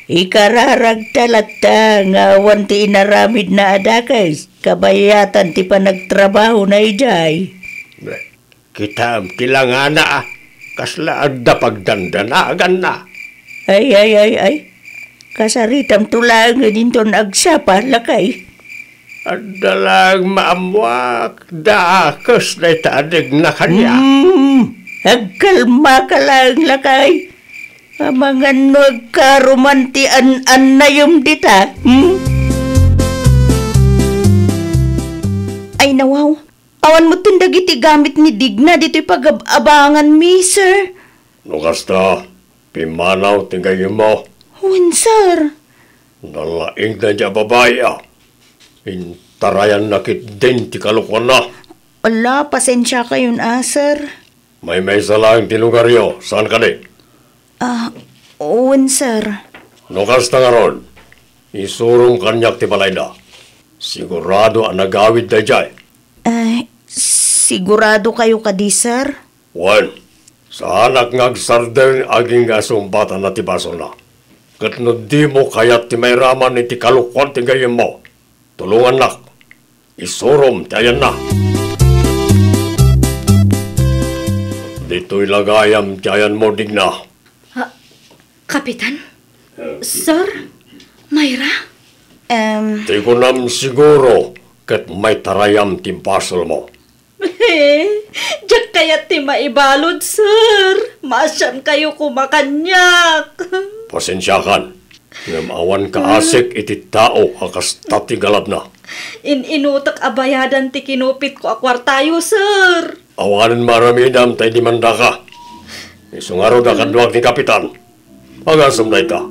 Ikararagta latta nga awan ti inaramidna a dakes, kabayatan ti panagtrabahona idiay. Kitaem ti langana, a, kasla adda pagdandanaganna. Ay, ay, ay, ay. Kasaritamto laengen inton agsapa, lakay. Adda laeng maammoak, dakes dayta a degna kaniak. Hmm, agkalmaka laeng, lakay. Amangan no agkaruman ti an-annayem dita, hmm? Ay, nawaw. Awan metten dagiti gamit ni Digna ditoy pagab-abanganmi, sir. No kasta, pimmanaw ti gayyemmo. Wen, sir. Nalaing daydiay a babai, a. Intarayanna ketdin ti kalokuanna. Ala, pasensiakayon a, sir. Maymaysa laeng ti lugaryo, saan kadi? Ah, wen, sir. No kasta ngarud, isurom kaniak ti balayda. Sigurado a nagawid daydiay. Eh, sigurado kayo kadi, sir? Wen, saanak nga agsardeng agingga a sungbatanna ti basolna. Ket no dimo kayat ti mairaman iti kalokuan ti gayyemmo, tulongannak. Isurom ti ayanna. Ditoy la gayam ti ayanmo, Digna. Ah, Kapitan? Sir? Mayra? Em. Ti kunam siguro ket maitarayam ti basolmo. Diak kayat ti maibalud, sir. Maasiankayo koma kaniak. Pasensiakan. Ngem awan kaasik iti tao a kasta ti galabna. In-inutek a bayadan ti kinupitko a kuartayo, sir. Awanen maaramidam ta idimandaka. Isu ngarud a kaduak ni Kapitan. Agasem dayta.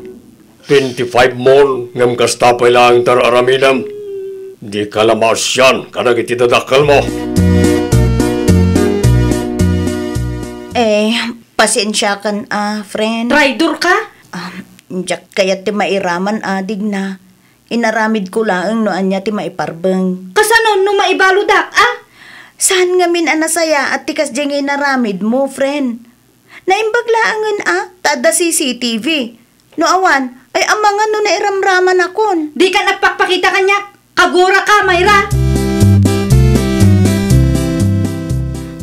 Twenty-five mon, ngem kasta pay laeng ti ar-aramidam. Dika la maasian kadagiti dadakkelmo. Eh, pasensiakan a, friend. Traidor ka? Ah, diak kayat ti mairaman a, Digna. Inaramidko laeng no ania ti maiparbeng. Kasano no maibaludak, a? Saan ngamin a nasayaat ti kasdiay nga inaramidmo, friend? Naimbag laengen a, ta adda C C T V. No awan, ay amangan no nairamramanakon. Dikan agpakpakita kaniak, kaguraka, Mayra.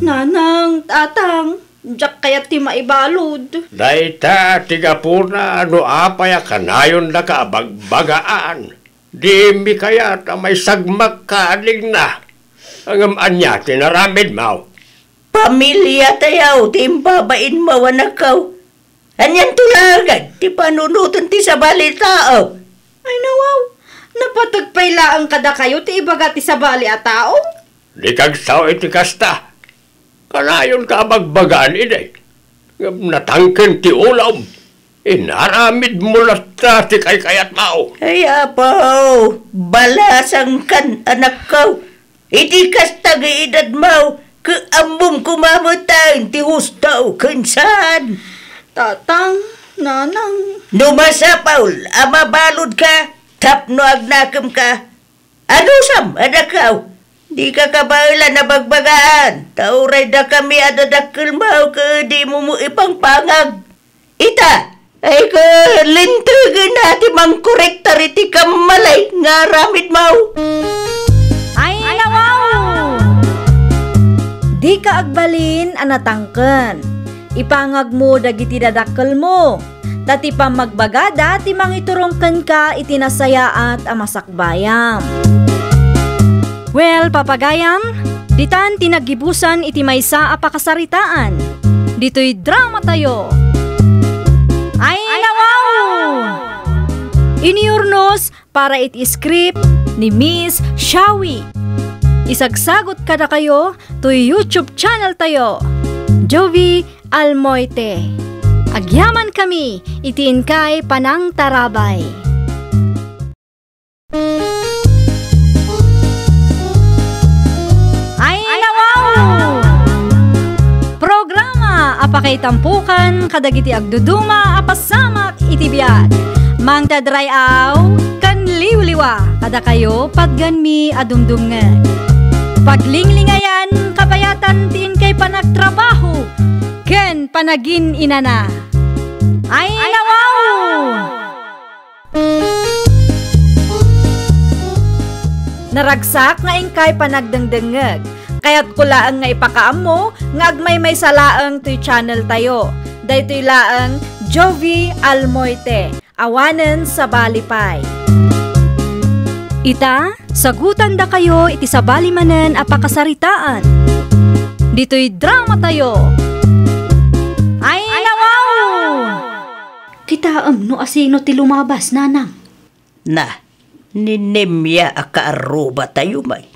Nanang, Tatang, diak kayat ti maibalud. Dayta ti gapuna no apay a kanayondaka a bagbagaan. Dimi kayat a maisagmakka, Digna. Ngem ania ti inaramidmo? Pamiliatayo ti imbabainmo, anakko. Anianto laeng ti panunoten ti sabali a tao? Ay, nawaw, napateg pay laeng kadakayo ti ibaga ti sabali a tao? Dika agsao iti kasta. Kanayonka a bagbagaan idi. Ngem natangken ti ulom. Inaramidmo latta ti kaykayatmo. Ay, Apo, balasangkan, anakko. Iti kasta nga edadmo, ket ammom koma met ti husto ken saan. Tatang, Nanang. No masapul a mabaludka tapno agnakemka, adusam, anakko. Dika kabaelan a bagbagaan, ta uray dakami a dadakkelmo ket dimo met ipangpangag. Ita, ay ka, lintegenna ti mangkorektar iti kammalay nga aramidmo. Ay, nawaw! Dika agbalin a natangken. Ipangagmo dagiti dadakkelmo, ta ti pammagbagada ti mangiturong kenka iti nasayaat a masakbayam. Well, papagayam, ditan ti naggibusan iti maysa a pakasaritaan. Ditoy dramatayo. Ay, nawaw! Iniurnos para iti script ni Miss Shawi. Isagsagot kadakayo toy YouTube channel tayo, Jovie Almoite. Agyaman kami iti inkay panangtarabay. Ay, nawaw! Programa a pakaitampokan kadagiti agduduma a pasamak iti biag. Mangted ray-aw ken liwliwa kadakayo patgenmi a dumdumngeg. Paglinglingayan, kabayatan ti inkay panagtrabaho ken panagin-inana. Ay, nawaw! Naragsak nga inkay panagdengdengngeg. Kayatko laeng nga ipakaammo nga agmaymaysa laeng toy channel tayo. Daytoy laeng Jovie Almoite. Awanen sabali pay. Ita, sagutandakayo iti sabali manen a pakasaritaan. Ditoy drama tayo. Ay, nawaw! Kitaem no asino ti lumabas, nanang. Na, ni Nemia a kaarruba tayo, may.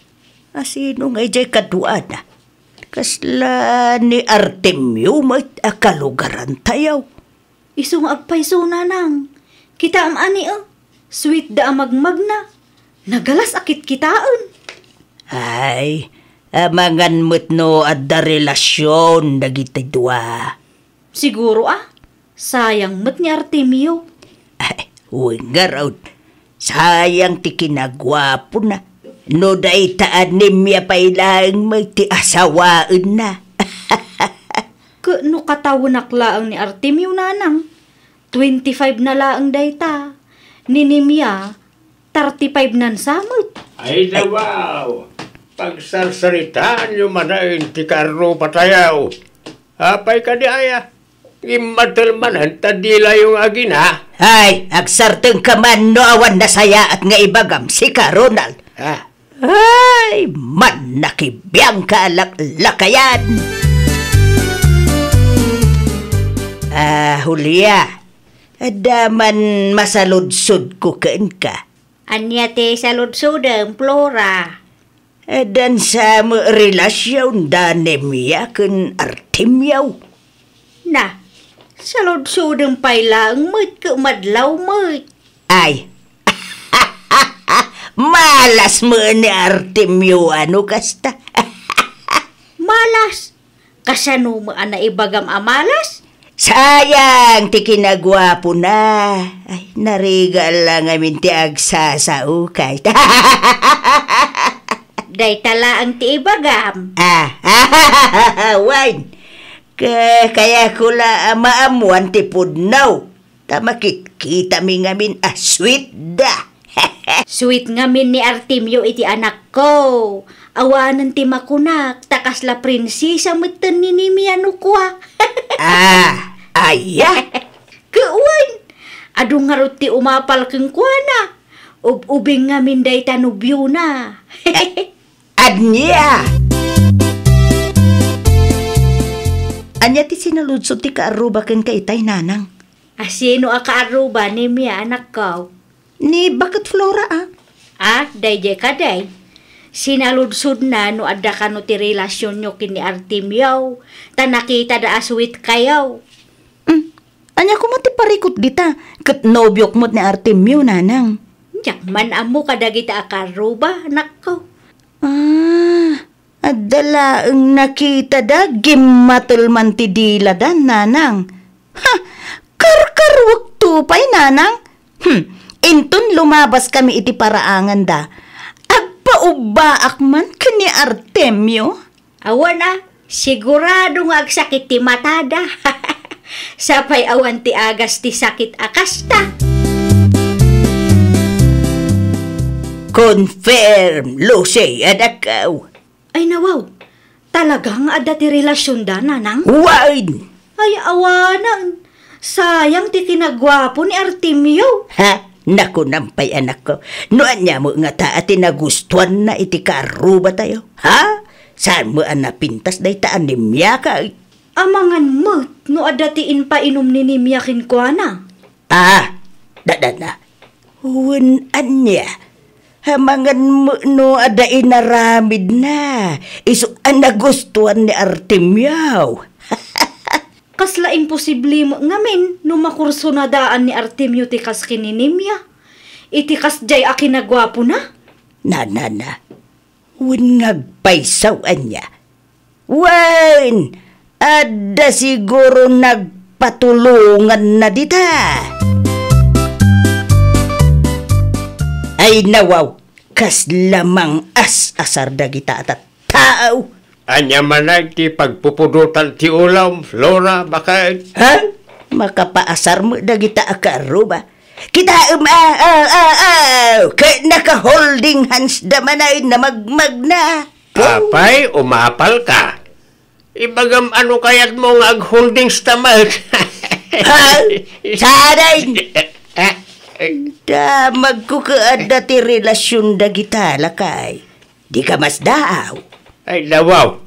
Asino nga idiay kaduana? Kasla ni Artemio, may, a kalugaran tayo. Isu nga agpayso, nanang. Kitaem ani, a. Sweet da a magmagna. Nagalas a kitkitaen. Ay, amangan met no adda relasyon dagiti dua. Siguro, a. Sayang met ni Artemio. Ay, wen ngarud. Sayang ti kinaguapona. No dayta a Nemia pay laeng met ti asawaenna. Ket no katawenak laeng ni Artemio, nanang, twenty-five na laeng dayta. Ni Nemia, thirty-five nan sa met. Ay, nawaw! Pagsarsaritaanyo manen ti kaarruba tayo. Apay kadi aya? Gimmatel manen ta dilayo nga agina? Ay, agsartengka man no awan nasayaat nga ibagam, sika, Ronald. Ah. Ay, mannakibiangka a laklakayan! Ah, Julia, adda man masaludsodko kenka. Ania ti saludsodem, Flora? Addan sa met relasyon da Nemia ken Artemio. Na, saludsodem pay laeng met ket madlaw met. Ay. Malas met ni Artemio a no kasta. Malas? Kasano met a naibagam a malas? Sayang ti kinaguapona. Ay, narigat la ngamin ti agsasaokay. Dayta laeng ti ibagam. Ah, wen. Ka-, kayatko la a maammuan ti pudno. Ta makitkitami ngamin a sweet da. Sweet ngamin ni Artemio iti anakko. Awanen ti makunak, ta kasla prinsesa metten ni Nemia no kua. Ah, aya? Ket wen, adu ngarud ti umapal kenkuana. Ub-ubing ngamin dayta nobiona. Ania? Ania ti sinaludsod ti kaarruba kenka itay, nanang? Asino a kaarruba, Nemia, anakko? Ni baket Flora, a. Ah, daydiay kadi. Sinaludsodna no adda kano ti relasyonyo ken ni Artemio, ta nakitada a sweet kayo. Hmm. Ania koma ti parikut dita? Ket nobiok met ni Artemio, nanang. Diak man ammo kadagita a kaarruba, anakko. Ah, adda laeng nakitada, gimmatel man ti dilada, nanang. Ha! Karkaruekto pay, nanang. Hmm, inton lumabaskami iti paraanganda, agpaubbaak man ken ni Artemio. Awan a, sigurado nga agsakit ti matada. Sapay awan ti agas ti sakit a kasta. Confirm, Lucy, anakko. Ay, nawaw. Talaga nga adda ti relasyonda, nanang? Wen! Ay, awanen. Sayang ti kinaguapo ni Artemio. Ha? Nakunam pay, anakko. No ania met ngata a ti nagustuanna iti kaarrubatayo? Ha? Saan met a napintas dayta a Nemia kay? Amangan met no adda ti impainom ni Nemia kenkuana. Ah, dadana. Wen ania? Amangan met no adda inaramidna. Isu a nagustuan ni Artemio. Kasla imposible met ngamin no makursunadaan ni Artemio ti kas ken ni Nemia. Iti kasdiay a kinaguapona? Na, na, na. Wen nga agpayso ania? Wen, adda siguro nagpatulonganna dita. Ay, nawaw, kasla mang-as-asar dagita a tat-, Aw. Ania man ti pagpupudotan ti ulam, Flora, baket? Ha? Makapaasar met dagita a kaarruba. Kitaem, a, a, a, a, ket naka-holding hands da man ay namagmagna. Apay, umapal ka. Ibagam ano kayatmo nga ag-holdings ta met. Ha? Saray! Damagko ket adda ti relasion dagita, lakay. Dika masdaaw. Ay, nawaw.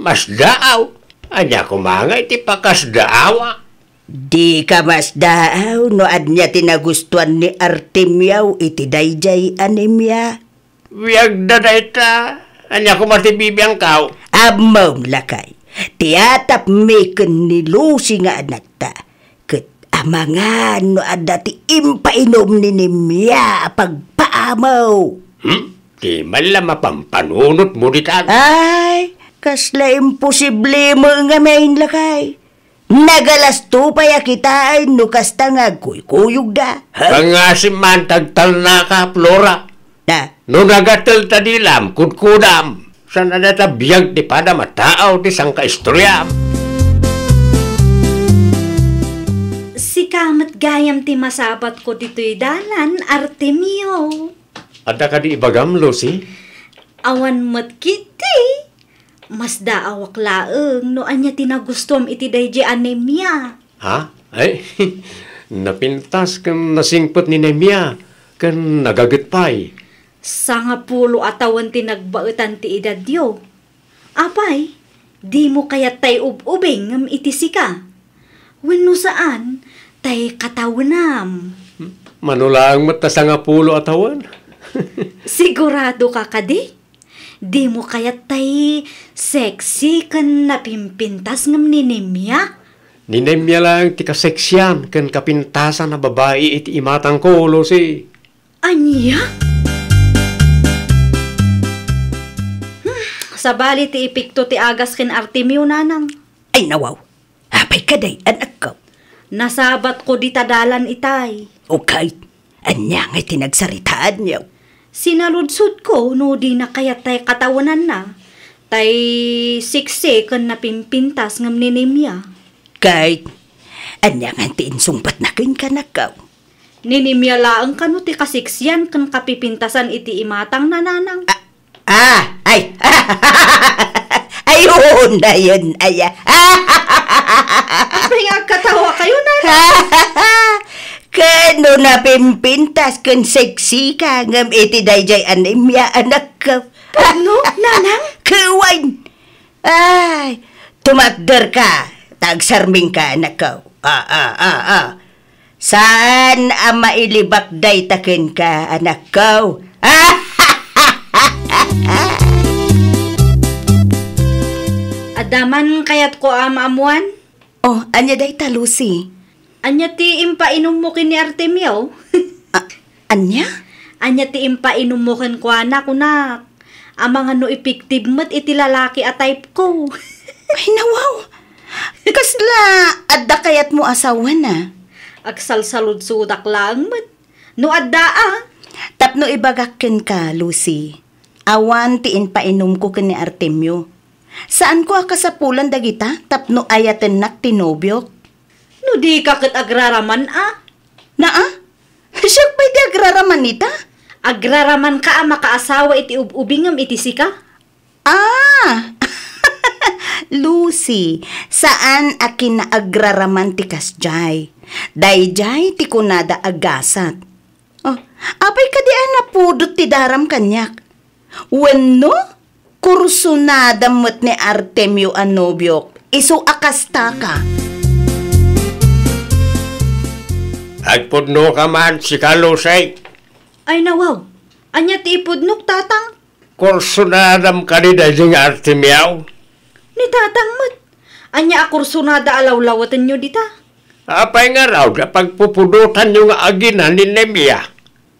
Masdaaw? Ania koma nga iti pakasdaawa? Dika masdaaw no ania ti nagustuan ni Artemio iti daydiay anemia? Biagda dayta. Ania koma ti bibiangkaw? Ammom, lakay. Ti atapmi ken ni Lucy nga anakta. Ket amangan no adda ti impainum ni Nemia a pagpaamaw. Hmm? Di man la mapampanunotmo ditan. Ay, kasla imposible met ngamin, lakay. Nagalasto pay a kitaen no kasta nga agkuykuyogda. Ha? Pangasim man tagtalnaka, Flora. Na? No nagatel ta dilam, kudkudam. Saan a data biag ti padam a tao ti sangkaistoriam? Sika met gayam ti masabatko ditoy dalan, Artemio. Adda kadi ibagam, Lucy? Awan met ketdi. Masdaawak laeng no ania ti nagustuam iti daydiay a Nemia. Ha? Ay, napintas ken nasingpet ni Nemia ken nagaget pay. Sangapulo a tawen ti nagbaetan ti edadyo. Apay, dimo kayat tay ub-ubing ngem iti sika? Wenno saan, tay katawenam? Mano laeng met ta sangapulo a tawen? Sigurado ka kadi? Dimo kayat tay sexy ken napimpintas ngem ni Nemia? Ni Nemia laeng ti kaseksian ken kapintasan a babai iti imatangko, Lucy. Ania? Hmm, sabali ti epekto ti agas ken Artemio, nanang. Ay, nawaw. Apay kadi, anakko? Nasabatko dita dalan itay. Okay. Ania ngay ti nagsaritaanyo? Sinaludsodko no dina kayat tay katawenanna, tay siksi ken napimpintas ngem ni Nemia. Kay, ania ngay ti insungbatna kenka, anakko? Ni Nemia laeng kano ti kasiksian ken kapipintasan iti imatangna, nanang? Ah, ah, ay. Ay, oo, na yun, ay, ah. Apay nga agkatawa kayo, nanang? Ken no napimpintas ken sexy ka, ngem iti daydiay a Nemia, anakko. Pudno, nanang? Kuwan. Ay, tumakder ka, ta agsarming ka, anakko. Ah, ah, ah, ah. Saan a mailibak dayta kenka, anakko? Adda man kayatko a maammuan? Oh, ania dayta, Lucy? Ania ti impainummo ken ni Artemio? A-, ania? Ania ti impainummo kenkuana, kunak? Amangan no effective met iti lalaki a type ko. Ay, nawaw! Kasla adda kayatmo a sawen a? Agsalsaludsodak laeng met. No adda a? Tapno ibagak kenka, Lucy, awan ti impainumko ken ni Artemio. Saanko a kasapulan dagita tapno ayatennak ti nobiok. No dika ket agraraman a? Naa? Siak pay ti agraraman ita? Agraramanka a makaasawa iti ub-ubingem iti sika? Ah! Lucy, saan a kinaagraraman ti kasjay. Dayjay ti kunada a gasat. Oh, apay kadi a napudot ti daram kaniak? Wenno, kursunada met ni Artemio a nobiok, isu a kastaka. Agpudnoka man, sika, Lucy. Ay, nawaw. Ania ti ipudnok, Tatang? Kursunadam kadi daydi nga Artemio? Ni Tatang met. Ania a kursunada a lawlawatenyo dita? Apay ngarud a pagpupudotanyo nga agina ni Nemia?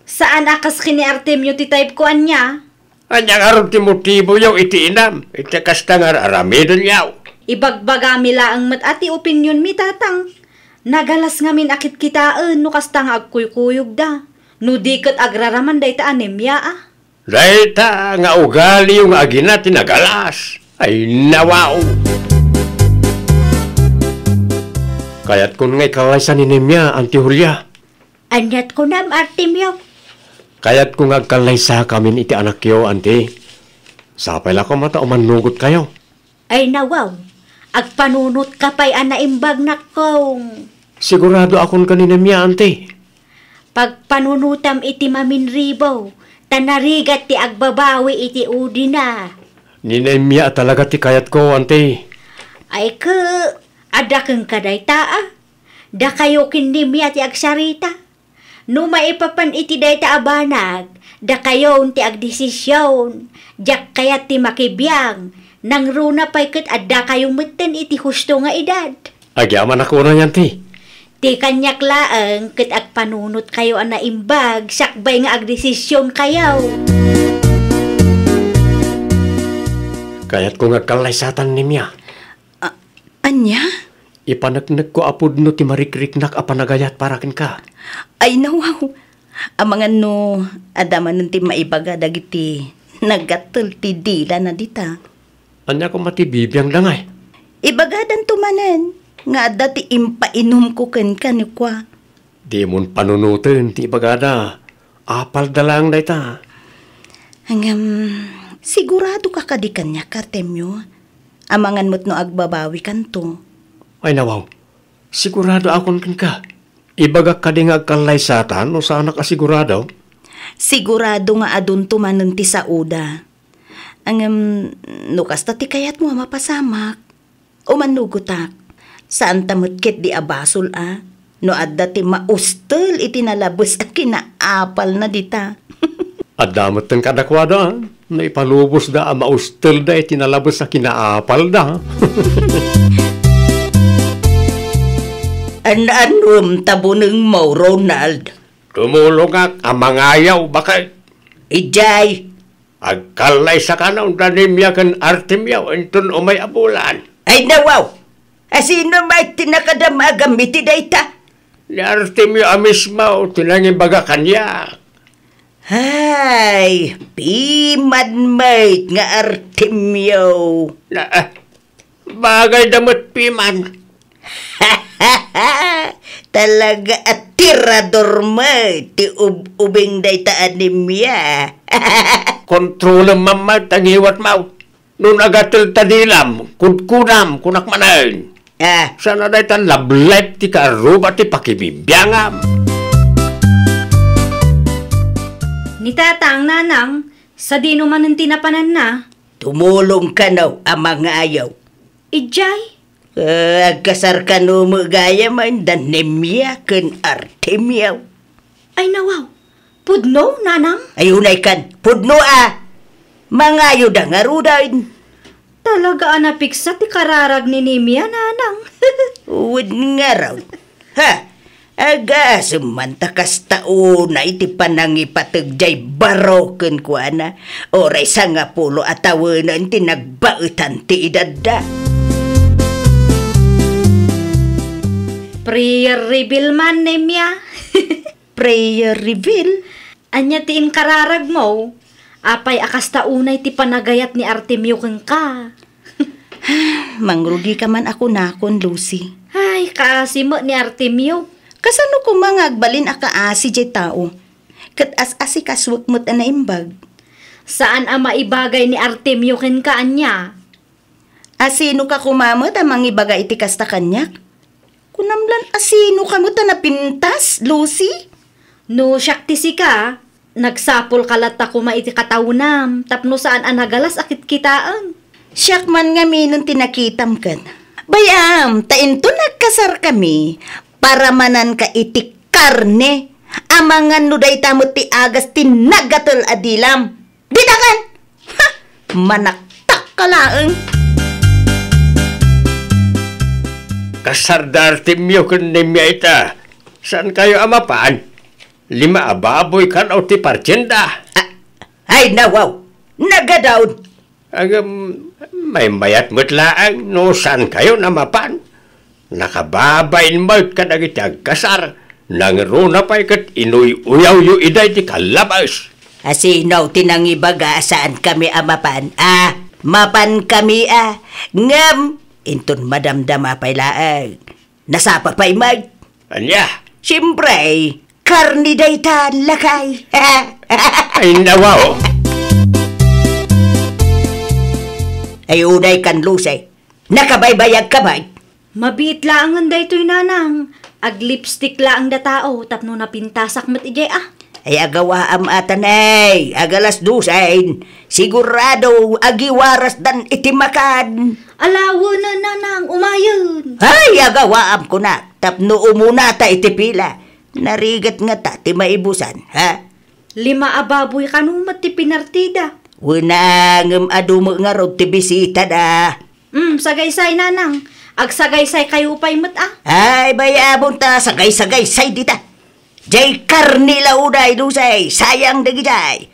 Saan a kas ken ni Artemio ti type ko, ania? Ania ngarud ti motiboyo iti inam iti kasta nga ar-aramidenyo? Ibagbagami laeng met a ti opinionmi, Tatang. Nagalas ngamin a kitkitaen no kasta nga agkuykuyogda. No di ket agraraman dayta a Nemia a. Dayta nga ugaliyo nga agina ti nagalas. Ay, nawaw! Kayatkon nga ikallaysa ni Nemia, Auntie Julia. Aniat kunam, Artemio? Kayatko nga agkallaysakamin iti anakyo, Auntie. Sapay la koma ta umannugotkayo. Ay, nawaw, agpanunotka pay a naimbag, nakkong. Siguradoakon ken ni Nemia, Auntie. Pagpanunotam iti maminribo, ta narigat ti agbabawi iti udina. Ni Nemia a talaga ti kayatko, Auntie. Ay, ke, adda kenka dayta, a? Dakayo ken ni Nemia ti agsarita. No maipapan iti dayta a banag, dakayon ti agdesision. Diak kayat ti makibiang, nangruna pay ket addakayo metten iti husto nga edad. Agyamanak unay, Auntie. Ti kaniak laeng ket agpanunotkayo a naimbag sakbay nga agdesisionkayo. Kayatko nga agkallaysatan ni Nemia. A-, ania? Ipaneknekko a pudno ti marikriknak a panagayat para kenka. Ay, nawaw. Amangan no adda manen ti maibaga dagiti nagatel ti dilana dita. Ania koma ti bibiangda ngay? Ibagadanto manen nga adda ti impainomko kenka ni kua. Dimon panunoten ti ibagada. Apalda laeng dayta. Ngem, siguradoka kadi kaniak, Artemio? Amangan met no agbabawikanto. Ay, nawaw. Siguradoakon kenka. Ibagak kadi nga agkallaysatan no saanak a sigurado? Sigurado nga adunto manen ti saoda. Ngem, no kasta ti kayatmo a mapasamak, umannugotak. Saanta met ketdi a basol a no adda ti maustel iti nalabes a kinaapalna dita. Adda metten kadakuada, no ipalubosda a maustelda iti nalabes a kinaapalda. An-anuem ta bunengmo, Ronald? Tumulongak a mangayaw, baket. Idiay, agkallaysakano da Nemia ken Artemio inton umay a bulan. Ay, nawaw! Asino met ti nakadamagam iti dayta? Ni Artemio a mismo ti nangibaga kaniak. Ay, piman met nga Artemio. Na, ah, bagayda met piman. Talaga a tirador met ti ub-, ubing dayta a Nemia. Kontrolem man met a ngiwatmo. No nagatel ta dilam, kudkudam, kunak manen. Ah. Saan a dayta love life ti kaarruba ti pakibibiangam? Ni tatang, nanang, sadino manen ti napananna? Tumulongkano a mangayaw. Idiay? Ah, agkasarkano met gayam da Nemia ken Artemio. Ay, nawaw. Pudno, nanang? Ay, unaykan. Pudno a. Mangayoda ngaruden. Talaga a napiksa ti kararag ni Nemia, nanang. Wen ngarud. Ha? Agasem man ta kasta unay ti panangipateg diay baro kenkuana, uray sangapulo a tawenen ti nagbaetan ti edadda. Prayer reveal man, Nemia. Prayer reveal? Ania ti inkararagmo? Apay a kasta unay ti panagayat ni Artemio kenka? Mangrugika man a kunakon, Lucy. Ay, kaasi met ni Artemio. Kasano koma nga agbalin a kaasi diay tao? Ket as-asikasuek met a naimbag. Saan a maibagay ni Artemio kenka, ania? Asinoka koma met a mangibaga iti kasta kaniak? Kunam lan, asinoka met a napintas, Lucy? No siak ti sika, nagsapulka latta koma iti kataonam tapno saan a nagalas a kitkitaem. Siak man ngaminen ti nakitam ket. Bay-am, ta inton agkasarkami, paramananka iti karne, amangan no dayta met ti agas ti nagatel a dilam. Ditakan! Ha! Manaktakka laeng! Kasar da Artemio ken Nemia ita. Saankayo a mapan? Lima a baboy kano ti partienda. A-, ay, nawaw! Nagadaon! Agam, maymayat met laeng no saankayon a mapan. Nakababain met kadagiti agkasar, nangruna pay ket inuy-uyawyo idiay ti kallabes. A, sino ti nangibaga a saan kami a mapan? A, mapan kami a. Ngem, inton madamdama pay laeng. Nasapa pay met. Ania? Siempre, karne dayta, lakay. Ay, nawaw. Ay, unay kan Lucy. Nakabaybayag ka met. Mabiit laengen daytoy, nanang. Ag-lipstick laeng da tao tapno napintasak met idiay a. Ay, agawaam ata, nay. Agalas dosen. Sigurado, agiwarasdan iti makan. Ala, wen, nanang, umayen. Ay, agawaam kunak. Tapno umunata iti pila. Narigat ngata ti maibusan, ha? Lima a baboy kano met ti pinartida. Wen, ngem adu met ngarud ti bisitada. Mm, sagaysay, nanang. Agsagaysay kayo pay met a. Ay, bay-amon ta sagaysagaysay dita. Jay karne la unay, Lucy, sayang dagijay.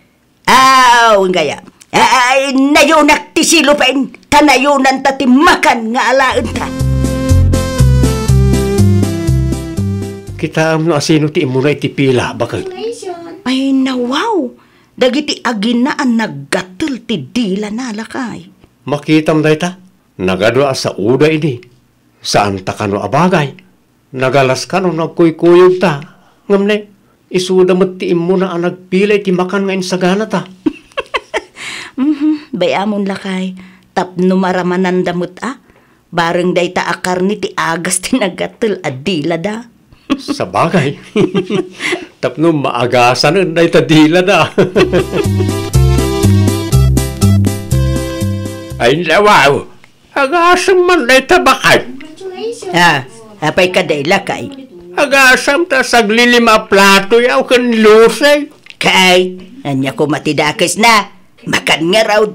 Aw, inggayam. Ay, nayonak ti silopen, ta nayonanta ti makan nga alaenta. Kitaem no asino ti immuna iti pila, baket. Ay, nawaw. Dagiti agina a naggatel ti dilana, lakay. Makitam dayta, nagadu a saoda idi. Saanta kano a bagay. Nagalas kano no agkuykuyogta. Ngem ne, isuda met ti immuna a nagpila iti makan nga insaganata. Mhm, bay-amon, lakay. Tapno maramananda met a. Bareng dayta a karne ti agas ti naggatel a dilada. Sabagay. Tapno maagasanen dayta dilada. Ay, nawaw. Agasem man dayta, baket. Ah, apay kadi, lakay? Agasem ta saglilima a plato yaw ken Lucy. Kay, ania koma ti dakesna? Makan ngarud.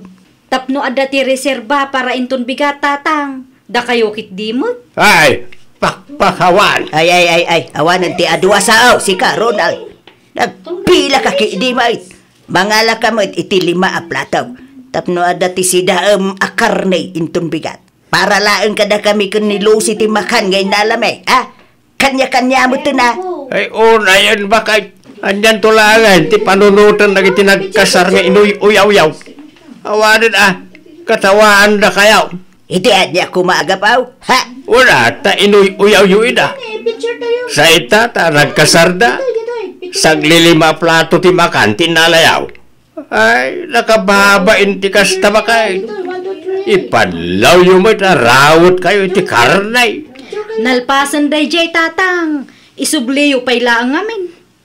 Tapno adda ti reserba para inton bigat, tatang. Dakayo ketdi met. Ay, pakpakawan. Ay, ay, ay, ay. Awanen ti adu a sao, sika, Ronald. Nagpila ka ketdi met. Mangala ka met iti lima a plato. Tapno adda ti sidaem a karne inton bigat. Para laeng kadakami ken ni Lucy ti makan nga innalami, a? Kaniakania metten a. Ay, unayen, baket. Anianto laengen ti panunoten dagiti nagkasar nga inuy-uyawyaw? Awanen a, katawaandakayo. Iti ania koma a gapu, ha? Wala, ta inuy-uyawyo ida. Sa ita, ta nagkasarda. Saglilima a plato ti makan ti innalayaw. Ay, nakababain ti kasta, baket. Ipadlawyo met a rawetkayo iti karne. Nalpasen daydiay, tatang. Isubliyo pay laeng ngamin.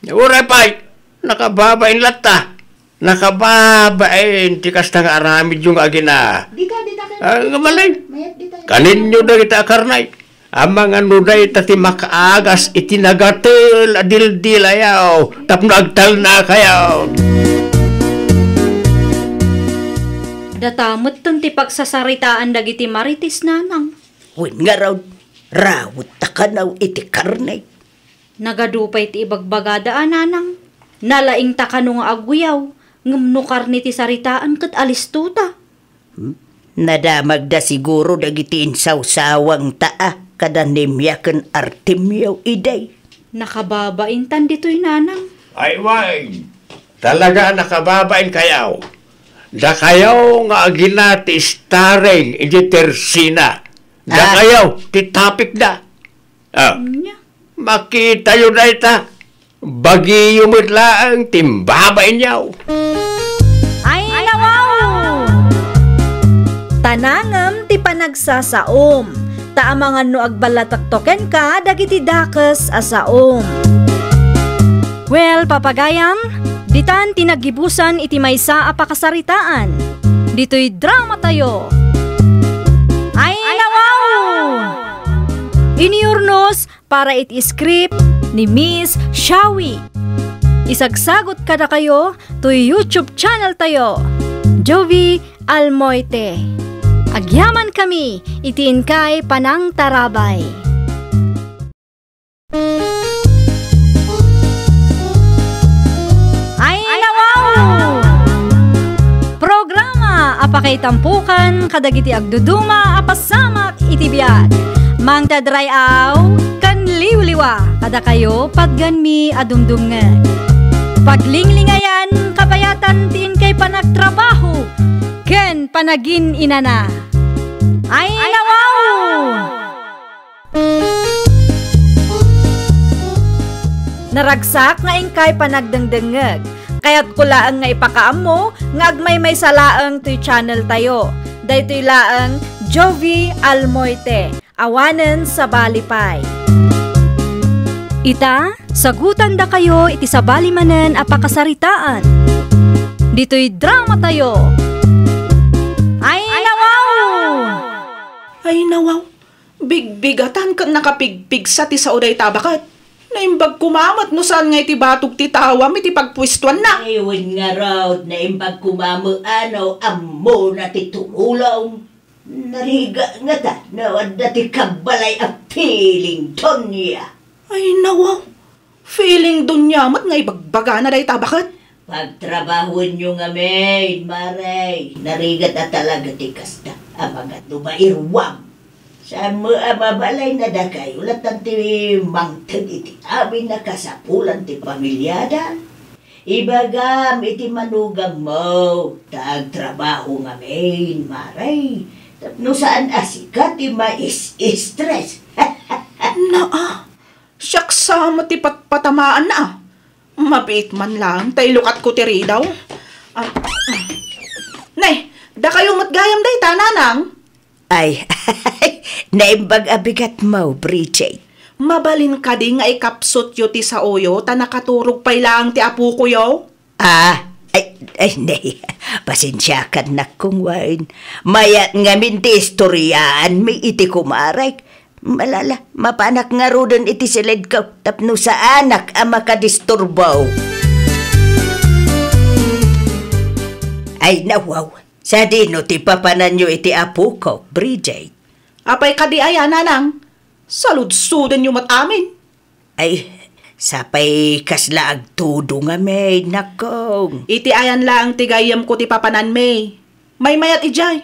Uray pay, nakababain latta. Nakababain ti kasta nga aramidyo nga agina. Dita, dita, kay Ah, nga malay. Mayat dita. Kaninyo dagita a karne. Amangan no dayta ti makaagas iti nagatel a dildilayaw tapno agtalnakayo. Data metten ti pagsasaritaan dagiti Marites, nanang. Wen ngarud, rawetta kano iti karne. Nagadu pay ti ibagbagada a, nanang. Nalaingta kano nga agguyaw, ngem no karne ti saritaan ket alistota. Hmm? Nadamagda siguro dagiti insawsawangta a kada Nemia ken Artemio idi. Nakababaintan ditoy, nanang. Ay, wen. Talaga a nakababainkayo. Dakayo nga agina ti starring iti tersina. Ah. Dakayo ti topicda. Ah. Ania? Makitayo dayta. Bagiyo met laeng ti imbabainyo. Ay, nawaw! Ta nangem ti panagsasaom, ta amangan no agballatekto kenka dagiti dakes a saom. Well, papagayam, ditan ti naggibusan iti maysa a pakasaritaan. Ditoy dramatayo. Ay, nawaw! Inurnos para iti script ni Miss Shawi. Isagsagut kadakayo toy YouTube channel tayo, Jovi Almoite. Agyamankami iti inkay panangtarabay. Ay, nawaw! Programa a pakaitampokan kadagiti agduduma a pasamak iti biag. Mangted ray-aw ken liwliwa kadakayo patganmi a dumdumngeg. Paglinglingayan, kabayatan ti inkay panagtrabaho ken panagin-inana. Ay, nawaw! Naragsak nga inkay panagdengdengngeg. Kayatko laeng nga ipakaammo nga agmaymaysa laeng toy channel tayo. Daytoy laeng Jovi Almoite. Awanen sabali pay. Ita, sagutandakayo iti sabali manen a pakasaritaan. Ditoy drama tayo. Ay, nawaw! Ay, nawaw! Bigbigatan ket nakapigpigsa ti sao dayta a baket. Naimbag koma met no saan nga iti batog ti tawam iti pagpuestuanna. Ay, wen ngarud, naimbag koma met a no ammona ti tumulong. Narigat ngata no adda ti kabbalay a feeling, Donya. Ay, nawaw. Feeling Donya met nga ibagbagana dayta a baket. Pagtrabahoenyo ngamin, Mare. Narigat a talaga ti kasta. Amangan no mairuam. Saan met a mabalay nadakayo, latan ti mangted iti amin a kasapulan ti pamiliada. Ibagam iti manugangmo, ta agtrabaho ngamin, Mare, tapno saan a sika ti mais-stress. Naa, siak sa met ti patpatamaanna, a. Mabiit man laeng ta ilukatko ti ridaw. Ah, nay, dakayo met gayam dayta, Nanang? Ay, naimbag a bigatmo, Bridget. Mabalin kadi nga ikapsutyo ti saoyo ta nakaturog pay laeng ti apokoyo? Ah, ay, ay, nay, pasensiakan, nakkong wen. Mayat ngamin ti istoriaanmi iti kumarek. Malala, mapanak ngaruden iti silidko tapno saanak a makadisturbo. Ay, nawaw. Sadino ti papananyo iti apoko, Bridget? Apay kadi aya, Nanang? Saludsodenyo met amin. Ay, sapay kasla agtudo ngamin, nakkong. Iti ayan laeng ti gayyemko ti papananmi. Maymayat idiay.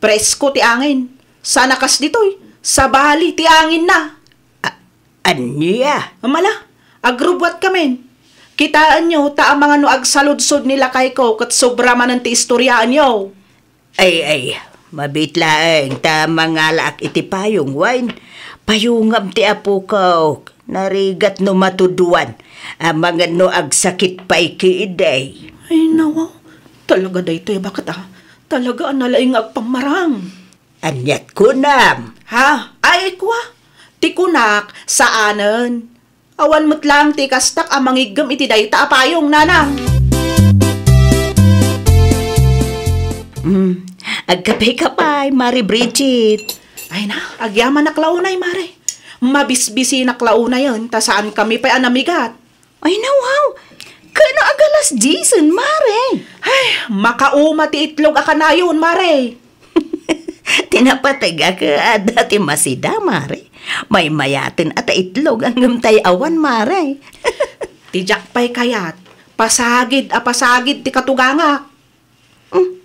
Presko ti angin. Saan a kas ditoy, sabali ti anginna. A-, ania? Mala, agrubbuatkamin. Kitaenyo ta amangan no agsaludsod ni lakayko ket sobra manen ti istoriaenyo. Ay, ay, mabiit laeng ta mangalaak iti payong, wen. Payongam ti apokok. Narigat no matuduan. Amangan no agsakit pay ketdi. Ay, nawaw. Talaga daytoy a baket, a. Talaga a nalaing nga agpammarang. Aniat kunam? Ha? Ay, kua. Ti kunak, saanen. Awan met laeng ti kastak a mangiggem iti dayta a payong, Nanang. Mm. Agkape ka pay, Mare Bridget. Ay na, agyamanak la unay, Mare. Mabisbisinak la unayen, ta saankami pay a namigat. Ay, nawaw. Kano agalas disen, Mare? Ay, makauma ti itlog a kanayon, Mare. Ti napateg a ket adda ti masida, Mare. Maymayaten a ta itlog, ngem tay awan, Mare. Ti diak pay kayat, pasagid a pasagid ti katugangak. Hmm.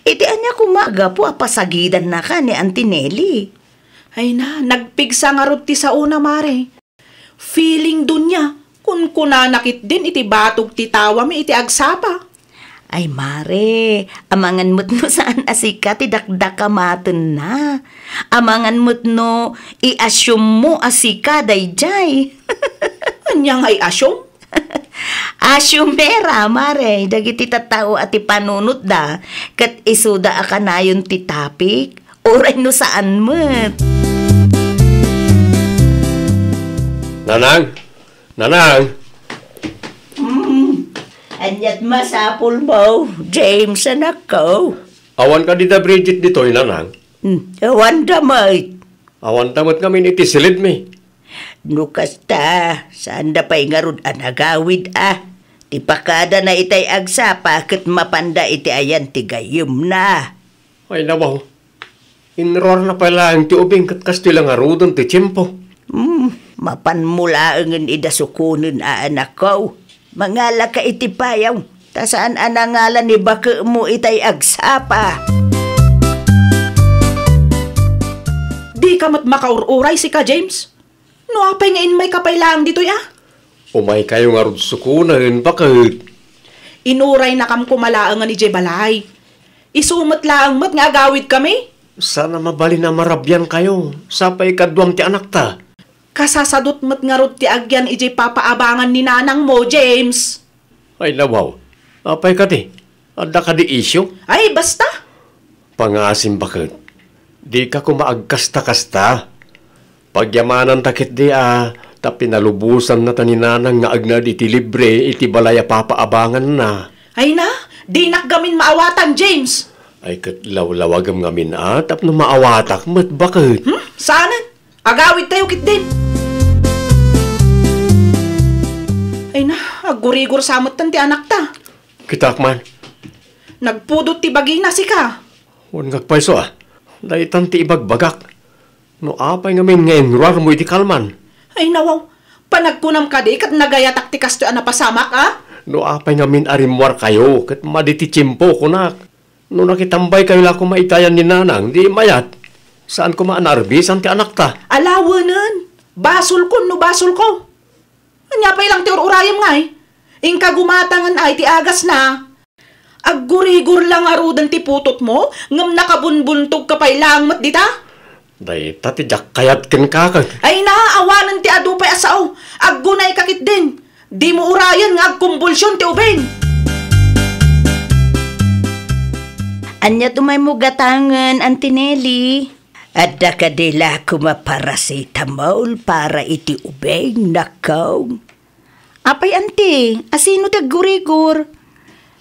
Iti ania koma a gapu a pasagidannaka ni Auntie Nelly? Ay na, nagpigsa ngarud ti saona, Mare. Feeling Doña, kunkunana ketdin iti batog ti tawami iti agsapa. Ay, Mare, amangan met no saan a sika ti dakdakamatenna. Amangan met no i-assume mo a sika daydiay. Ania nga i-assume? Assume ra, Mare, dagiti tattao a ti panunotda ket isuda a kanayon ti topic. Uray no saan met. Nanang! Nanang! Hmm. Ania't masapulmo, James, anakko? Awan kadi da Bridget ditoy, Nanang? Hmm. Awanda met. Awanta met ngamin iti silidmi. No kasta, saanda pay ngarud a nagawid a. Ti pakadana itay agsapa ket mapanda iti ayan ti gayyemna. Ay, nawaw. Inruarna pay laeng ti ubing ket kastoy la ngaruden ti tiempo. Hmm, mapanmo laengen ida sukonen a anakko. Mangalaka iti payaw, ta saan a nangala ni bakemo itay agsapa. Dika met makaur-uray sika, James? No apay nga immayka pay laeng ditoy a? Umaykayo ngarud sukonen, baket. Inuraynakam koma laengen idiay balay. Isu met laeng met nga agawidkami. Saan a mabalin a marabiankayo, sapay kaduam ti anakta. Kasasadot met ngarud ti agyan idiay papaabangan ni nanangmo, James. Ay, nawaw. Apay kadi? Adda kadi isyu? Ay, basta! Pangasim, baket. Dika koma agkasta-kasta. Pagyamananta ketdi a ta pinalubosanna ta ni nanang nga agnaed iti libre iti balay a papaabanganna. Ay na, dinak gamin maawatan, James. Ay, ket lawlawagem ngamin a tapno maawatak met, baket. Hmm? Saanen? Agawidtayo ketdin. Ay na, aggurigor sa metten ti anakta. Kitak man. Nagpudot ti bagina, sika. Wen nga agpayso a. Daytan ti ibagbagak. No apay ngamin nga inruarmo iti kalman? Ay, nawaw. Panagkunam kadi ket nagayatak ti kastoy a napasamak, a? No apay ngamin a rimmuarkayo ket madi ti tiempo, kunak. No nakitambaykayo la koma itayan ni nanang, di mayat. Saan koma a naarbisan ti anakta. Alawenen. Basolkon no basolko. Ania pay lang ti ur-urayem ngay? Inka gumatangen ay ti agasna. Aggurigor la ngaruden ti putotmo, ngem nakabunbuntogka pay laeng met dita? Dayta ti diak kayat kenka ket. Ay na, awanen ti adu pay a sao. Aggunayka ketdin. Dimo urayen nga agkumbulsion ti ubing. Ania ti umaymo gatangen, Auntie Nelly? Adda kadi la koma paracetamol para iti ubing, nakkaw? Apay, anti, asino ti aggurigor?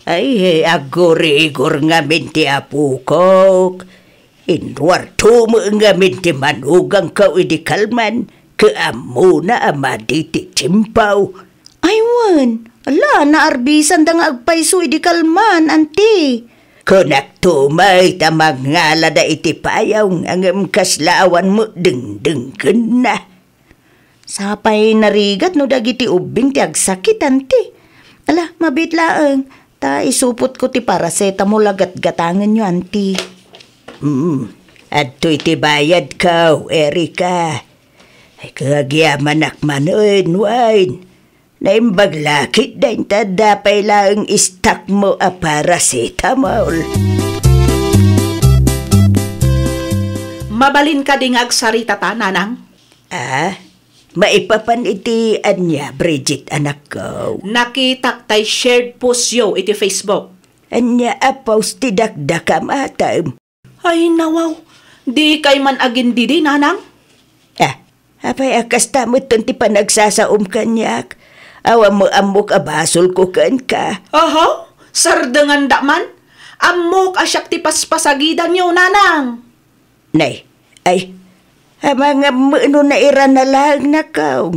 Ay, aggurigor ngamin ti apokok. Inruarto met ngamin ti manugangko idi kalman, ket ammona a madi ti tiempo. Ay wen, ala, naarbisanda nga agpayso idi kalman, anti. Kunakto met a mangngalada iti payong, ngem kasla awan met dengdenggenna. Sapay narigat no dagiti ubbing ti agsakit, anti. Ala, mabiit laeng, ta isupotko ti paracetamol a gatgatangenyo, anti. Hmm, adtoy ti bayadko, Erika. Ay, kagyamanak manen, wen. Naimbag la ketdin ta adda pay laeng stockmo a paracetamol. Mabalin kadi nga agsaritata, nanang? Ah? Maipapan iti ania, Bridget, anakko? Nakitak tay shared postyo iti Facebook. Ania a post ti dakdakam, atem? Ay, nawaw. Dikay man agindidi, nanang? Ah, apay a kasta metten ti panagsasaom kaniak? Awan mo ammok a basolko kenka. Aha? Sardengandak man? Ammok a siak ti paspasagidanyo, nanang. Nay, ay, amangan met no nairana laeng, nakkaw.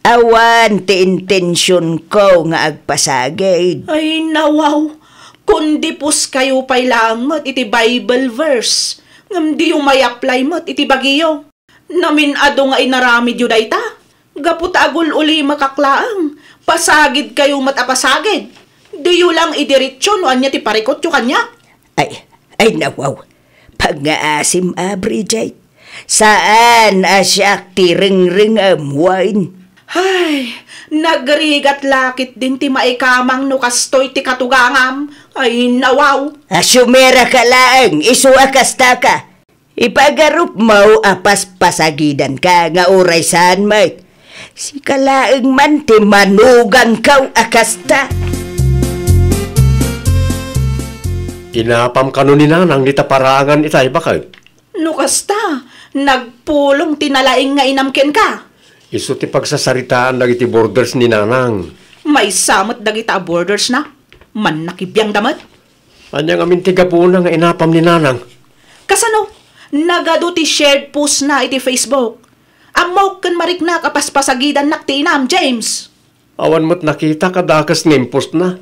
Awan ti intensionko nga agpasagid. Ay, nawaw. Kundi puskayo pay laeng met iti Bible verse, ngem diyo may-apply met iti bagiyo. Namin-adu nga inaramidyo dayta, gapu ta agul-ulimakak laeng, pasagidkayo met a pasagid. Diyo lang idiretso no ania ti parikutyo kaniak. Ay, ay, nawaw. Pangngaasim a, Bridget. Saan a siak ti rengrengem, wen. Ay, nagrigat la ketdin ti maikamang no kastoy ti katugangam. Ay, nawaw. Asiumera ka laeng, isu a kasta ka. Ipagarupmo a paspasagidanka nga uray saan met. Sika laeng man ti manugangko a kasta. Inapam kano ni nanang dita paraangan itay, baket? No kasta, nagpulong ti nalaing nga inam kenka. Isu ti pagsasaritaan dagiti boarders ni nanang. Maysa met dagita a boardersna. Mannakibiangda met. Ania ngamin ti gapuna nga inapam ni nanang? Kasano? Nagadu ti shared postna iti Facebook. Ammok ken mariknak a paspasagidannak ti inam, James. Awan met nakitak a dakes nga impostna.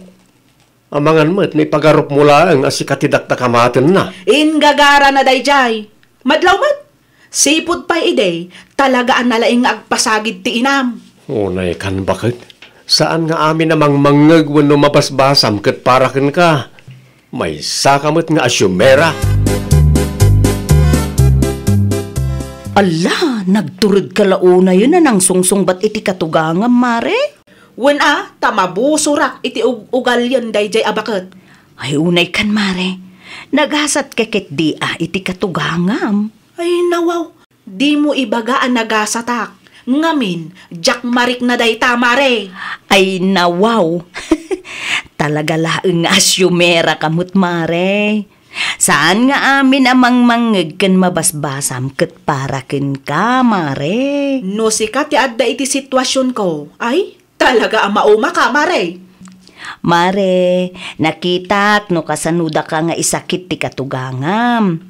Amangan met no ipagarupmo laeng a sika ti dakdakamatenna. Inggagarana daydiay. Madlaw met. Sipud pay idi, talaga a nalaing nga agpasagid ti inam. Unay kan, baket. Saan nga amin a mangmangngeg wenno mabasbasam ket para kenka. Maysaka met nga asiumera. Ala, nagturedka la unayen a nangsungsungbat iti katugangam, mare? Wen a, ta mabusorak iti ug-, ugalian daydiay a baket. Ay, unay kan, Mare. Nagasat ka ketdi a iti katugangam. Ay, nawaw. Dimo ibaga a nagasatak. Ngamin, diak marikna dayta, Mare. Ay, nawaw. Talaga laeng nga asyumera ka met, Mare. Saan nga amin a mangmangngeg ken mabasbasam ket para kenka, Mare. No sika ti adda iti situasionko, ay, talaga a maumaka, Mare. Mare, nakitak no kasano daka nga isakit ti katugangam.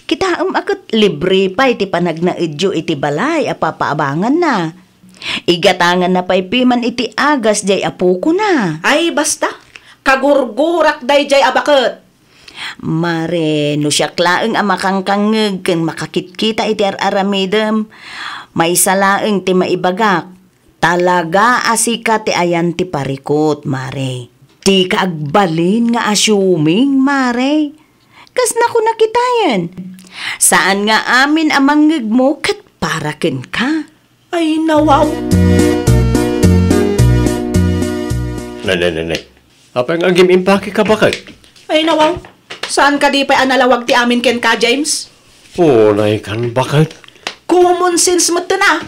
Kitaem a ket libre pay ti panagnaedyo iti balay a papaabanganna. Igatanganna pay piman iti agas diay apokona. Ay, basta. Kagurgurak daydiay a baket. Mare, no siak laeng a makangkangngeg ken makakitkita iti ar-aramidem, maysa laeng ti maibagak. Talaga a sika ti ayan ti parikut, Mare. Dika agbalin nga assuming, Mare. Kasna ko nakitayen. Saan nga amin a mangngegmo ket para kenka. Ay, nawaw. Nay, nay, nay, nay. Apay nga agim-impake ka, baket? Ay, nawaw. Saan kadi pay a nalawag ti amin kenka, James? Unay kan, baket. Common sense met ten a.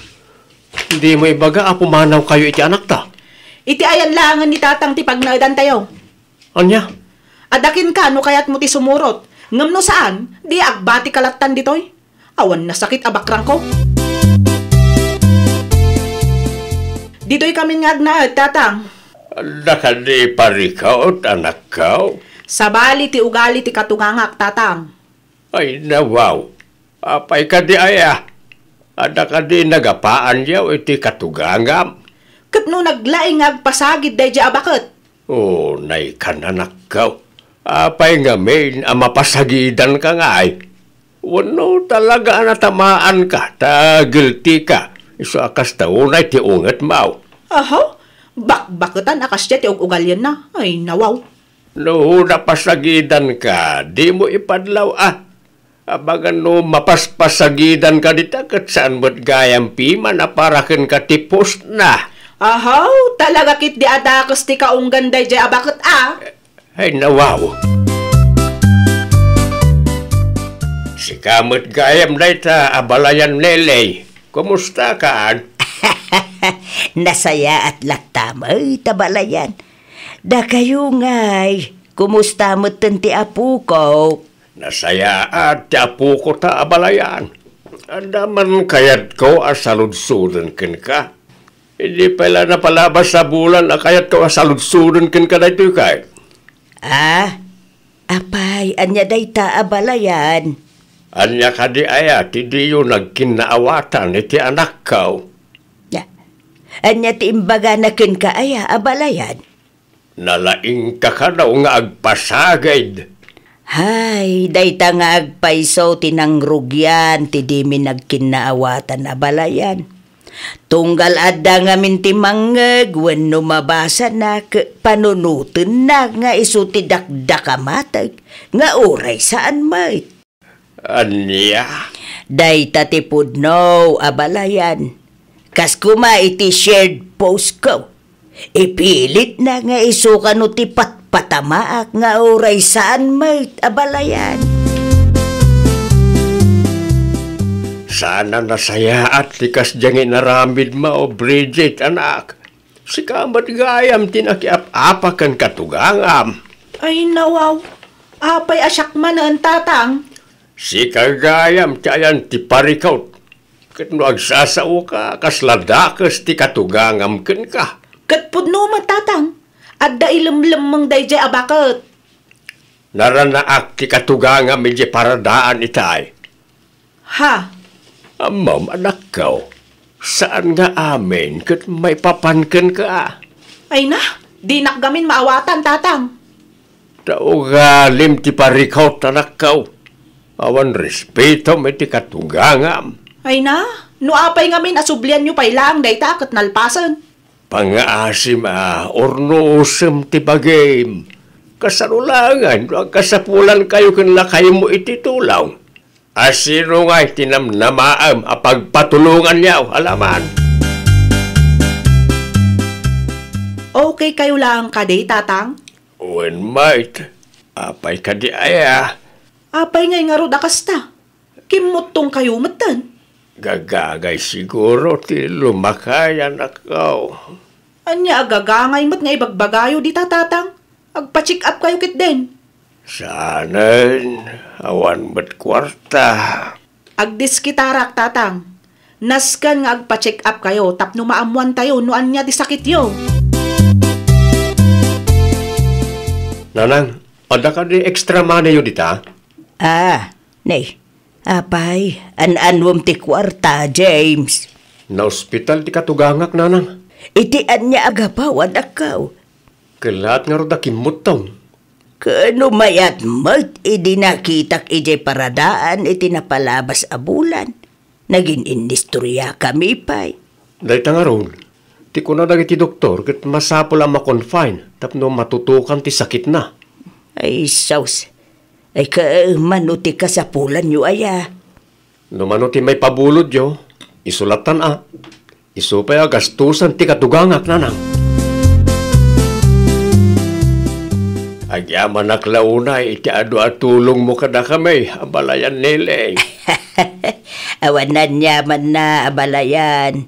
Dimo ibaga a pumanaw kayo iti anakta? Iti ayan laengen ni Tatang ti pagnaedantayo. Ania? Adda kenka no kayatmo ti sumurot. Ngem no saan, di agbati ka lattan ditoy. Awan nasakit a bakrangko. Ditoy kamin nga agnaed, Tatang. Adda kadi parikut, anakko? Sabali ti ugali ti katugangak, Tatang. Ay, nawaw. Apay kadi aya? Adda kadi nagapaanyo iti katugangam? Ket no naglaing nga agpasagid daydiay a baket? Unay kan, anakko. Apay ngamin a mapasagidanka ngay? Wenno talaga a natamaanka ta guilty ka isu a kasta unay ti ungetmo? Aha? Bakbaketan a kasdiay ti ug-ugalianna? Ay, nawaw. No napasagidanka, dimo ipadlaw a. Amangan no mapaspasagidanka dita ket saan met gayam piman a para kenka ti postna. Ahaw, talaga ketdi a dakes ti kaunggan daydiay a baket a. Ay, nawaw. Sika met gayam dayta, abalayan, Leley. Kumusta kan? Nasayaat latta met, abalayan. Dakayo ngay, kumusta metten ti apoko? Nasayaat ti apoko ta, abalayan. Adda man kayatko a saludsoden kenka. Idi pay la napalabas a bulan a kayatko a saludsoden kenka daytoy kay. Ah, apay, ania dayta, abalayan? Ania kadi aya ti diyo nagkinnaawatan iti anakko? Ania ti imbagana kenka aya, abalayan? Nalaingka kano nga agpasagid. Hay, dayta nga agpayso ti nangrugian ti dimi nagkinnaawatan, abalayan. Tunggal adda ngamin ti mangngeg wenno mabasana ket panunotenna nga isu ti dakdakamateg nga uray saan met. Ania? Dayta ti pudno, abalayan. Kas koma iti shared post ko. Ipilitna nga isu kano ti patpatamaak nga uray saan met, abalayan. Saan a nasayaat ti kasdiay nga inaramidmo, Bridget, anak. Sika met gayam ti nakiap-apa ken katugangam. Ay, nawaw. Apay a siak manen, Tatang? Sika gayam ti ayan ti parikut. Ket no agsasaoka, kasla dakes ti katugangam kenka. Ket pudno met, Tatang. Adda ilemlemmeng daydiay a baket. Naranaak ti katugangam idiay paradaan itay. Ha? Ammom, anakko, saan nga amin ket maipapan kenka. Ay na, dinak gamin maawatan, Tatang. Ta ugalim ti parikut, anakko. Awan respetom iti katugangam. Ay na, no apay ngamin a sublianyo pay laeng dayta ket nalpasen. Pangaasim a urnosem ti bagim. Kasano laengen no agkasapulankayo ken lakaymo iti tulong? A sino ngay ti namnamaem a pagpatulonganyo, alaman? Okay kayo laeng kadi, Tatang? Wen met. Apay kadi aya? Apay ngay ngarud a kasta? Kimmuttong kayo metten? Gagangay siguro ti lumakay, anakko. Ania a gagangay met nga ibagbagayo dita, Tatang? Agpa-check up kayo ketdin. Saanen, awan met kuarta. Agdiskitarak, Tatang. Nasken nga agpa-check up kayo tapno maammoantayo no ania ti sakityo. Nanang, adda kadi extra money-yo dita? Ah, ne. Apay, an-anuem ti kuarta, James? Naospital ti katugangak, Nanang. Iti ania a gapu, anakko? Kellaat ngarud a kimmuttong. Ken no mayat met idi nakitak idiay paradaan iti napalabas a bulan, nagin-inistoriakami pay. Dayta ngarud, ti kuna dagiti doktor ket masapul a ma-confine tapno matutukan ti sakitna. Ay, sus. Ay, ka, mano ti kasapulanyo aya? No mano ti maipabulodyo, isu lattan a. Isu pay a gastusan ti katugangak, Nanang. Agyamanak la unay iti adu a tulongmo kadakami, abalayan, Neleng. Awan aniamanna, abalayan.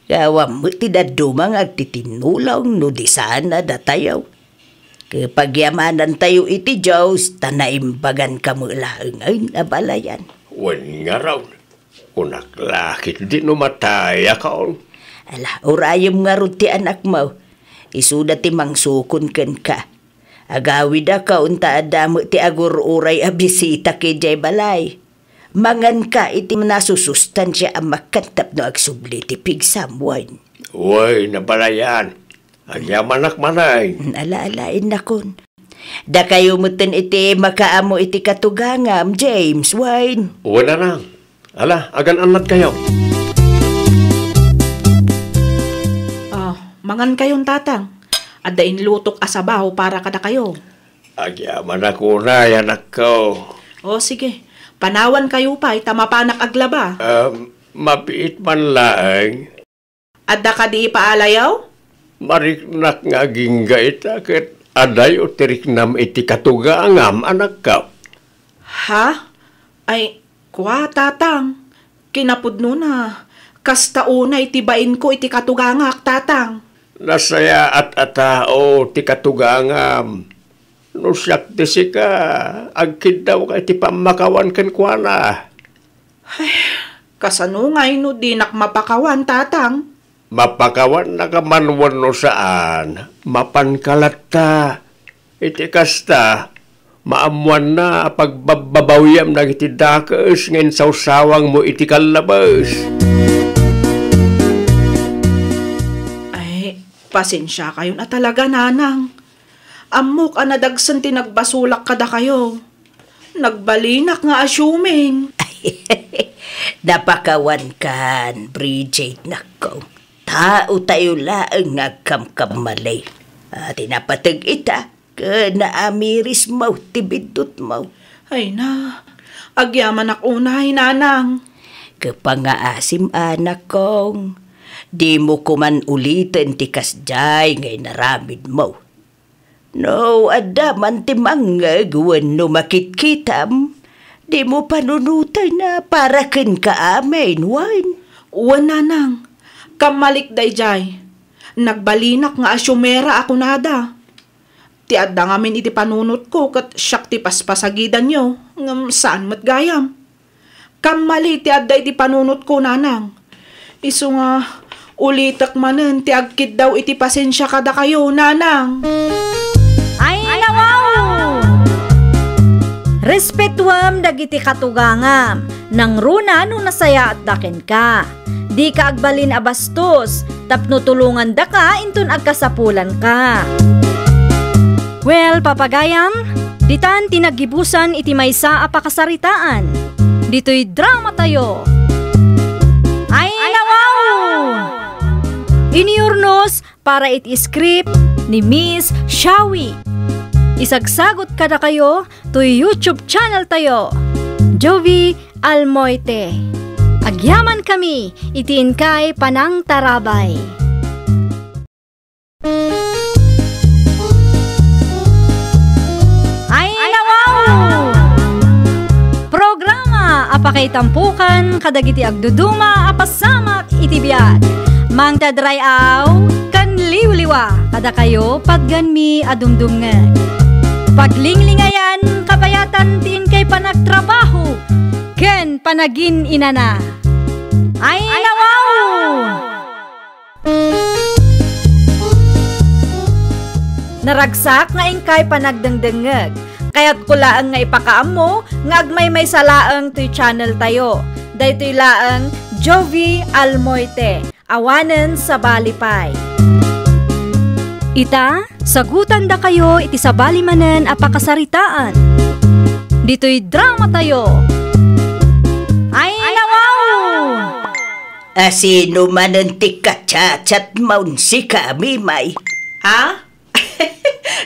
Awan met ti dadduma nga agtitinnulong no di saan a datayo. Ket pagyamanantayo iti Dios, ta naimbagankami laengen, abalayan. Wen ngarud, kunak la ketdi no matayakon. Ala, urayem ngarud ti anakmo. Isuda ti mangsukon kenka. Agawidakon ta adda met ti agur-uray a bisita idiay balay. Manganka iti nasusustansia a makan tapno agsubli ti pigsam, wen. Wen, abalayan. Agyamanak manen. Ala, ala, innakon. Dakayo metten iti makaammo iti katugangam, James, wen. Wen, Nanang. Ala, agan-annatkayo. Ah, mangankayon, Tatang. Adda inlutok a sabaw para kadakayo. Agyamanak unay, anakko. O, sige. Panawankayo pay, ta mapanak aglaba. Um, mabiit man laeng. Adda kadi ipaalayo? Mariknak nga agingga ita ket adayo ti riknam iti katugangam, anakko. Ha? Ay, kua, Tatang. Kinapudnona, kasta unay ti bainko iti katugangak, Tatang. Nasayaat a tao ti katugangam. No siak ti sika, agkiddawka iti pammakawan kenkuana. Ay, kasano ngay no dinak mapakawan, Tatang? Mapakawannaka man wenno saan, mapanka latta. Iti kasta, maammoanna a pagbabbabawiam dagiti dakes nga insawsawangmo iti kallabes. Ay, pasensiakayon a talaga, Nanang. Ammok a nadagsen ti nagbasolak kadakayo. Nagbalinak nga assuming. Napakawankan, Bridget, nakko. Taotayo laeng nga agkamkamali. A, ti napateg ita, ket naamirismo ti biddutmo. Ay na, agyamanak unay, Nanang. Kapangaasim, anakkong, dimo koman uliten ti kasdiay nga inaramidmo. No adda man ti mangngeg wenno makitkitam, dimo panunoten a para kenka amin, wen? Wen, Nanang. Kammalik daydiay. Nagbalinak nga assumera a kunada. Ti adda ngamin iti panunotko ket siak ti paspasagidanyo, ngem saan met gayam. Kammali ti adda iti panunotko, Nanang. Isu nga, ulitek manen ti agkiddaw iti pasensia kadakayo, Nanang. Ay, nawaw! Respetuem dagiti katugangam, nangruna no nasayaatda kenka. Dika agbalin a bastos, tapno tulongandaka inton agkasapulanka. Well, papagayam, ditan ti naggibusan iti maysa a pakasaritaan. Ditoy dramatayo. Ay, nawaw! Inurnos para iti script ni Miss Shawi. Isagsagot kadakayo toy YouTube channel tayo, Jovi Almoite. Agyamankami iti inkay panangtarabay. Kaitampukan kadagiti agduduma a pasamak iti biag. Mangted ray-aw ken liwliwa kadakayo patganmi a dumdumngeg. Paglinglingayan kabayatan ti inkay panagtrabaho ken panagin-inana. Ay, nawaw! Naragsak nga inkay panagdengdengngeg. Kayatko laeng nga ipakaammo nga agmaymaysa laeng toy channel tayo. Daytoy laeng Jovie Almoite, awanen sabali pay. Ita, sagutandakayo iti sabali manen a pakasaritaan. Ditoy drama tayo. Ay, nawaw! A sino manen ti kachatchatmon, sika, Mimay? Ha?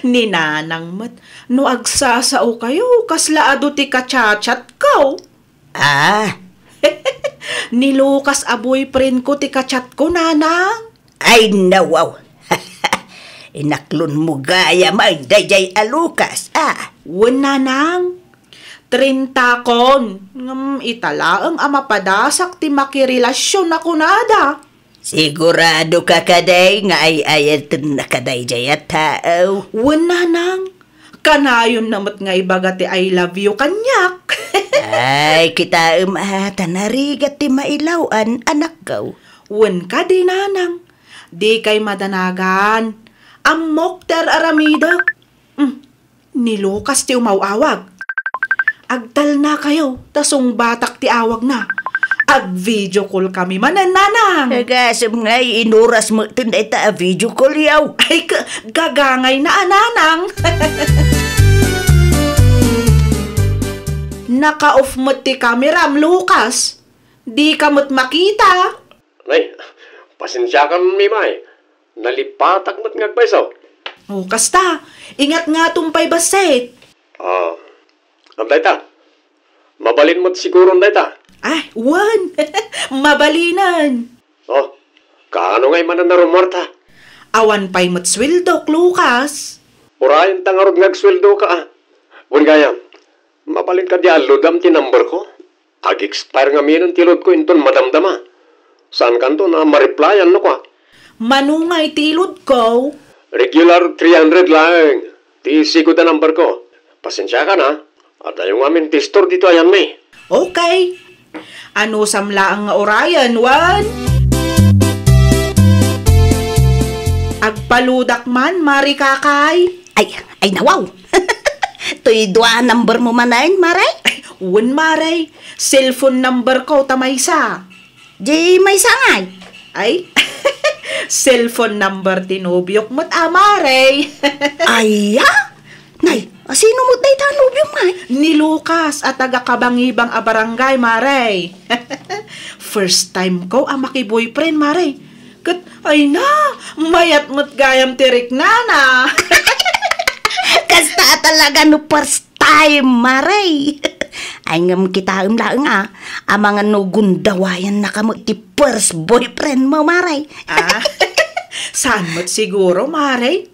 Ni Nanang met. No agsasaokayo, kasla adu ti kachatchatko. Ah? Ni Lucas a boyfriendko ti kachatko, Nanang. Ay, nawaw. Inaklonmo gayam daydiay a Lucas, a? Wen, Nanang. Trintakon. Ngem ita laeng a mapadasak ti makirelasyon a kunada. Siguradoka kadi nga ay-ayatenna kadaydiay a tao? Wen, Nanang. Kanayonna met nga ibaga ti "I love you" kaniak. Ay, kitaem a, ta narigat ti mailaw-an, anakko. Wen kadi, Nanang. Dikay madanagan. Ammok ti ar-aramidek. Hmm. Ni Lucas ti umaw-awag. Agtalnakayo, ta sungbatak ti awagna. Ag-video call kami manen, Nanang. Agasem nga inuras met dayta a video call yaw. Ay, ka-, gagangayna a, Nanang. Naka-off met ti kameram, Lucas. Dika met makita. Nay, pasensiakan, Mimay. Nalipatak met nga agpayso. O, kasta, ingat nga tumpay bassit. Ah, am dayta? Mabalin met siguron dayta? Ah, wen. Mabalinen. O, kaano ngay manen a rummuarta? Awan pay met sueldok, Lucas. Urayenta ngarud nga agsueldoka, a. Wen gayam, mabalin kadi a ludam ti number ko? Ag-expire ngamin ti load ko inton madamdama. Saankanto a ma-replyan no kua. Mano ngay ti load ko? Regular three hundred laeng. Ti sigud a number ko. Pasensiakan, a. Adayo ngamin ti store ditoy ayanmi. Okay. Anusam laeng nga urayen, wen? Agpaludak man, Mare Kakay. Ay, ay, nawaw. Toy dua a number mo manen, Mare? Wen, Mare. Cellphone number ko ta maysa. Di maysa ngay? Ay, cellphone number ti nobiok met a, Mare. Ay, a? Nay, a sino met dayta a nobiom ngay? Ni Lucas a taga Kabangibang a barangay, Mare. First time ko a maki-boyfriend, Mare. Ket, ay na, mayat met gayam ti riknana. Kasta talaga no first time, Mare. Ay, ngem kitaem laeng, a, amangan no gundawayannaka met ti first boyfriend mo, Mare. Ah, saan met siguro, Mare?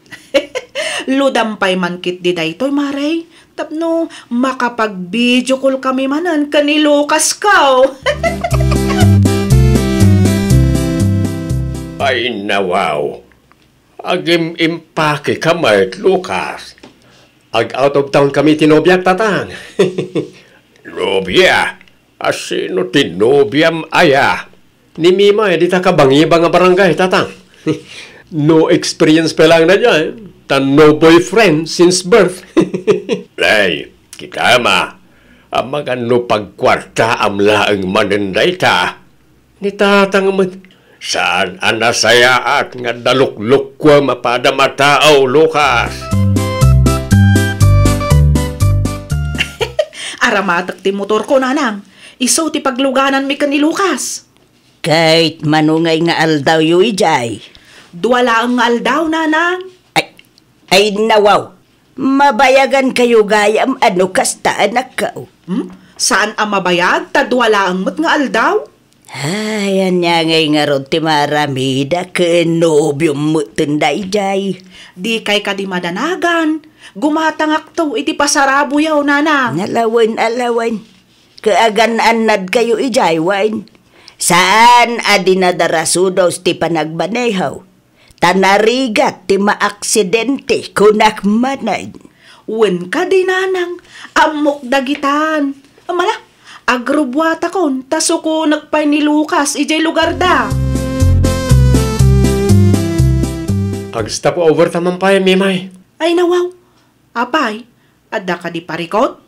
Ludam pay man ketdi daytoy, Mare. Tapno makapag-video call kami manen ken ni Lucas ko. Ay, nawaw. Agim-impake ka met, Lucas. Ag-out of town kami ti nobiak, Tatang. Nobia? A sino ti nobiam aya? Ni Mimay dita Kabangibang a barangay, Tatang. No experience pa lang na dyan. Ta no boyfriend since birth. Lay, kita ma. Amangan no pagkuartaam laeng manen dayta. Ni Tatang met, saan a nasayaat nga daluklokuam a padam a tao, Lucas. Aramatek ti motorko, Nanang. Isu ti paglugananmi ken ni Lucas. Ket mano ngay nga aldawyo idiay? Dua laeng nga aldaw, Nanang. Ay, ay, nawaw. Mabayagankayo gayam a no kasta, anakko. Hmm? Saan a mabayag ta dua laeng met nga aldaw? Ay, ania ngay ngarud ti maramida ken nobiom metten daydiay? Dikay kadi madanagan. Gumatangakto iti pasaraboyo, Nanang. Alawen, alawen. Kaagan-annadkayo idiay wen? Saan a dinadarasudos ti panagmaneho, ta narigat ti maaksidente, kunak manen. Wen kadi, nanang, ammok dagitan. Mala, agrubbuatakon, ta sukonek pay ni Lucas idiay lugarda. Ag-stop over ta man pay, Mimay. Ay, nawaw. Apay, adda kadi parikut?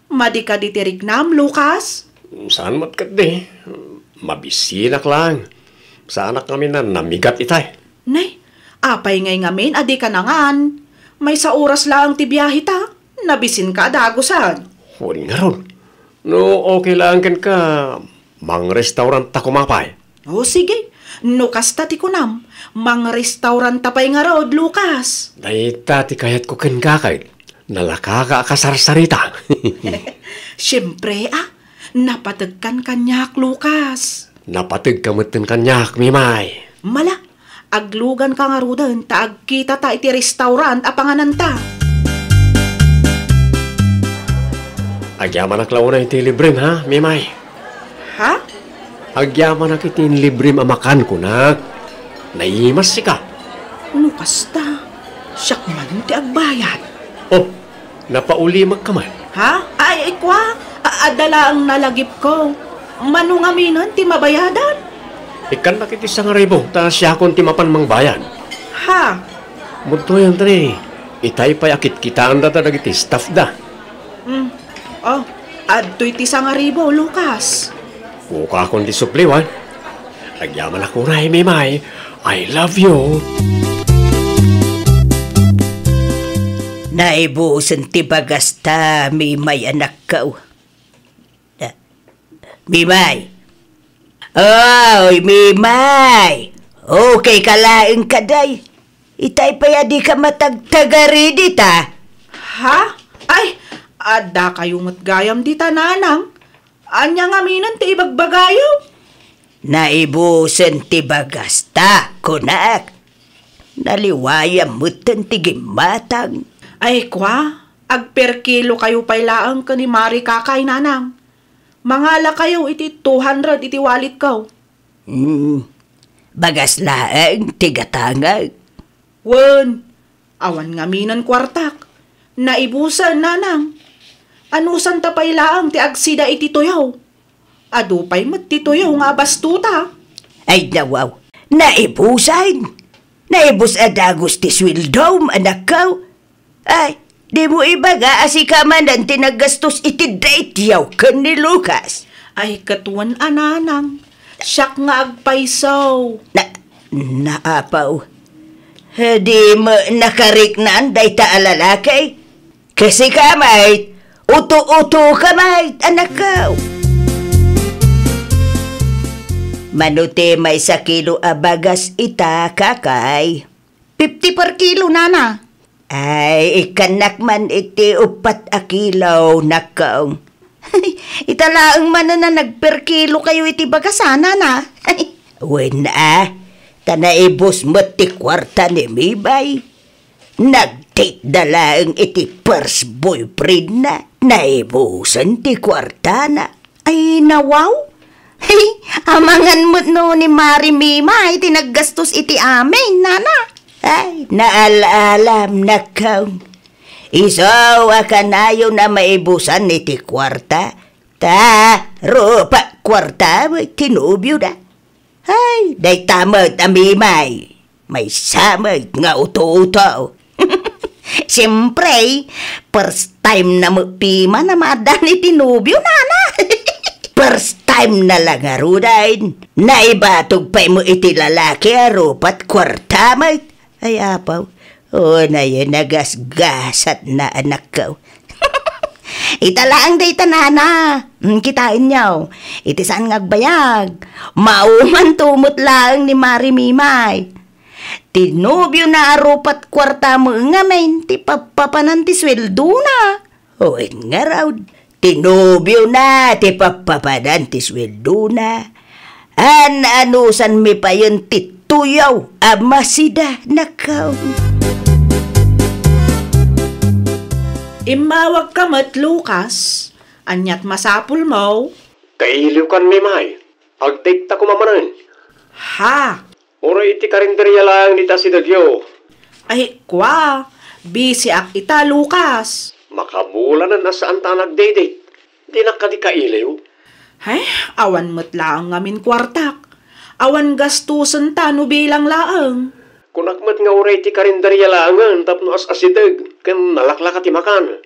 Madi kadi ti riknam, Lucas? Saan met ketdi. Mabisinak laeng. Saanak ngamin a namigat itay. Nay, apay ngay ngamin a dika nangan? Maysa oras laeng ti biahe ta. Nabisinka a dagusen. Wen ngarud. No okay laeng kenka, mangrestaurant ta koma pay. O, sige. No kasta ti kunam, mangrestaurant ta pay ngarud, Lucas. Dayta ti kayatko kenka, kay nalakaka a kasarsarita. Siempre, a, napategkan kaniak, Lucas. Napategka metten kaniak, Mimay. Mala, agluganka ngaruden ta agkitata iti restaurant a pangananta. Agyamanak la unay iti librem, ha, Mimay? Ha? Agyamanak iti inlibrem a makan, kunak. Naimas sika. No kasta, siak man ti agbayad. Oh, napaulimekka man. Ha? Ay, ay, kua, a-, adda laeng nalagipko. Mano ngaminen ti mabayadan? Ikkannak iti sangaribu, ta siakon ti mapan mangbayad. Ha? Mudtoyan ta ni, itay pay a kitkitaendata dagiti staff da. Hmm. Oh, adtoy ti sangaribu, Lucas. Kukakon ti supliwan. Agyamanak unay, Mimay. I love you. Naibusen ti bagasta, Mimay, anakko. Mimay. Oy, Mimay. Okay ka laeng kadi. Itay pay a dika matagtagari dita. Ha? Ay, adda kayo met gayam dita, nanang. Ania ngaminen ti ibagbagayo? Naibusen ti bagasta, kunak. Naliwayam metten ti gimmatang. Ay, kua, agperkilo kayo pay laeng ken ni Mari Kakay, nanang. Mangala kayo iti two hundred iti walletko. Hmm, bagas laeng ti gatangek. Wen, awan ngaminen kuartak. Naibusen, nanang. Anusanta pay laeng ti agsida iti tuyo? Adu pay met ti tuyo nga abastota. Ay, nawaw. Naibusen. Naibus a dagus ti sueldom, anakko. Ay, dimo ibaga a sika manen ti naggastos iti date-yo ken ni Lucas. Ay, ket wen a, nanang, siak nga agpayso. Na, naapaw. Dimo nakariknaan dayta a lalaki? Ket sika met, uto-utoka met, anakko. Mano ti maysa kilo a bagas ita, Kakay? Fifty per kilo, nana. Ay, ikkannak man iti uppat a kilo, nakko. Ita laeng manen a nagper kilo kayo iti bagas, a, nana. Wen a, ta naibus met ti kuarta ni Mimay. Nagdate-da laeng iti first boyfriend-na. Naibusen ti kuartana. Ay, nawaw? Hey, amangan met no ni Mari Mimay ti naggastos iti amin, nana. Ay, naal-alam, nakko. Isu a kanayon a maibusan iti kuarta, ta rupak kuarta ti nobiona. Ay, dayta met a Mimay. Maysa met nga uto-uto. Siempre, first time na met piman a maaddaan iti nobio, nana. First time na la ngaruden. Naibatog pay met iti lalaki a rupat kuarta met. Ay, apaw. Unayen a gasgasatna, anakko. Ita laeng dayta, nana. Mm, kitaenyo. Iti saan nga agbayag, maumanto met laeng ni Mari Mimay. Ti nobiona a rupat kuarta met ngamin ti pappapanan ti sueldona. Wen ngarud, ti nobiona ti pappapanan ti sueldona. An-anusanmi payen ti tuyaw a masida, nakko. Immawagka met, Lucas, Aniat masapulmo? Kailiwkan, Mimay. Agdate ta koma manen. Ha? Uray iti karinderia laeng dita asidegyo. Ay, kua, bisiak ita, Lucas. Makabulanen a saan ta nagdate. Dinak kadi kailiw? Ay, awan met laeng ngamin kuartak. Awan gastusen ta no bilang laeng. Kunak met nga uray ti karinderia laengen tapno as-asideg ken nalaklaka ti makan.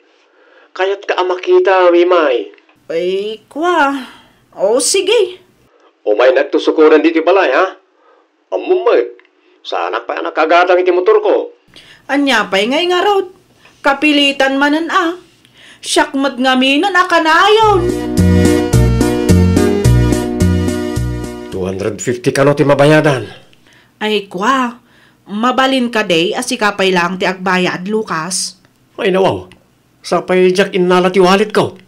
Kayatka a makita, Mimay. Ay, kua. O, sige. Umaynak to sukoden ditoy balay, ha? Ammom met, saanak pay a nakagatang iti motorko. Ania pay ngay ngarud? Kapilitan manen a. Siak met ngaminen a kanayon. Two hundred fifty kano ti mabayadan. Ay, kua, mabalin kadi a sika pay laeng ti agbayad, Lucas? Ay, nawaw. Sapay diak innala ti walletko.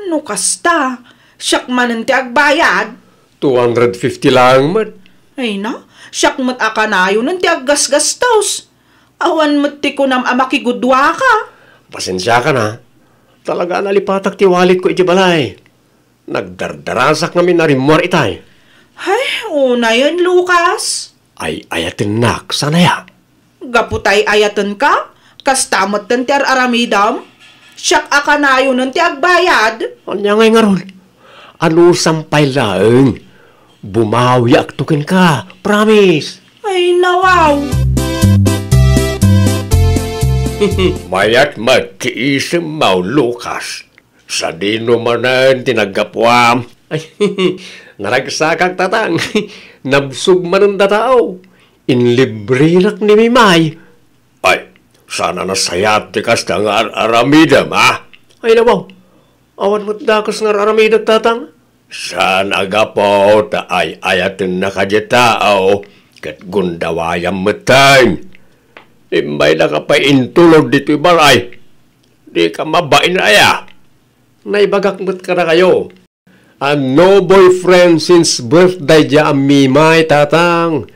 No kasta, siak manen ti agbayad. Two hundred fifty laeng met. Ay na, siak met a kanayonen ti aggasgastos. Awan met ti kunam a makigudua ka. Pasensiakan a. Talaga a nalipatak ti walletko iti balay. Nagdardarasak ngamin a rimmuar itay. Hay, unayen, Lucas. Ay-ayatennak, saan aya? Gapu ta ay-ayatenka, kasta metten ti ar-aramidem. Siak a kanayonen ti agbayad. Ania ngay ngarud? Anusam pay laeng. Bumawiakto kenka, promise. Ay, nawaw. Mayat met ti isemmo, Lucas. Sadino manen ti naggapuam? Ay, naragsakak, Tatang. Nabsog manen ta tao. Inlibrerak ni Mimay. Ay, saan a nasayaat ti kasta nga ar-aramidem, a? Ay, nawaw. Awan met dakes nga ar-aramidek, Tatang. Saan a gapu ta ay-ayatennak a diay tao ket gundawayam metten. Immaydaka pay intulod ditoy balay. Dika mabain aya? Naibagak met kadakayo a no boyfriend since birth daydiay a Mimay, Tatang.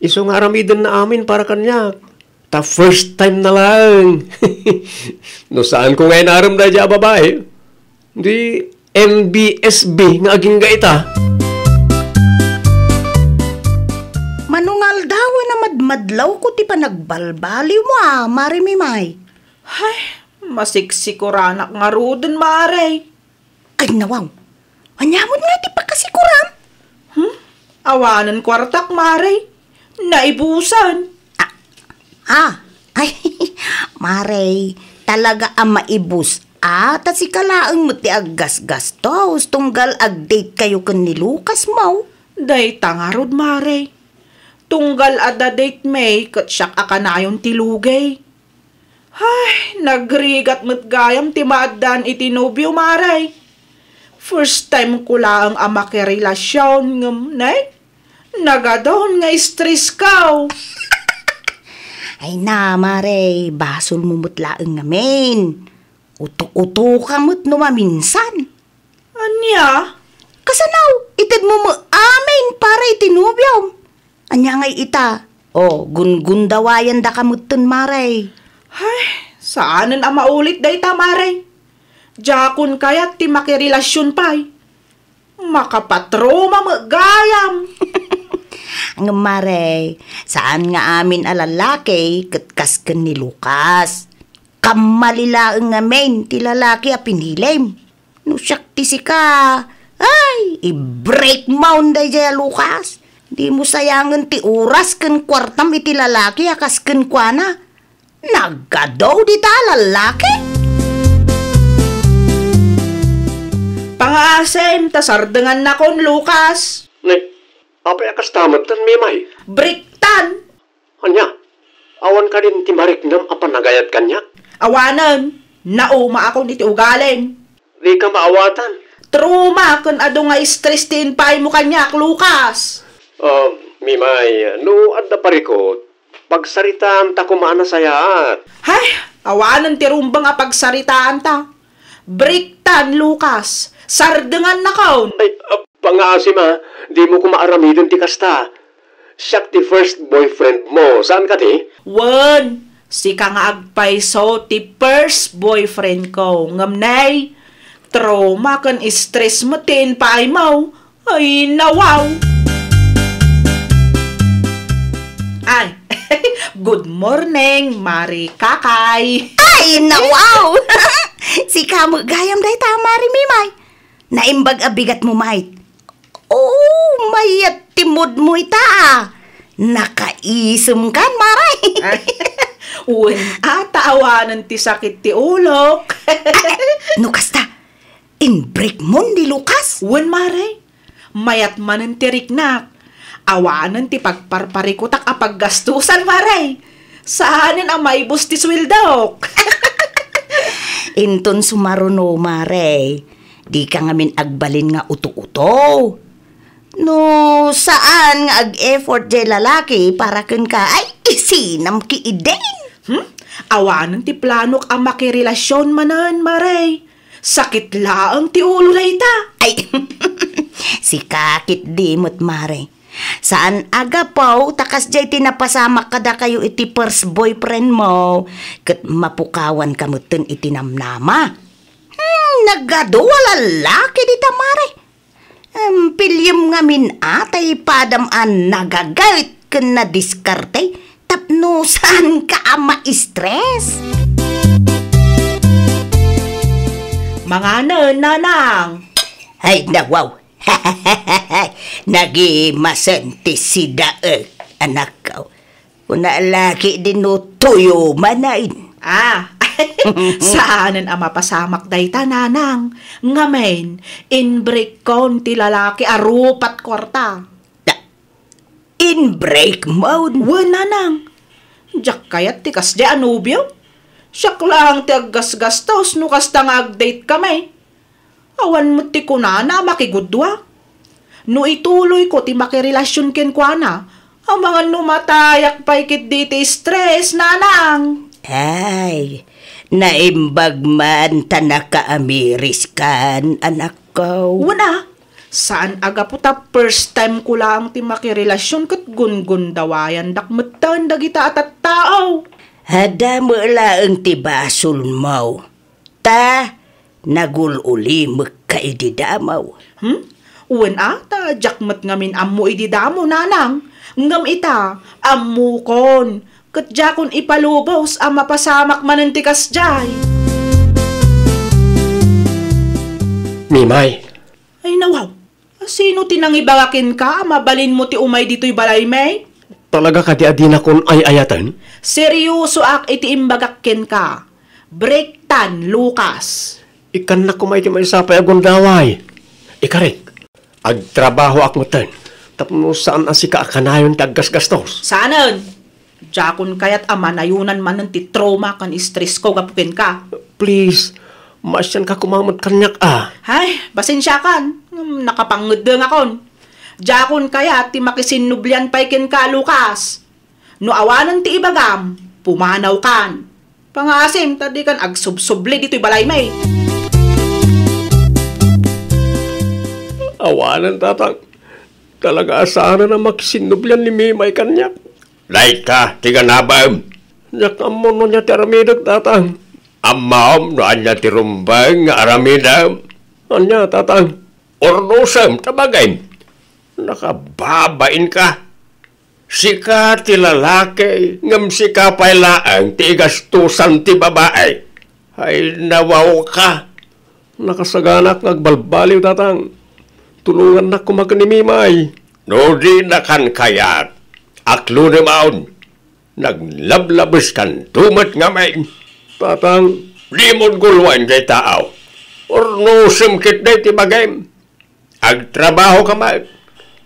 Isu nga aramidenna amin para kaniak. Ta first time na laeng. No saanko nga inarem daydiay a babai, di N B S B nga agingga ita. Mano nga aldawen a madmadlawko ti panagbalbaliwmo a, Mare Mimay. Hay, masiksikoranak ngaruden, Mare. Ay, nawaw. Ania met nga ti pakasikoram? Hmm? Awanen kuartak, Mare. Naibusan. Ah, ah. Ay, Mare, talaga a maibus. Ah, ta sika laeng met ti aggasgastos tunggal agdate kayo ken ni Lucas mo. Dayta ngarud, Mare. Tunggal adda date mi ket siak a kanayon ti lugay. Ay, nagrigat met gayam ti maaddaan iti nobio, Mare. First time ko laeng a makirelasion ngem, nay, nagadon nga stress ko. Ay na, Mare, basolmo met laeng ngamin. Uto-uto ka met no maminsan. Ania? Kasano? Itedmo met amin para iti nobiom. Ania ngay ita? O, gunggundawayan daka metten, Mare. Ay, saanen a maulit dayta, Mare. Diakon kayat ti makirelasion pay. Makapatroma met gayam. Ngem, Mare, saan nga amin a lalaki ket kas ken ni Lucas. Kammali laeng ngamin ti lalaki a pinilim. No siak ti sika, ay, i-break mo daydiay a Lucas. Dimo sayangen ti oras ken kuartam iti lalaki a kas kenkuana. Nagadu dita a lalaki. Pangaasim ta sardengannakon, Lucas. Ne, apay a kasta metten, Mimay? Breaktan. Ania? Awan kadin ti mariknam a panagayat kaniak? Awanen, naumaakon iti ugalim. Dika maawatan. Trauma ken adu nga stress ti impaaymo kaniak, Lucas. Ah, Mimay, no adda parikut, pagsaritaanta koma a nasayaat. Hay, awanen ti rumbeng a pagsaritaanta. Breaktan, Lucas. Sardengannakon. Ay, ah, pangaasim a, dimo koma aramiden ti kasta. Siak ti first boyfriend mo, saan kadi? Wen, sika nga agpayso ti first boyfriend ko. Ngem nay, trauma ken stress met ti impaaymo. Ay, nawaw! Ay, good morning, Mari Kakay! Ay, nawaw! Sika met gayam dayta, Mari Mimay. Naimbag a bigatmo, Mari. Oh, mayat ti moodmo ita, a. Nakaisemkan, Mari. Ay, wen, a, ta awanen ti sakit ti ulok. Ay, ay, no kasta, inbreakmon ni Lucas? Wen, Mari. Mayat manen ti riknak. Awanen ti pagparparikutak a paggastusan, Mari. Saanen a maibus ti sueldok. Inton sumaruno, Mari, dika ngamin agbalin nga uto-uto. No saan nga ag-effort jay lalaki para kenka, ay, isinam ki idin. Hmm? Awanen ti planok a makirelasion manen, Mari. Sakit laeng ti ulo dayta. Ay, sika ketdi met, Mari. Saan a gapu ta kasdiay ti napasamak kadakayo iti first boyfriendmo, ket mapukawanka metten iti namnama. Hmm, nagadu a lalaki dita, Mari. Em, piliem ngamin a ta ipadam a nagagayt ken nadiskarte tapno saanka a ma-stress. Manganen, Nanang. Ay, nawaw. Nagimasen ti sidaek, anakko. Kuna laki din no tuyo manen. Ah, saanen a mapasamak dayta, Nanang. Ngamin, inbreakon ti lalaki a rupat kuarta. Ta, inbreakmon? Wen, Nanang. Diak kayat ti kasdiay a nobio. Siak laeng ti aggasgastos no kasta nga agdate kami. Awan met ti kunana a makigudua. No ituloyko ti makirelasion kenkuana, amangan no matayak pay ketdi iti stress, Nanang. Ay, naimbag man ta nakaamiriskan, anakko. Wen a, saan a gapu ta first time ko laeng ti makirelasion ket gungundawayandak metten dagita a tattao. Adda met laeng ti basolmo. Ta, nagul-ulimekka idi damo. Hmm? Wen a, ta diak met ngamin ammo idi damo, Nanang. Ngem ita, ammokon. Ket diakon ipalubos a mapasamak manen ti kasdiay. Mimay. Ay, nawaw. Sino ti nangibaga kenka a mabalinmo ti umay ditoy balaymi? Talaga kadi a dinakon ay-ayaten? Seriosoak iti imbagak kenka. Breaktan, Lucas. Ikkannak koma iti maysa pay a gundaway. Ikarik, agtrabahoak metten tapno saan a sika a kanayon ti aggasgastos. Saanen? Diakon kayat a manayonan manen ti trauma ken stressko gapu kenka. Please, maasianka koma met kaniak a. Ay, pasensiakan. Ngem nakapangngeddengakon. Diakon kayat ti makisinnublian pay kenka, Lucas. No awanen ti ibagam, pumanawkan. Pangaasim ta dikan agsubsubli ditoy balaymi. Awanen, tatang. Talaga a saanen a makisinnublian ni Mimay kaniak. Dayta ti ganabem. Diak ammo no ania ti aramidek, tatang. Ammom no ania ti rumbeng nga aramidem? Ania, tatang? Urnosem ta bagim. Nakababainka. Sika ti lalaki, ngem sika pay laeng ti igastosan ti babai. Ay, nawawka. Nakasaganak nga agbalbaliw, tatang. Tulongannak koma ken ni Mimay. No dinakan kayat, aklonem awn. Naglablabeskanto met ngamin. Tatang. Dimon guluan jay taaw. Urnosem ketdi ti bagim. Agtrabahoka met.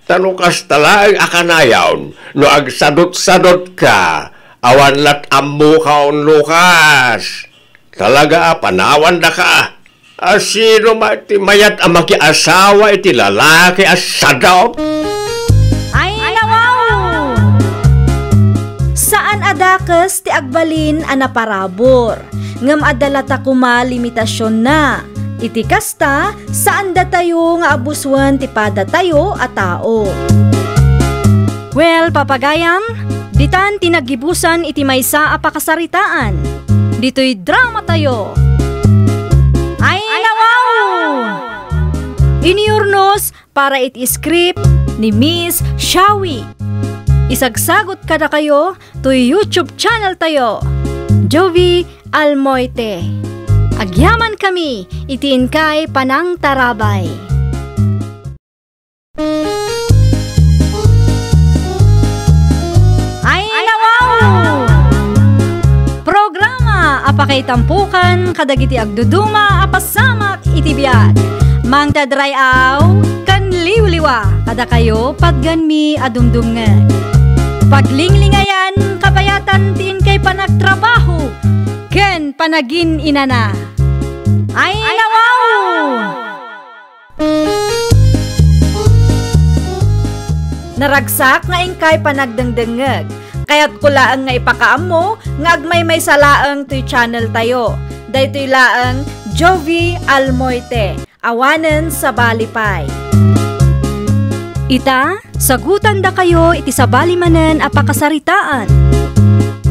Ta no kasta laeng a kanayon, no agsadutsadutka, awan lat ammoka, Lucas. Talaga a panawandaka. A sino met ti mayat a makiasawa iti lalaki a sadop? Ay, nawaw! Saan a dakes ti agbalin a naparabur, ngem adda lata koma limitasionna. Iti kasta, saan datayo nga abusoen ti padatayo a tao. Well, papagayam, ditan ti naggibusan iti maysa a pakasaritaan. Ditoy dramatayo. Ay, nawaw! Iniurnos para iti script ni Miss Shawi. Isagsagut kadakayo toy YouTube channel tayo, Jovie Almoite. Agyaman kami iti inkay panangtarabay. Ay, nawaw! Programa a pakaitampukan kadagiti agduduma a pasamak iti biag. Mangted ray-aw ken liwliwa kadakayo patgenmi a dumdumngeg. Paglinglingayan kabayatan ti inkay panagtrabaho ken panagin-inana. Ay, nawaw! Naragsak nga inkay panagdengdengngeg. Kayatko laeng nga ipakaammo nga agmaymaysa laeng toy channel tayo. Daytoy laeng Jovie Almoite, awanen sabali pay. Ita, sagutandakayo iti sabali manen a pakasaritaan.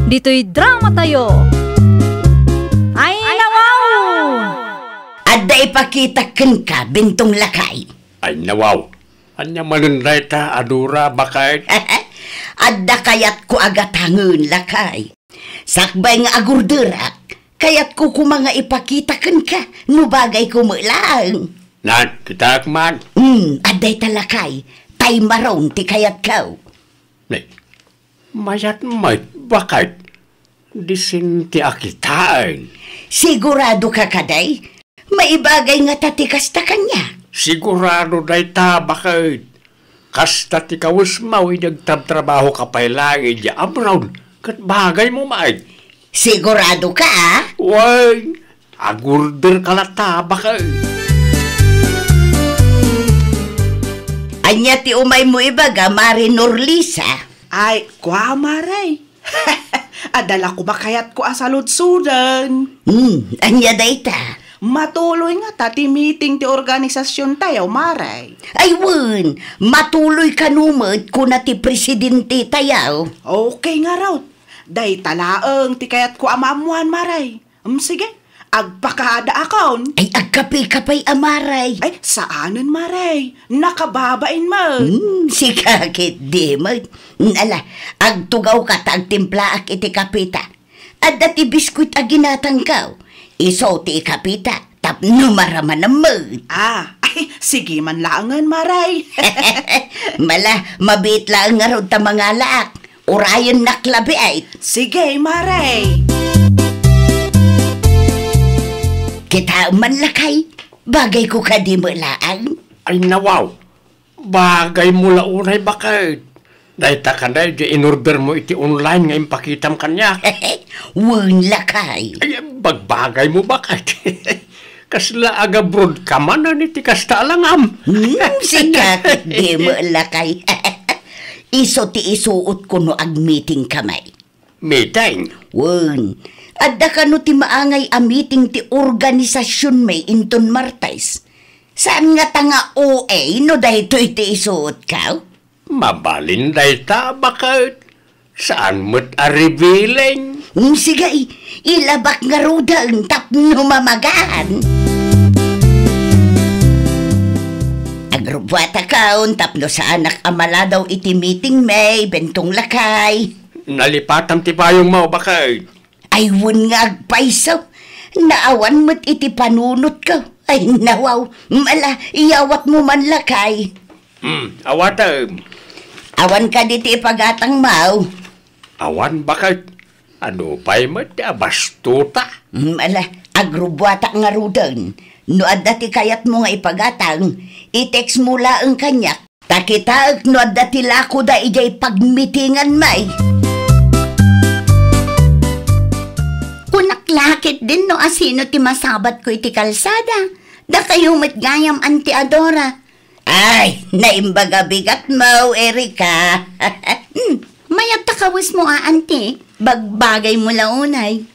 Ditoy drama tayo. Ay, nawaw! Adda ipakitak kenka, Bentong Lakay. Ay, nawaw. Ania manen dayta a dura, baket? Adda kayatko a gatangen, Lakay. Sakbay nga agurderak, kayatko koma nga ipakita kenka no bagayko met laeng. Nan, kitaek man. Hmm, adda ita, Lakay. Tay maron ti kayatko. Nay, mayat met, baket. Disin ti a kitaen. Sigurado ka kadi? Maibagay ngata ti kasta kaniak. Sigurado dayta, baket. Kasta ti kawesmo idi agtrabtrabahoka pay laeng idiay abroad, ket bagaymo met. Sigurado ka, a? Wen, agurder ka latta, baket. Ania ti umaymo ibaga, Mare Norlisa? Ay, kua, Mare. Adda la koma kayatko a saludsoden. Hmm, ania dayta? Matuloy ngata ti meeting ti organisasiontayo, Mare. Ay wen, matuloy kano met kuna ti presidentetayo. Okay ngarud. Dayta laeng ti kayatko a maammoan, Mare. Em, sige. Agpakaadaakon. Ay, agkapeka pay, a Mare. Ay, saanen, Mare. Nakababain met. Hmm, sika ketdi met. Ala, agtugawka ta agtimplaak iti kapeta. Adda ti biskuit a ginatangko. Isu ti ikapeta tapno maramanam met. Ah, ay, sige man laengen, Mare. Ala, mabiit laeng ngarud ta mangalaak. Urayennak labiit. Sige, Mare. Kitaem man, Lakay. Bagayko kadi met laeng. Ay, nawaw. Bagaymo la unay, baket. Dayta kadi diay inordermo iti online nga impakitam kaniak. Wen, Lakay. Ay, bagbagaymo, baket. Kasla agabroad ka manen iti kasta a langam. Hmm, sika ketdi met, Lakay. Isu ti isuotko no agmeeting kami. Meeting? Wen, adda kano ti maangay a meeting ti organisasionmi inton Martes. Saan ngata nga O A no daytoy ti isuotko? Mabalin dayta, baket. Saan met a revealing. Hmm, sige, ilabak ngaruden tapno mamagan. Agrubbuatakon tapno saanak a maladaw iti meetingmi, Bentong Lakay. Nalipatam ti payongmo, baket. Ay, wen nga agpayso. Naawan met iti panunotko. Ay, nawaw. Ala, iyawatmo man, Lakay. Hmm, awatem. Awan kadi ti ipagatangmo? Awan, baket. Ano pay met ti abastota? Hmm, ala, agrubbuatak ngaruden. No adda ti kayatmo nga ipagatang, i-textmo laeng kaniak. Ta kitaek no adda ti lakoda idiay pagmitinganmi. Kunak la ketdin no asino ti masabatko iti kalsada. Dakayo met gayam, Auntie Adora. Ay, naimbag a bigatmo, Erika. Hmm, mayat ta kawesmo a, Auntie. Bagbagaymo la unay.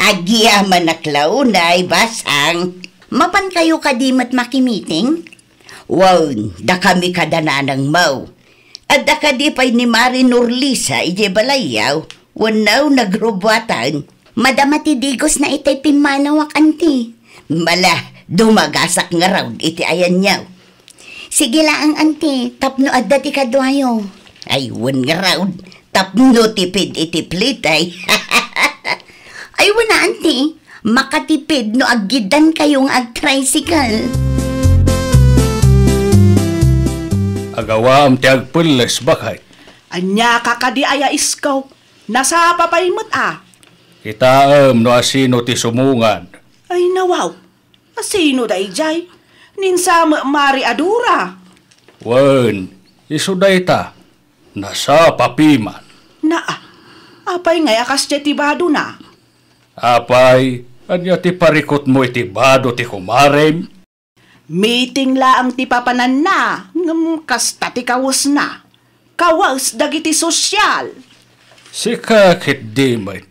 Agyamanak la unay, basang. Mapankayo kadi met makimiting? Wen, dakami kada nanangmo. Adda kadi pay ni Mari Norlisa idiay balayyo? Wenno nagrubbuatan? Madama ti digosna itay pimmanawak, Auntie. Ala, Dumagasak ngarud iti ayanyo. Sige laeng, anti, tapno adda ti kaduayo. Ay, wen ngarud, tapno tipid iti plitay. Ay, wen a, anti, makatipid no aggiddankayo nga agtricycle. Agawaam ti agpelles, baket. Ania ka kadi aya isko? Nasapa pay met a. Kitaem no asino ti sumungan. Ay, nawaw. Asino daydiay? Ni Mari Adura. Wen, isu dayta. Nasapa piman. Naa, apay ngay a kasdiay ti badona? Apay, ania ti parikutmo iti bado ti kumarem? Meeting laeng ti papananna, ngem kasta ti kawesna. Kawes dagiti sosyal. Sika ketdi met.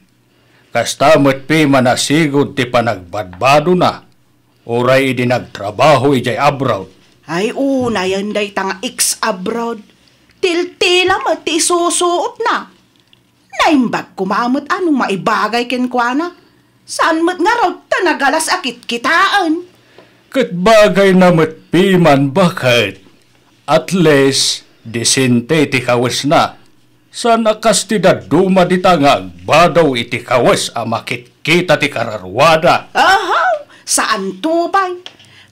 Kasta met piman a sigud ti panagbadbadona, uray idi nagtrabaho idiay abroad. Ay, unayen dayta nga ex-abroad. Tiltila met ti isusuotna. Naimbag koma met a no maibagay kenkuana. Saan met ngarud ta nagalas a kitkitaen. Ket bagayna met piman, baket. At least, disente ti kawesna. Saan a kas ti dadduma dita nga agbado iti kawes a makitkita ti kararuada. Ahaw! Saanto pay.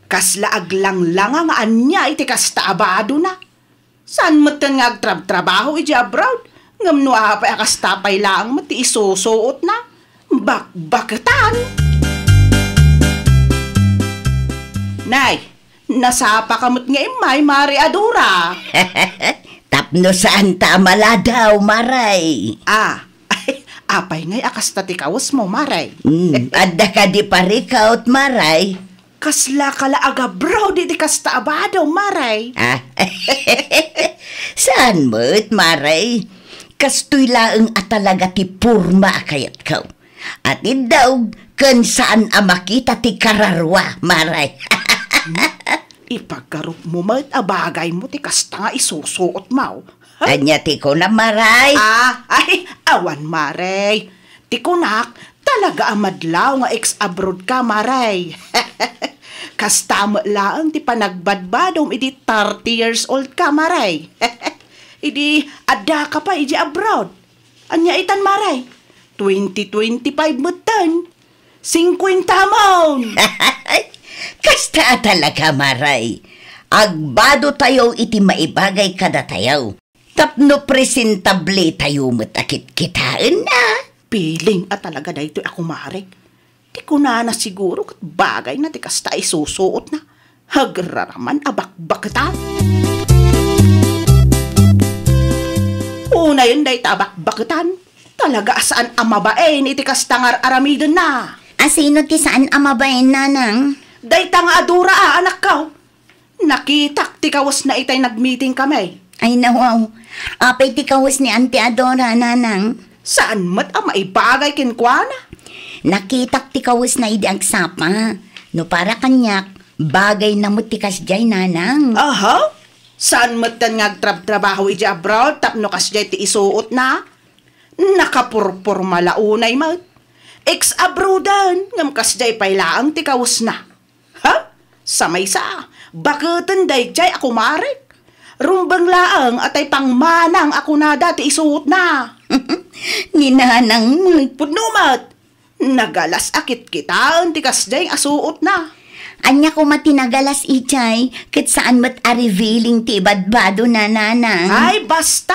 Kasla aglanglanga nga ania iti kasta a badona. Saan metten nga agtrabtrabaho iti abroad? Ngem no apay a kasta pay laeng met ti isusuotna, bakbaketan. Nay, nasapaka met nga immay, Mari Adura. Tapno saanta a maladaw, Maray. Ah, apay ngay a kasta ti kawesmo, Maray? Mm, adda kadi parikut, Maray? Kasla ka la agabroad iti kasta a bado, Maray? Ah, saan met, Maray? Kastoy laeng a talaga ti porma a kayatko. At iddaog ken saan a makita ti kararua, Maray. Ipaggarupmo met a bagaymo ti kasta nga isusuotmo. Ania ti kunam, Maray? Ah, ay, awan, Maray. Ti kunak, talaga a madlaw nga ex-abroad ka, Maray. Kasta met laeng ti panagbadbadom idi thirty years old ka, Maray. Idi adda ka pay idi abroad. Ania itan, Maray? Twenty twenty-five metten. Singkuenta mon! Kasta a talaga, Maray. Agbadotayo iti maibagay kadatayo. Tapno presentabletayo met a kitkitaenna. Piling a talaga daytoy a kumarek. Ti kunana siguro ket bagayna ti kasta a isusuotna. Agraraman a bakbaketan. Unayen dayta a bakbaketan. Talaga a saan a mabain iti kasta nga ar-aramidenna. Asino ti saan a mabain, nanang? Dayta nga adura a anakko. Nakitak ti kawesna itay nagmeeting kami. Ay, nawaw. Apay ti kawes ni Auntie Adora, nanang? Saan met a maibagay kenkuana? Nakitak ti kawesna idi agsapa. No para kaniak, bagayna met ti kasdiay, nanang. Aha? Saan metten nga agtrabtrabaho iti abroad tapno kasdiay ti isuotna? Nakapurporma la unay met. Ex-abroaden, ngem kasdiay pay laeng ti kawesna. Ha? Sa maysa, baketen daydiay a kumarek. Rumbeng laeng a tay pangmanang a kunada ti isuotna. Ni nanang met. Pudno met. Nagalas a kitkitaen ti kasdiay a suotna. Ania koma ti nagalas idiay, ket saan met a revealing ti ibadbadona, nanang? Ay, basta.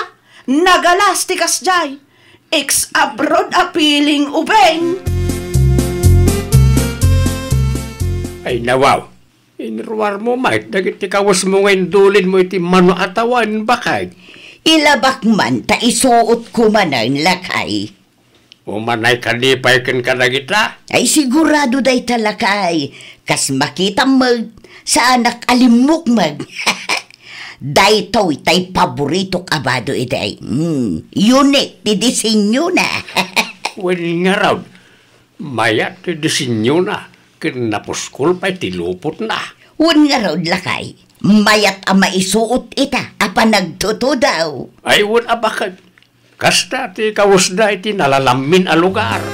Nagalas ti kasdiay. Ex-abroad a piling ubing. Ay, nawaw. Inruarmo met dagiti kawesmo nga indulinmo iti mano a tawen, baket. Ilabak man ta isuotko manen, lakay. Umanay kadi pay ken kadagita? Ay, sigurado dayta, lakay. Kas makitam met, saanak a limmukmeg. Daytoy tay paboritok a bado idi. Hmm, unique ti disenyona. Wen ngarud, mayat ti disenyona, ken napuskol pay ti lupotna. Wen ngarud, lakay, mayat a maisuot ita a panagtutudaw. Ay, wen a baket. Kasta ti kawesda iti nalalammin a lugar.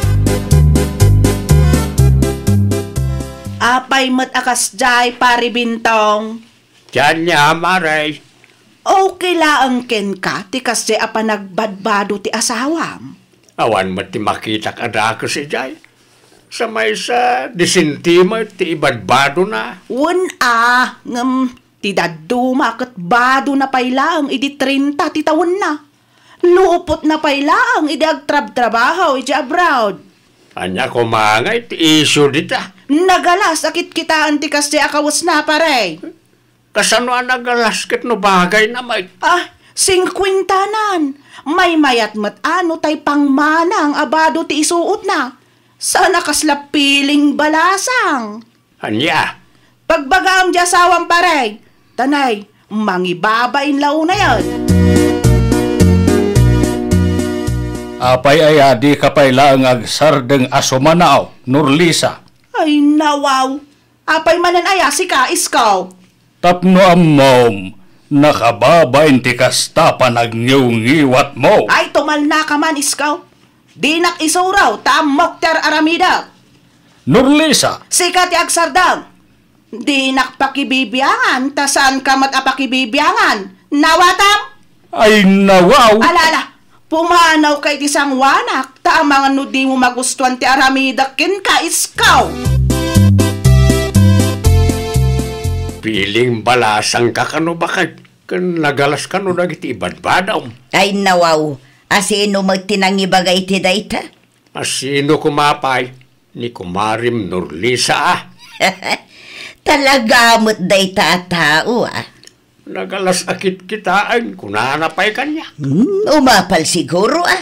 Apay met a kasdiay, Pari Bintong? Dian ya, Mare. Okay laeng kenka ti kasdiay a panagbadbado ti asawam? Awan met ti makitak a dakes idiay. Sa maysa, disente met ti ibadbadona. Wen a, ngem ti dadduma ket badona pay laeng idi trenta ti tawenna. Lupotna pay laeng idi agtrabtrabaho idiay abroad. Ania koma ngay ti isyu dita? Nagalas a kitkitaen ti kasdiay a kawesna, pare. Kasano a nagalas ket no bagayna met? Ah, singkuentanan. Maymayat met a no tay pangmanang a bado ti isuotna. Saan a kasla piling balasang. Ania? Pagbagaam diay asawam, pare. Tanay, mangibabain la unayen. Apay aya, dika pay laeng agsardeng a sumanaw, Norlisa? Ay, nawaw. Apay manen aya sika, Isko? Tapno ammom, nakababain ti kasta panagngiwngiwatmo. Ay, tumalnaka man, Isko. Dinak isuro ta ammok ti ar-aramidek. Norlisa! Sika ti agsardeng. Dinak pakibibiangan ta saanka met a pakibibiangan. Nawatam? Ay, nawaw! Ala, ala, pumanawka iti sangoanak ta amangan no dimo magustuan ti aramidek kenka, Isko. Piling balasangka kano, baket? Ken nagalas kano dagiti ibadbadam? Ay, nawaw, a sino met ti nangibaga iti dayta? A sino koma pay? Ni kumarem Norlisa a. Talaga met dayta a tao a. Nagalas a kitkitaen, kunana pay kaniak. Hmm, umapal siguro a.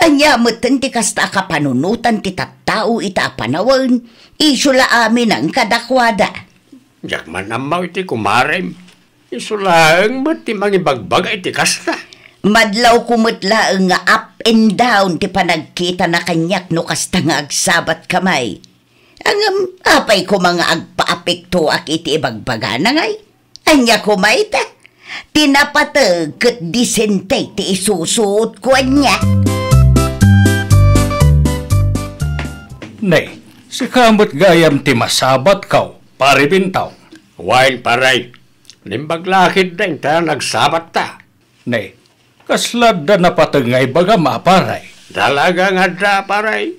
Ania metten ti kasta a kapanunotan ti tattao ita a panawen, isu la aminen kadakuada. Diak man ammo iti kumarem. Isu laeng met ti mangibagbaga iti kasta. Madlawko met laeng nga up and down ti panagkitana kaniak no kasta nga agsabatka may. Ngem apay koma nga agpaapektoak iti ibagbagana ngay? Ania koma ita? Ti napateg ket disente ti isusuotko ania? Nay, sika met gayam ti masabatko, Pare Bintong. Wen, pare. Naimbag la ketdin ta nagsabatta. Ne, kasla adda napateg nga ibagam a, pare? Talaga nga adda, pare.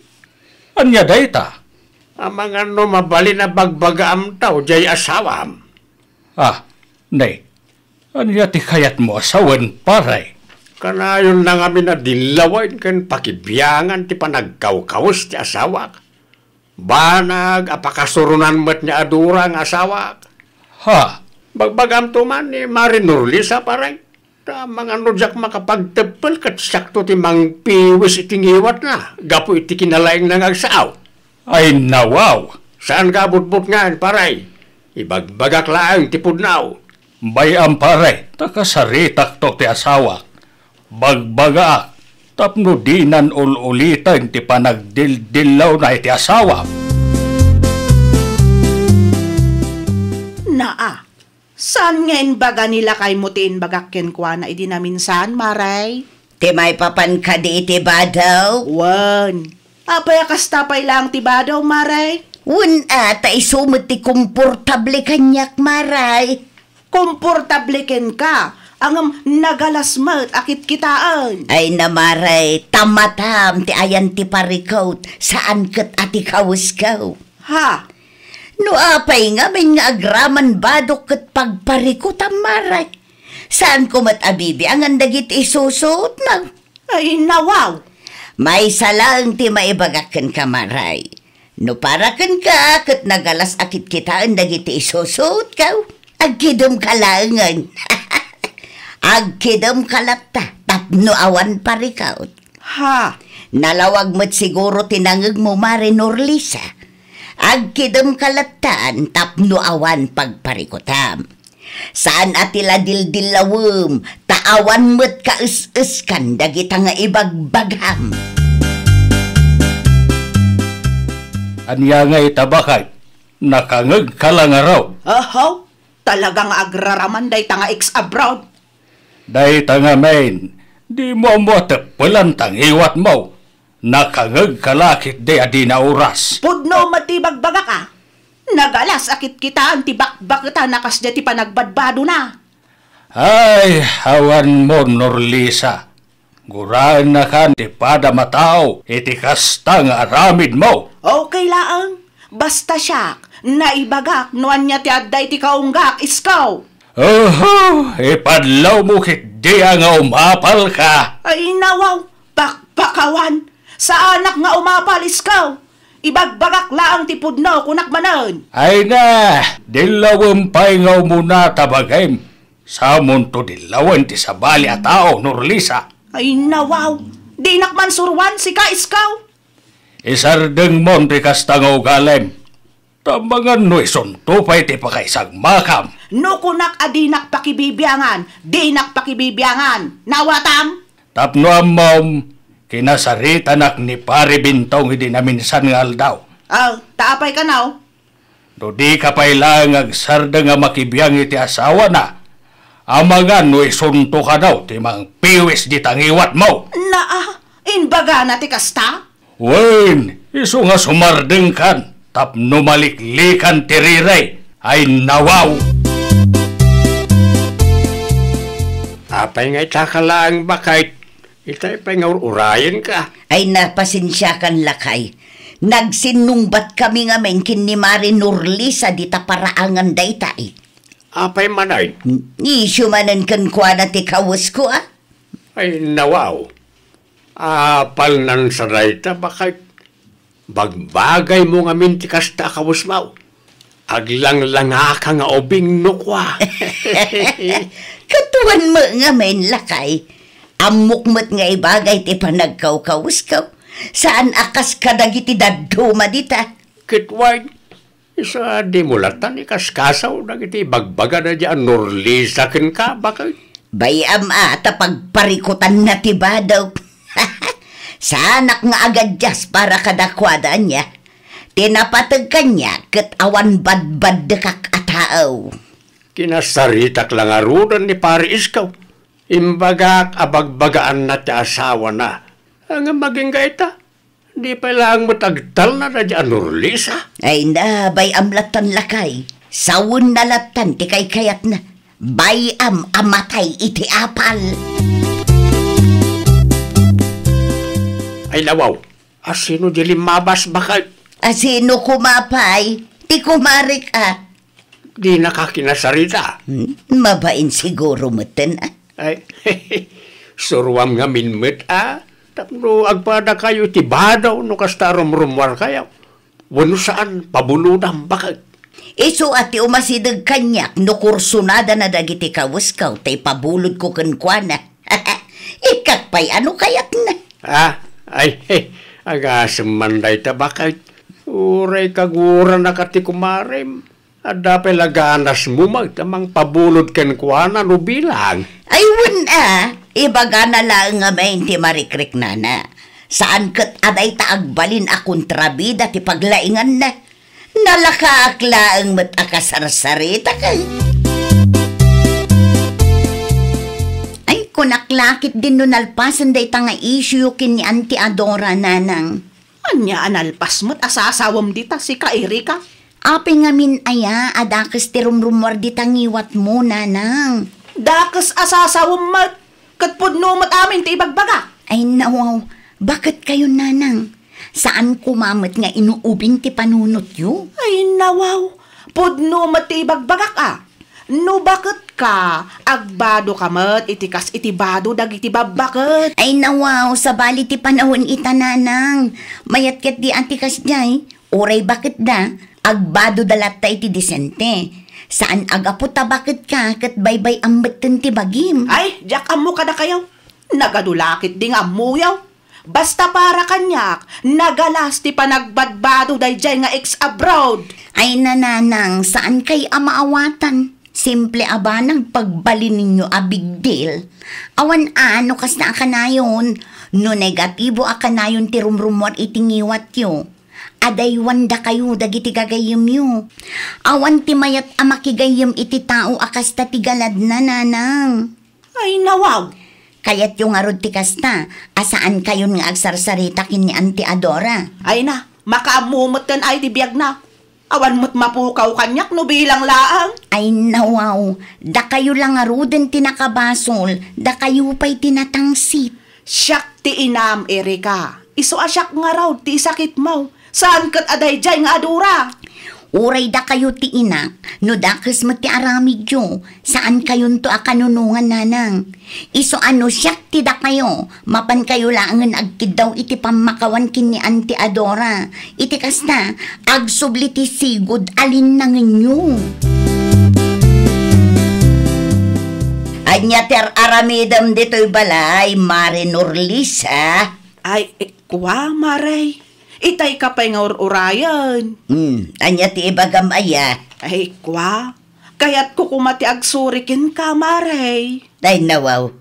Ania dayta? Amangan no mabalin a bagbagaamto diay asawam. Ah, ne, ania ti kayatmo a sawen, pare? Kanayonna ngamin a dillawen ken pakibiangan ti panagkawkawes ti asawak. Banag a pakasuronan met ni Adura nga asawak. Ha? Bagbagamto man ni Mare Norlisa, pare. Ta amangan no diak makapagteppel ket siakto ti mangpiwis iti ngiwatna gapu iti kinalaingna nga agsao. Ay, nawaw! Saan nga abutbutngan, pare. Ibagbagak laeng ti pudno. Bay-am, pare, ta kasaritakto ti asawak. Bagbagaak tapno dinan ul-uliten ti panagdildillawna iti asawam. Naa, saan nga imbaga ni lakaymo ti imbagak kenkuana idi naminsan, Mare? Ti maipapan kadi iti bado? Wen. Apay a kasta pay laeng ti bado, Mare? Wen a, ta isu met ti komportable kaniak, Mare. Komportable kenka, ngem nagalas met a kitkitaen. Ay, Mare, ta matam ti ayan ti parikut, saan ket a ti kaweskew. Ha? No apay ngamin nga agraman badok ket pagparikutam, Mare? Saanko met a bibiangan dagiti isusuotmo? Ay, nawaw! Maysa laeng ti maibagak kenka, Mare. No para kenka ket nagalas a kitkitaen dagiti isusuotko, agkidemka laengen. Agkidemka latta tapno awan parikut. Ha? Nalawag met siguro ti nangegmo, Mare Norlisa. Agkidemka lattan tapno awan pagparikutam. Saan a ti la dildillawem, ta awan met kaes-eskan dagita nga ibagbagam. Ania nga ita, baket? Nakangegka la ngarud? Ahaw, talaga nga agraraman dayta nga ex-abroad. Dayta ngamin, dimo ammo a teppelan ta ngiwatmo. Nakangegka la ketdi a dina oras. Pudno met ti ibagbagak a. Nagalas a kitkitaan ti bakbaketan a kasdiay ti panagbadbadona. Ay, awanmo, Norlisa. Guraennakan ti padam a tao iti kasta nga aramidmo. Okay laeng. Basta siak, naibagak no ania ti adda iti kaunggak, iskaw. Oho, ipadlawmo ketdi a nga umapalka. Ay, nawaw, pakpakawan. Saanak nga umapal, iskaw. Ibagbagak laeng ti pudno, kunak manen. Ay na, dillawem pay nga umuna ta bagim. Samonto dillawen ti sabali a tao, Norlisa. Ay, nawaw. Dinak man suruan, sika, iskaw. Isardengmon ti kasta nga ugalim. Tamangan no isunto pay ti pakaisagmakam. No kunak a dinak pakibibiangan, dinak pakibibiangan. Nawatam? Tapno ammom, kinasaritanak ni Pari Bintong idi naminsan nga aldaw. Ah, ta apay kano? No dika pay laeng agsardeng a makibiang iti asawana, amangan no isunto kano ti mangpiwis dita ngiwatmo. Naa, imbagana ti kasta? Wen, isu nga sumardengkan tapno maliklikan ti riray. Ay, nawaw! Apay nga itaka laeng, baket? Itay pay nga ur-urayenka. Ay, na, pasensiakan, lakay. Nagsinnungbat kami ngamin ken ni Mari Norlisa dita paraangan dayta, eh. Apay manen? Isyu manen kenkuana ti kawesko, a? Ay, nawaw. Apalnan sa dayta, baket? Bagbagaymo ngamin ti kasta a kawesmo. Aglanglangaka nga ubing no kua. Ket wen met ngamin, lakay. Ammok met nga ibagay ti panagkawkawesko. Saan a kas kadagiti dadduma dita. Ket wen, isu a dimo lattan ikaskasaw dagiti ibagbagada diay a Norlisa kenka, baket? Bay-am a ta pagparikutanna ti badok. Saanak nga agadias para kadakuada, ania? Ti napateg kaniak ket awan badbaddekak a tao. Kinasaritak la ngaruden ni Pari Iskaw. Imbagak a bagbagaanna ti asawana. Ngem agingga ita, di pay laeng met agtalna daydiay a Norlisa. Ay na, bay-am lattan, lakay. Sawenna lattan ti kaykayatna. Bay-am a matay iti apal. Ay, nawaw. Asino di limmabas, baket? Asino koma pay? Ti kumarek a. Dinaka kinasarita? Hmm, mabain siguro metten a. Ay, suruam ngamin met a. Tapno agpadakayo iti bado no kasta a rumrummuarkayo. Wenno saan, pabulodam, baket. Isu a ti umasideg kaniak no kursunadana dagiti kawesko ta ipabulodko kenkuana. Ikkak pay a no kayatna. Ah, ay, eh, agasem man dayta, baket. Uray kaguranaka ti kumarem. Adda pay la ganasmo met a mangpabulod kenkuana no bilang. Ay, wen a, ibagana laeng ngamin ti marikriknana. Saan ket a dayta agbalin a kontrabida ti paglainganna. Nalakaak laeng met a kasarsaritaken. Ay, kunak la ketdin no nalpasen dayta nga isyu ken ni Auntie Adora, nanang. Ania a nalpas met a sasawem dita, sika, Erika? Apay ngamin aya a dakes ti rumrummuar dita ngiwatmo, nanang? Dakes a sasawem met, ket pudno met amin ti ibagbaga. Ay, nawaw, baket kayo, nanang? Saan koma met nga inuubing ti panunotyo? Ay, nawaw, pudno met ti ibagbagak a. No baket ka, agbado ka met iti kas iti bado dagiti babbaket. Ay, nawaw, sabali ti panawen ita, nanang. Mayat ketdi a ti kasdiay, uray baket da, agbado da latta iti disente. Saan a gapu ta baket ka, ket baybay-am metten ti bagim. Ay, diak ammo kadakayo. Nagadu la ketdi nga ammoyo. Basta para kaniak, nagalas ti panagbadbado daydiay nga ex-abroad. Ay, nanang, saankay a maawatan. Simple a banag pagbalininyo a big deal. Awan a no kasta a kanayon. No negatibo a kanayon ti rumrummuar iti ngiwatyo, adaywan dakayo dagiti gagayyemyo. Awan ti mayat a makigayyem iti tao a kasta ti galadna, nanang. Ay, nawaw! Kayatyo ngarud ti kasta, a saankayon nga agsarsarita ken ni Auntie Adora. Ay na, makaammo metten ay ti biagna. Awan met mapukaw kaniak no bilang laeng. Ay, nawaw, dakayo la ngaruden ti nakabasol, dakayo pay ti natangsit. Siak ti inam, Erika. Isu a siak ngarud ti isakitmo. Saan ket a daydiay nga adura. Uray dakayo ti inak, no dakes met ti aramidyo, saankayonto a kanunongan, nanang. Isu a no siak ti dakayo, mapankayo laengen agkiddaw iti pammakawan ken ni Auntie Adora. Iti kasta, agsubli ti sigud a linnangenyo. Ania ti ar-aramidem ditoy balay, Mare Norlisa? Ay, eh, kua, Mare. Itay ka pay nga ur-urayen. Hmm, ania ti ibagam aya? Ay, kua. Kayatko koma ti agsuri kenka, Mare. Ay, nawaw.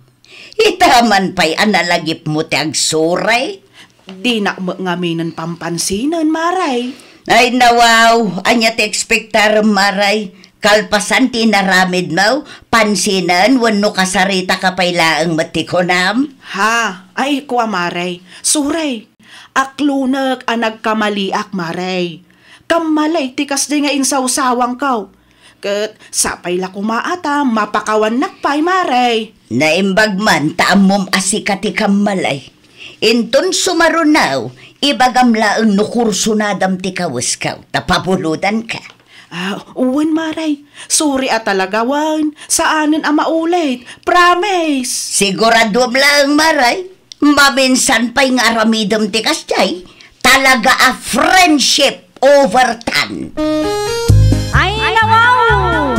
Ita man pay a nalagipmo ti agsuri? Dinak met ngaminen pampansinen, Mare. Ay, nawaw. Ania ti ekspektarem, Mare? Kalpasan ti inaramidmo, pansinen wenno kasaritaka pay laeng met ti kunam? Ha? Ay, kua, Mare. Sure. Aklonek a nagkamaliak, Mare. Kammalay ti kasdi nga insawsawangko. Ket sapay la koma a ta mapakawannak pay, Mare. Naimbag man ta ammom a sika ti kammalay. Inton sumaruno, ibagam laeng no kursonadam ti kawesko, ta pabulodanka. Ah, wen, Mare. Sure a talaga wen. Saanen a maulit. Promise. Siguraduem laeng, Mare. Maminsan pay nga aramidem ti kasdiay, talaga a friendship over tan. Ay, nawaw!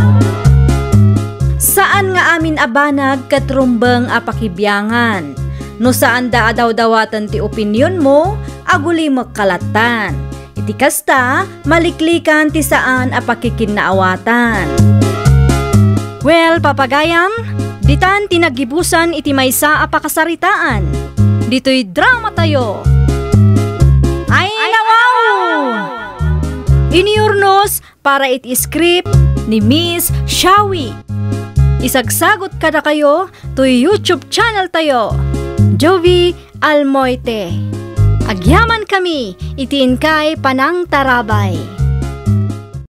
Saan nga amin a banag ket rumbeng a pakibiangan. No saanda a dawdawaten ti opinionmo, agulimekka lattan. Iti kasta, maliklikan ti saan a pakikinnaawatan. Well, papagayam, ditan ti naggibusan iti maysa a pakasaritaan. Ditoy dramatayo. Ay, nawaw! Inurnos para iti script ni Miss Shawi. Isagsagot kadakayo toy YouTube channel tayo, Jovie Almoite. Agyamankami iti inkay panangtarabay.